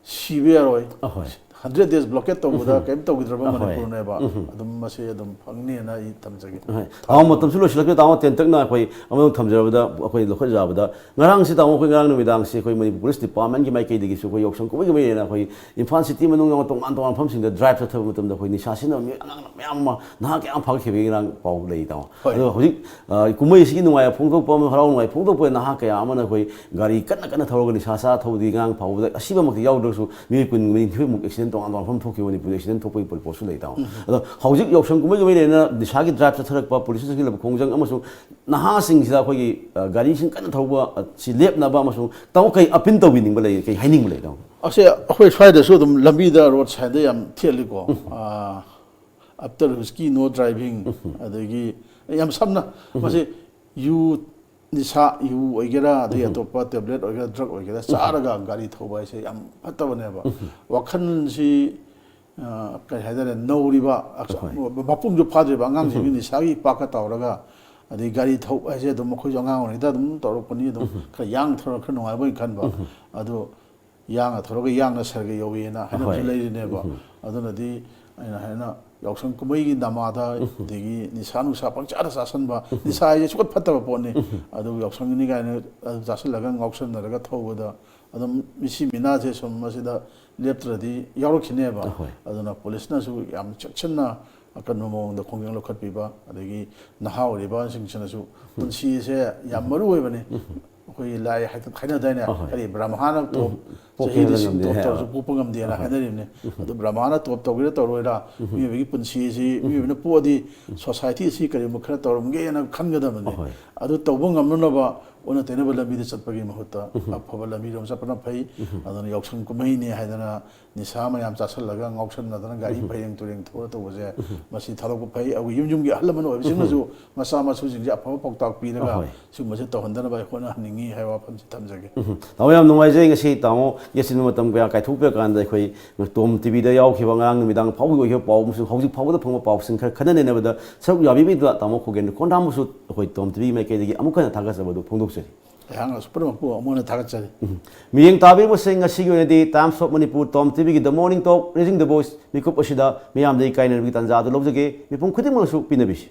ꯁꯤꯕ ꯌꯥꯔꯣꯏ꯫ ꯑꯍꯣꯏ꯫ ꯍꯟꯗ꯭ꯔꯦꯠ ꯗꯦꯖ ꯕ꯭ꯂꯣꯀꯦꯠ ꯇꯧꯕꯗ ꯎꯝ꯫ ꯀꯔꯤꯝ ꯇꯧꯈꯤꯗ꯭ꯔꯕ ꯑꯍꯣꯏ꯫ ꯃꯅꯤꯄꯨꯔꯅꯦꯕ꯫ ꯎꯝ꯫ ꯑꯗꯨꯝ ꯃꯁꯤ ꯑꯗꯨꯝ ꯐꯪꯅꯤꯅ ꯑꯩ ꯊꯝꯖꯒꯦ꯫ ꯍꯣꯏ꯫ ꯇꯥꯃꯣ, ꯃꯇꯝꯁꯨ ꯂꯣꯏꯁꯤꯜꯂꯛꯇ꯭ꯔꯦ꯫ ꯇꯥꯃꯣ, ꯇꯦꯟꯇꯛꯅ ꯑꯩꯈꯣꯏ ꯑꯃꯇꯪ ꯊꯝꯖꯔꯕꯗ, ꯑꯩꯈꯣꯏ ꯂꯧꯈꯠꯆꯕꯗ, ꯉꯔꯥꯡꯁꯤ ꯇꯥꯃꯣ, ꯑꯩꯈꯣꯏ ꯉꯔꯥꯡ ꯅꯨꯃꯤꯗꯥꯡꯁꯤ ꯑꯩꯈꯣꯏ ꯃꯅꯤꯄꯨꯔ ꯄꯨꯂꯤꯁ ꯗꯤꯄꯥꯔꯠꯃꯦꯟꯒꯤ ꯃꯥꯏꯀꯩꯗꯒꯤꯁꯨ ꯑꯩꯈꯣꯏ ꯌꯥꯎꯁꯪ ꯀꯨꯝꯍꯩꯒꯤ ꯃꯔꯤ ꯂꯩꯅꯅ ꯑꯩꯈꯣꯏ ꯏꯝꯐꯥꯜ ꯁꯤꯇꯤ ꯃꯅꯨꯡ ꯌꯥꯎꯅ ꯇꯣꯉꯥꯟ ꯇꯣꯉꯥꯟꯕ ꯃꯐꯝꯁꯤꯡꯗ ꯗ꯭ꯔꯥꯏꯚ ꯆꯠꯊꯕ ꯃꯇꯝꯗ ꯑꯩꯈꯣꯏ ꯅꯤꯁꯥ ꯁꯤꯖꯤꯟꯅꯕ ꯃꯤꯑꯣꯏ ꯑꯉꯥꯡ ꯃꯌꯥꯝ ꯑꯃ, ꯅꯍꯥ ꯀꯌꯥ ꯑꯃ ꯐꯥꯒꯠꯈꯤꯕꯒꯤ ꯉꯔꯥꯡ ꯄꯥꯎ ꯂꯩ, ꯇꯥꯃꯣ꯫ ꯍꯣꯏ꯫ ꯑꯗꯣ ꯍꯧꯖꯤꯛ, ꯑ, ꯀꯨꯝꯍꯩꯁꯤꯒꯤ ꯅꯨꯡꯉꯥꯏ ꯐꯣꯡꯗꯣꯛꯄ ꯑꯃ, ꯍꯔꯥꯎ ꯅꯨꯡꯉꯥꯏ ꯐꯣꯡꯗꯣꯛꯄ ꯑꯣꯏꯅ ꯅꯍꯥ ꯀꯌꯥ ꯑꯃꯅ ꯑꯩꯈꯣꯏ ꯒꯥꯔꯤ ꯀꯟꯅ ꯀꯟꯅ ꯊꯧꯔꯒ ꯅꯤꯁꯥ ꯆꯥ ꯊꯧꯕꯗꯤ ꯉꯔꯥꯡ ꯐꯥꯎꯕꯗ ꯑꯁꯤꯕꯃꯛꯇꯤ ꯌꯥꯎꯗ꯭ꯔꯒꯁꯨ ꯃꯤꯑꯣꯏ ꯀꯨꯟ ꯅꯤꯊꯣꯏꯃꯨꯛ ꯑꯦꯛꯁꯤꯗꯦꯟ ꯇꯣꯉꯥꯟ ꯇꯣꯉꯥꯟꯕ ꯃꯐꯝ ꯊꯣꯛꯈꯤꯕ ꯃꯅꯤꯄꯨꯔꯗ ꯑꯦꯛꯁꯤꯗꯦꯟ ꯊꯣꯛꯄꯒꯤ ꯔꯤꯄꯣꯔꯠꯁꯨ ꯂꯩ, ꯇꯥꯃꯣ꯫ ꯑꯗꯣ ꯍꯧꯖꯤꯛ ꯌꯥꯎꯁꯪ ꯀꯨꯝꯍꯩꯒ ꯃꯔꯤ ꯂꯩꯅꯅ ꯅꯤꯁꯥꯒꯤ ꯗ꯭ꯔꯥꯏꯚ ꯆꯠꯊꯔꯛꯄ, ꯄꯨꯂꯤꯁꯅ ꯆꯪꯁꯤꯜꯂꯕ ꯈꯣꯡꯖꯪ ꯑꯃꯁꯨꯡ ꯅꯍꯥꯁꯤꯡꯁꯤꯗ ꯑꯩꯈꯣꯏꯒꯤ, ꯑ, ꯒꯥꯔꯤꯁꯤꯡ ꯀꯟꯅ ꯊꯧꯕ, ꯑ, ꯁꯤ ꯂꯦꯞꯅꯕ ꯑꯃꯁꯨꯡ ꯇꯥꯃꯣ ꯀꯩ ꯑꯄꯤꯜ ꯇꯧꯕꯤꯅꯤꯡꯕ ꯂꯩ, ꯀꯩ ꯍꯥꯏꯅꯤꯡꯕ ꯂꯩ, ꯇꯥꯃꯣ? ꯑꯁꯦ ꯑꯩꯈꯣꯏ ꯁ꯭ꯋꯥꯏꯗꯁꯨ ꯑꯗꯨꯝ ꯂꯝꯕꯤꯗ, ꯔꯣꯗ ꯁꯥꯏꯗ ꯌꯥꯝ ꯊꯦꯠꯂꯤꯀꯣ꯫ ꯑꯥ, after whisky no driving, ꯑꯗꯒꯤ ꯌꯥꯝ ꯁꯝꯅ ꯃꯁꯤ ꯌꯨ, ꯅꯤꯁꯥ, ꯌꯨ ꯑꯣꯏꯒꯦꯔꯥ, ꯑꯗꯩ ꯑꯇꯣꯞꯄ ꯇꯦꯕ꯭ꯂꯦꯠ ꯑꯣꯏꯒꯦꯔꯥ, ꯗ꯭ꯔꯒ ꯑꯣꯏꯒꯦꯔꯥ, ꯆꯥꯔꯒ ꯒꯥꯔꯤ ꯊꯧꯕ ꯍꯥꯏꯁꯦ ꯌꯥꯝ ꯐꯠꯇꯕꯅꯦꯕ꯫ ꯋꯥꯈꯜꯁꯤ, ꯑ, ꯀꯔꯤ ꯍꯥꯏꯇꯥꯔꯦ, ꯅꯧꯔꯤꯕ, ꯃꯄꯨꯡꯁꯨ ꯐꯥꯗ꯭ꯔꯤꯕ ꯑꯉꯥꯡꯁꯤꯡꯒꯤ ꯅꯤꯁꯥꯒꯤ ꯏꯄꯥꯛꯀ ꯇꯧꯔꯒ, ꯑꯗꯩ ꯒꯥꯔꯤ ꯊꯧꯕ ꯍꯥꯏꯁꯦ ꯑꯗꯨꯝ ꯑꯩꯈꯣꯏꯁꯨ ꯑꯉꯥꯡ ꯑꯣꯏꯔꯤꯉꯩꯗ ꯑꯗꯨꯝ ꯇꯧꯔꯛꯄꯅꯤ, ꯑꯗꯨꯝ ꯈꯔ ꯌꯥꯡꯅ ꯊꯧꯔꯒ ꯈꯔ ꯅꯨꯡꯉꯥꯏꯕ ꯑꯣꯏꯅ ꯈꯟꯕ꯫ ꯑꯗꯨ ꯌꯥꯡꯅ ꯊꯧꯔꯒ ꯌꯥꯡꯅ ꯁꯔꯒ ꯌꯧꯋꯦꯅ ꯍꯥꯏꯅꯕꯁꯨ ꯑꯍꯣꯏ꯫ ꯂꯩꯔꯤꯅꯦꯕ꯫ ꯑꯗꯨꯅꯗꯤ ꯑꯩꯅ ꯍꯥꯏꯅ ꯌꯥꯎꯁꯪ ꯀꯨꯝꯍꯩꯒꯤ ꯅꯃꯥꯗ, ꯑꯗꯒꯤ ꯅꯤꯁꯥ ꯅꯨꯡꯁꯥ ꯄꯪꯆꯥꯗ ꯆꯥꯁꯟꯕ, ꯅꯤꯁꯥ ꯍꯥꯏꯁꯦ ꯁꯨꯡꯐꯠ ꯐꯠꯇꯕ ꯄꯣꯠꯅꯤ꯫ ꯑꯗꯨ ꯌꯥꯎꯁꯪꯒꯤꯅꯤ ꯀꯥꯏꯅ ꯑꯗꯨ ꯆꯥꯁꯤꯜꯂꯒ ꯉꯥꯎꯁꯟꯅꯔꯒ ꯊꯧꯕꯗ ꯑꯗꯨꯝ ꯃꯤꯁꯤ ꯃꯤꯅꯥꯁꯦ ꯁꯨꯝ ꯃꯁꯤꯗ ꯂꯦꯞꯇ꯭ꯔꯗꯤ ꯌꯥꯎꯔꯛꯈꯤꯅꯦꯕ꯫ ꯑꯍꯣꯏ꯫ ꯑꯗꯨꯅ ꯄꯨꯂꯤꯁꯅꯁꯨ ꯌꯥꯝ ꯆꯦꯛꯁꯤꯟꯅ ꯑꯀꯟꯕ ꯃꯑꯣꯡꯗ ꯈꯣꯡꯖꯪ ꯂꯧꯈꯠꯄꯤꯕ, ꯑꯗꯒꯤ ꯅꯍꯥ ꯑꯣꯏꯔꯤꯕꯁꯤꯡꯁꯤꯅꯁꯨ ꯄꯨꯟꯁꯤꯁꯦ ꯌꯥꯝ ꯃꯔꯨ ꯑꯣꯏꯕꯅꯤ꯫ ꯑꯩꯈꯣꯏꯒꯤ ꯂꯥꯏ ꯍꯥꯏꯗꯤ ꯍꯥꯏꯅꯗꯥꯏꯅꯦ? ꯑꯍꯣꯏ꯫ ꯀꯔꯤ, ꯕ꯭ꯔꯍꯃꯥꯅ ꯇꯣꯞ, ꯆꯍꯤꯗꯤ ꯁꯤꯡ ꯇꯣꯞ ꯇꯧꯔꯁꯨ ꯄꯣꯛꯄ ꯉꯝꯗꯦꯅ ꯍꯥꯏꯅꯔꯤꯕꯅꯤ꯫ ꯑꯗꯨ ꯕ꯭ꯔꯍꯃꯥꯅ ꯇꯣꯞ ꯇꯧꯒꯦꯔꯥ ꯇꯧꯔꯣꯏꯔꯥ, ꯃꯤꯑꯣꯏꯕꯒꯤ ꯄꯨꯟꯁꯤ ꯑꯁꯤ, ꯃꯤꯑꯣꯏꯕꯅ ꯄꯣꯛꯑꯗꯤ ꯁꯣꯁꯥꯏꯇꯤ ꯑꯁꯤ ꯀꯔꯤꯒꯨꯝꯕ ꯈꯔ ꯇꯧꯔꯝꯒꯦꯅ ꯈꯟꯒꯗꯕꯅꯤ꯫ ꯑꯗꯨ ꯇꯧꯕ ꯉꯝꯅꯅꯕ ꯑꯣꯟꯅ ꯇꯩꯅꯕ ꯂꯝꯕꯤꯗ ꯆꯠꯄꯒꯤ ꯃꯍꯨꯠꯇ ꯑꯐꯕ ꯂꯝꯕꯤꯔꯣꯝ ꯆꯠꯄꯅ ꯐꯩ꯫ ꯑꯗꯨꯅ ꯌꯥꯎꯁꯪ ꯀꯨꯝꯍꯩꯅꯤ ꯍꯥꯏꯗꯅ ꯅꯤꯁꯥ ꯃꯌꯥꯝ ꯆꯥꯁꯤꯜꯂꯒ ꯉꯥꯎꯁꯟꯅꯗꯅ ꯒꯥꯔꯤ ꯐꯩꯔꯦꯡ ꯇꯨꯔꯦꯡ ꯊꯧꯔ ꯇꯧꯕꯁꯦ, ꯃꯁꯤ ꯊꯥꯗꯣꯛꯄ ꯐꯩ꯫ ꯑꯩꯈꯣꯏ ꯌꯨꯝ ꯌꯨꯝꯒꯤ ꯑꯍꯜ ꯂꯃꯟ ꯑꯣꯏꯕꯁꯤꯡꯅꯁꯨ ꯃꯆꯥ ꯃꯁꯨꯁꯤꯡꯁꯦ ꯑꯐꯕ ꯄꯥꯎꯇꯥꯛ ꯄꯤꯔꯒ ꯁꯤꯒꯨꯝꯕꯁꯦ ꯇꯧꯍꯟꯗꯅꯕ ꯑꯩ ꯍꯣꯠꯅꯍꯟꯅꯤꯡꯉꯤ ꯍꯥꯏꯕ ꯋꯥꯐꯝꯁꯤ ꯊꯝꯖꯒꯦ꯫ ꯎꯝ꯫ ꯇꯥꯃꯣ, ꯌꯥꯝ ꯅꯨꯡꯉꯥꯏꯖꯩ ꯉꯁꯤ ꯇꯥꯃꯣ ꯌꯦꯠꯁꯤꯟꯕ ꯃꯇꯝ ꯀꯌꯥ ꯀꯥꯏꯊꯣꯛꯄꯤꯔꯀꯥꯟꯗ ꯑꯩꯈꯣꯏ ꯇꯣꯝ ꯇꯤꯚꯤꯗ ꯌꯥꯎꯈꯤꯕ ꯉꯔꯥꯡ ꯅꯨꯃꯤꯗꯥꯡ ꯐꯥꯎꯕꯒꯤ ꯑꯣꯏꯈꯤꯕ ꯄꯥꯎ ꯑꯃꯁꯨꯡ ꯍꯧꯖꯤꯛ ꯐꯥꯎꯕꯗ ꯐꯪꯕ ꯄꯥꯎꯁꯤꯡ ꯈꯔ ꯈꯟꯅ ꯅꯩꯅꯕꯗ ꯁꯔꯨꯛ ꯌꯥꯕꯤꯕꯗ ꯇꯥꯃꯣ ꯈꯣꯒꯦꯟ ꯈꯣꯟꯗꯥꯝꯕꯨꯁꯨ ꯑꯩꯈꯣꯏ ꯇꯣꯝ ꯇꯤꯚꯤ ꯃꯥꯏꯀꯩꯗꯒꯤ ꯑꯃꯨꯛ ꯍꯟꯅ ꯊꯥꯒꯠꯆꯕꯗꯨ ꯐꯣꯡꯗꯣꯛꯆꯔꯤ꯫ ꯑꯩꯍꯥꯛꯅꯁꯨ ꯄꯨꯝꯅꯃꯛꯄꯨ ꯑꯃꯨꯛ ꯍꯟꯅ ꯊꯥꯒꯠꯆꯔꯤ꯫ ꯎꯝ꯫ ꯃꯤꯠꯌꯦꯡ ꯇꯥꯕꯤꯔꯤꯕꯁꯤꯡ, ꯉꯁꯤꯒꯤ ꯑꯣꯏꯅꯗꯤ Times of Manipur, Tom ꯇꯤꯚꯤꯒꯤ The Morning Talk, Raising the Voice ꯃꯤꯀꯨꯞ ꯑꯁꯤꯗ ꯃꯤꯌꯥꯝꯗꯒꯤ ꯀꯥꯏꯅꯕꯒꯤ ꯇꯥꯟꯖꯥ ꯑꯗꯨ ꯂꯧꯖꯒꯦ꯫ ꯃꯤꯄꯨꯝ ꯈꯨꯗꯤꯡꯃꯛꯅꯁꯨ ꯄꯤꯅꯕꯤꯁꯤ꯫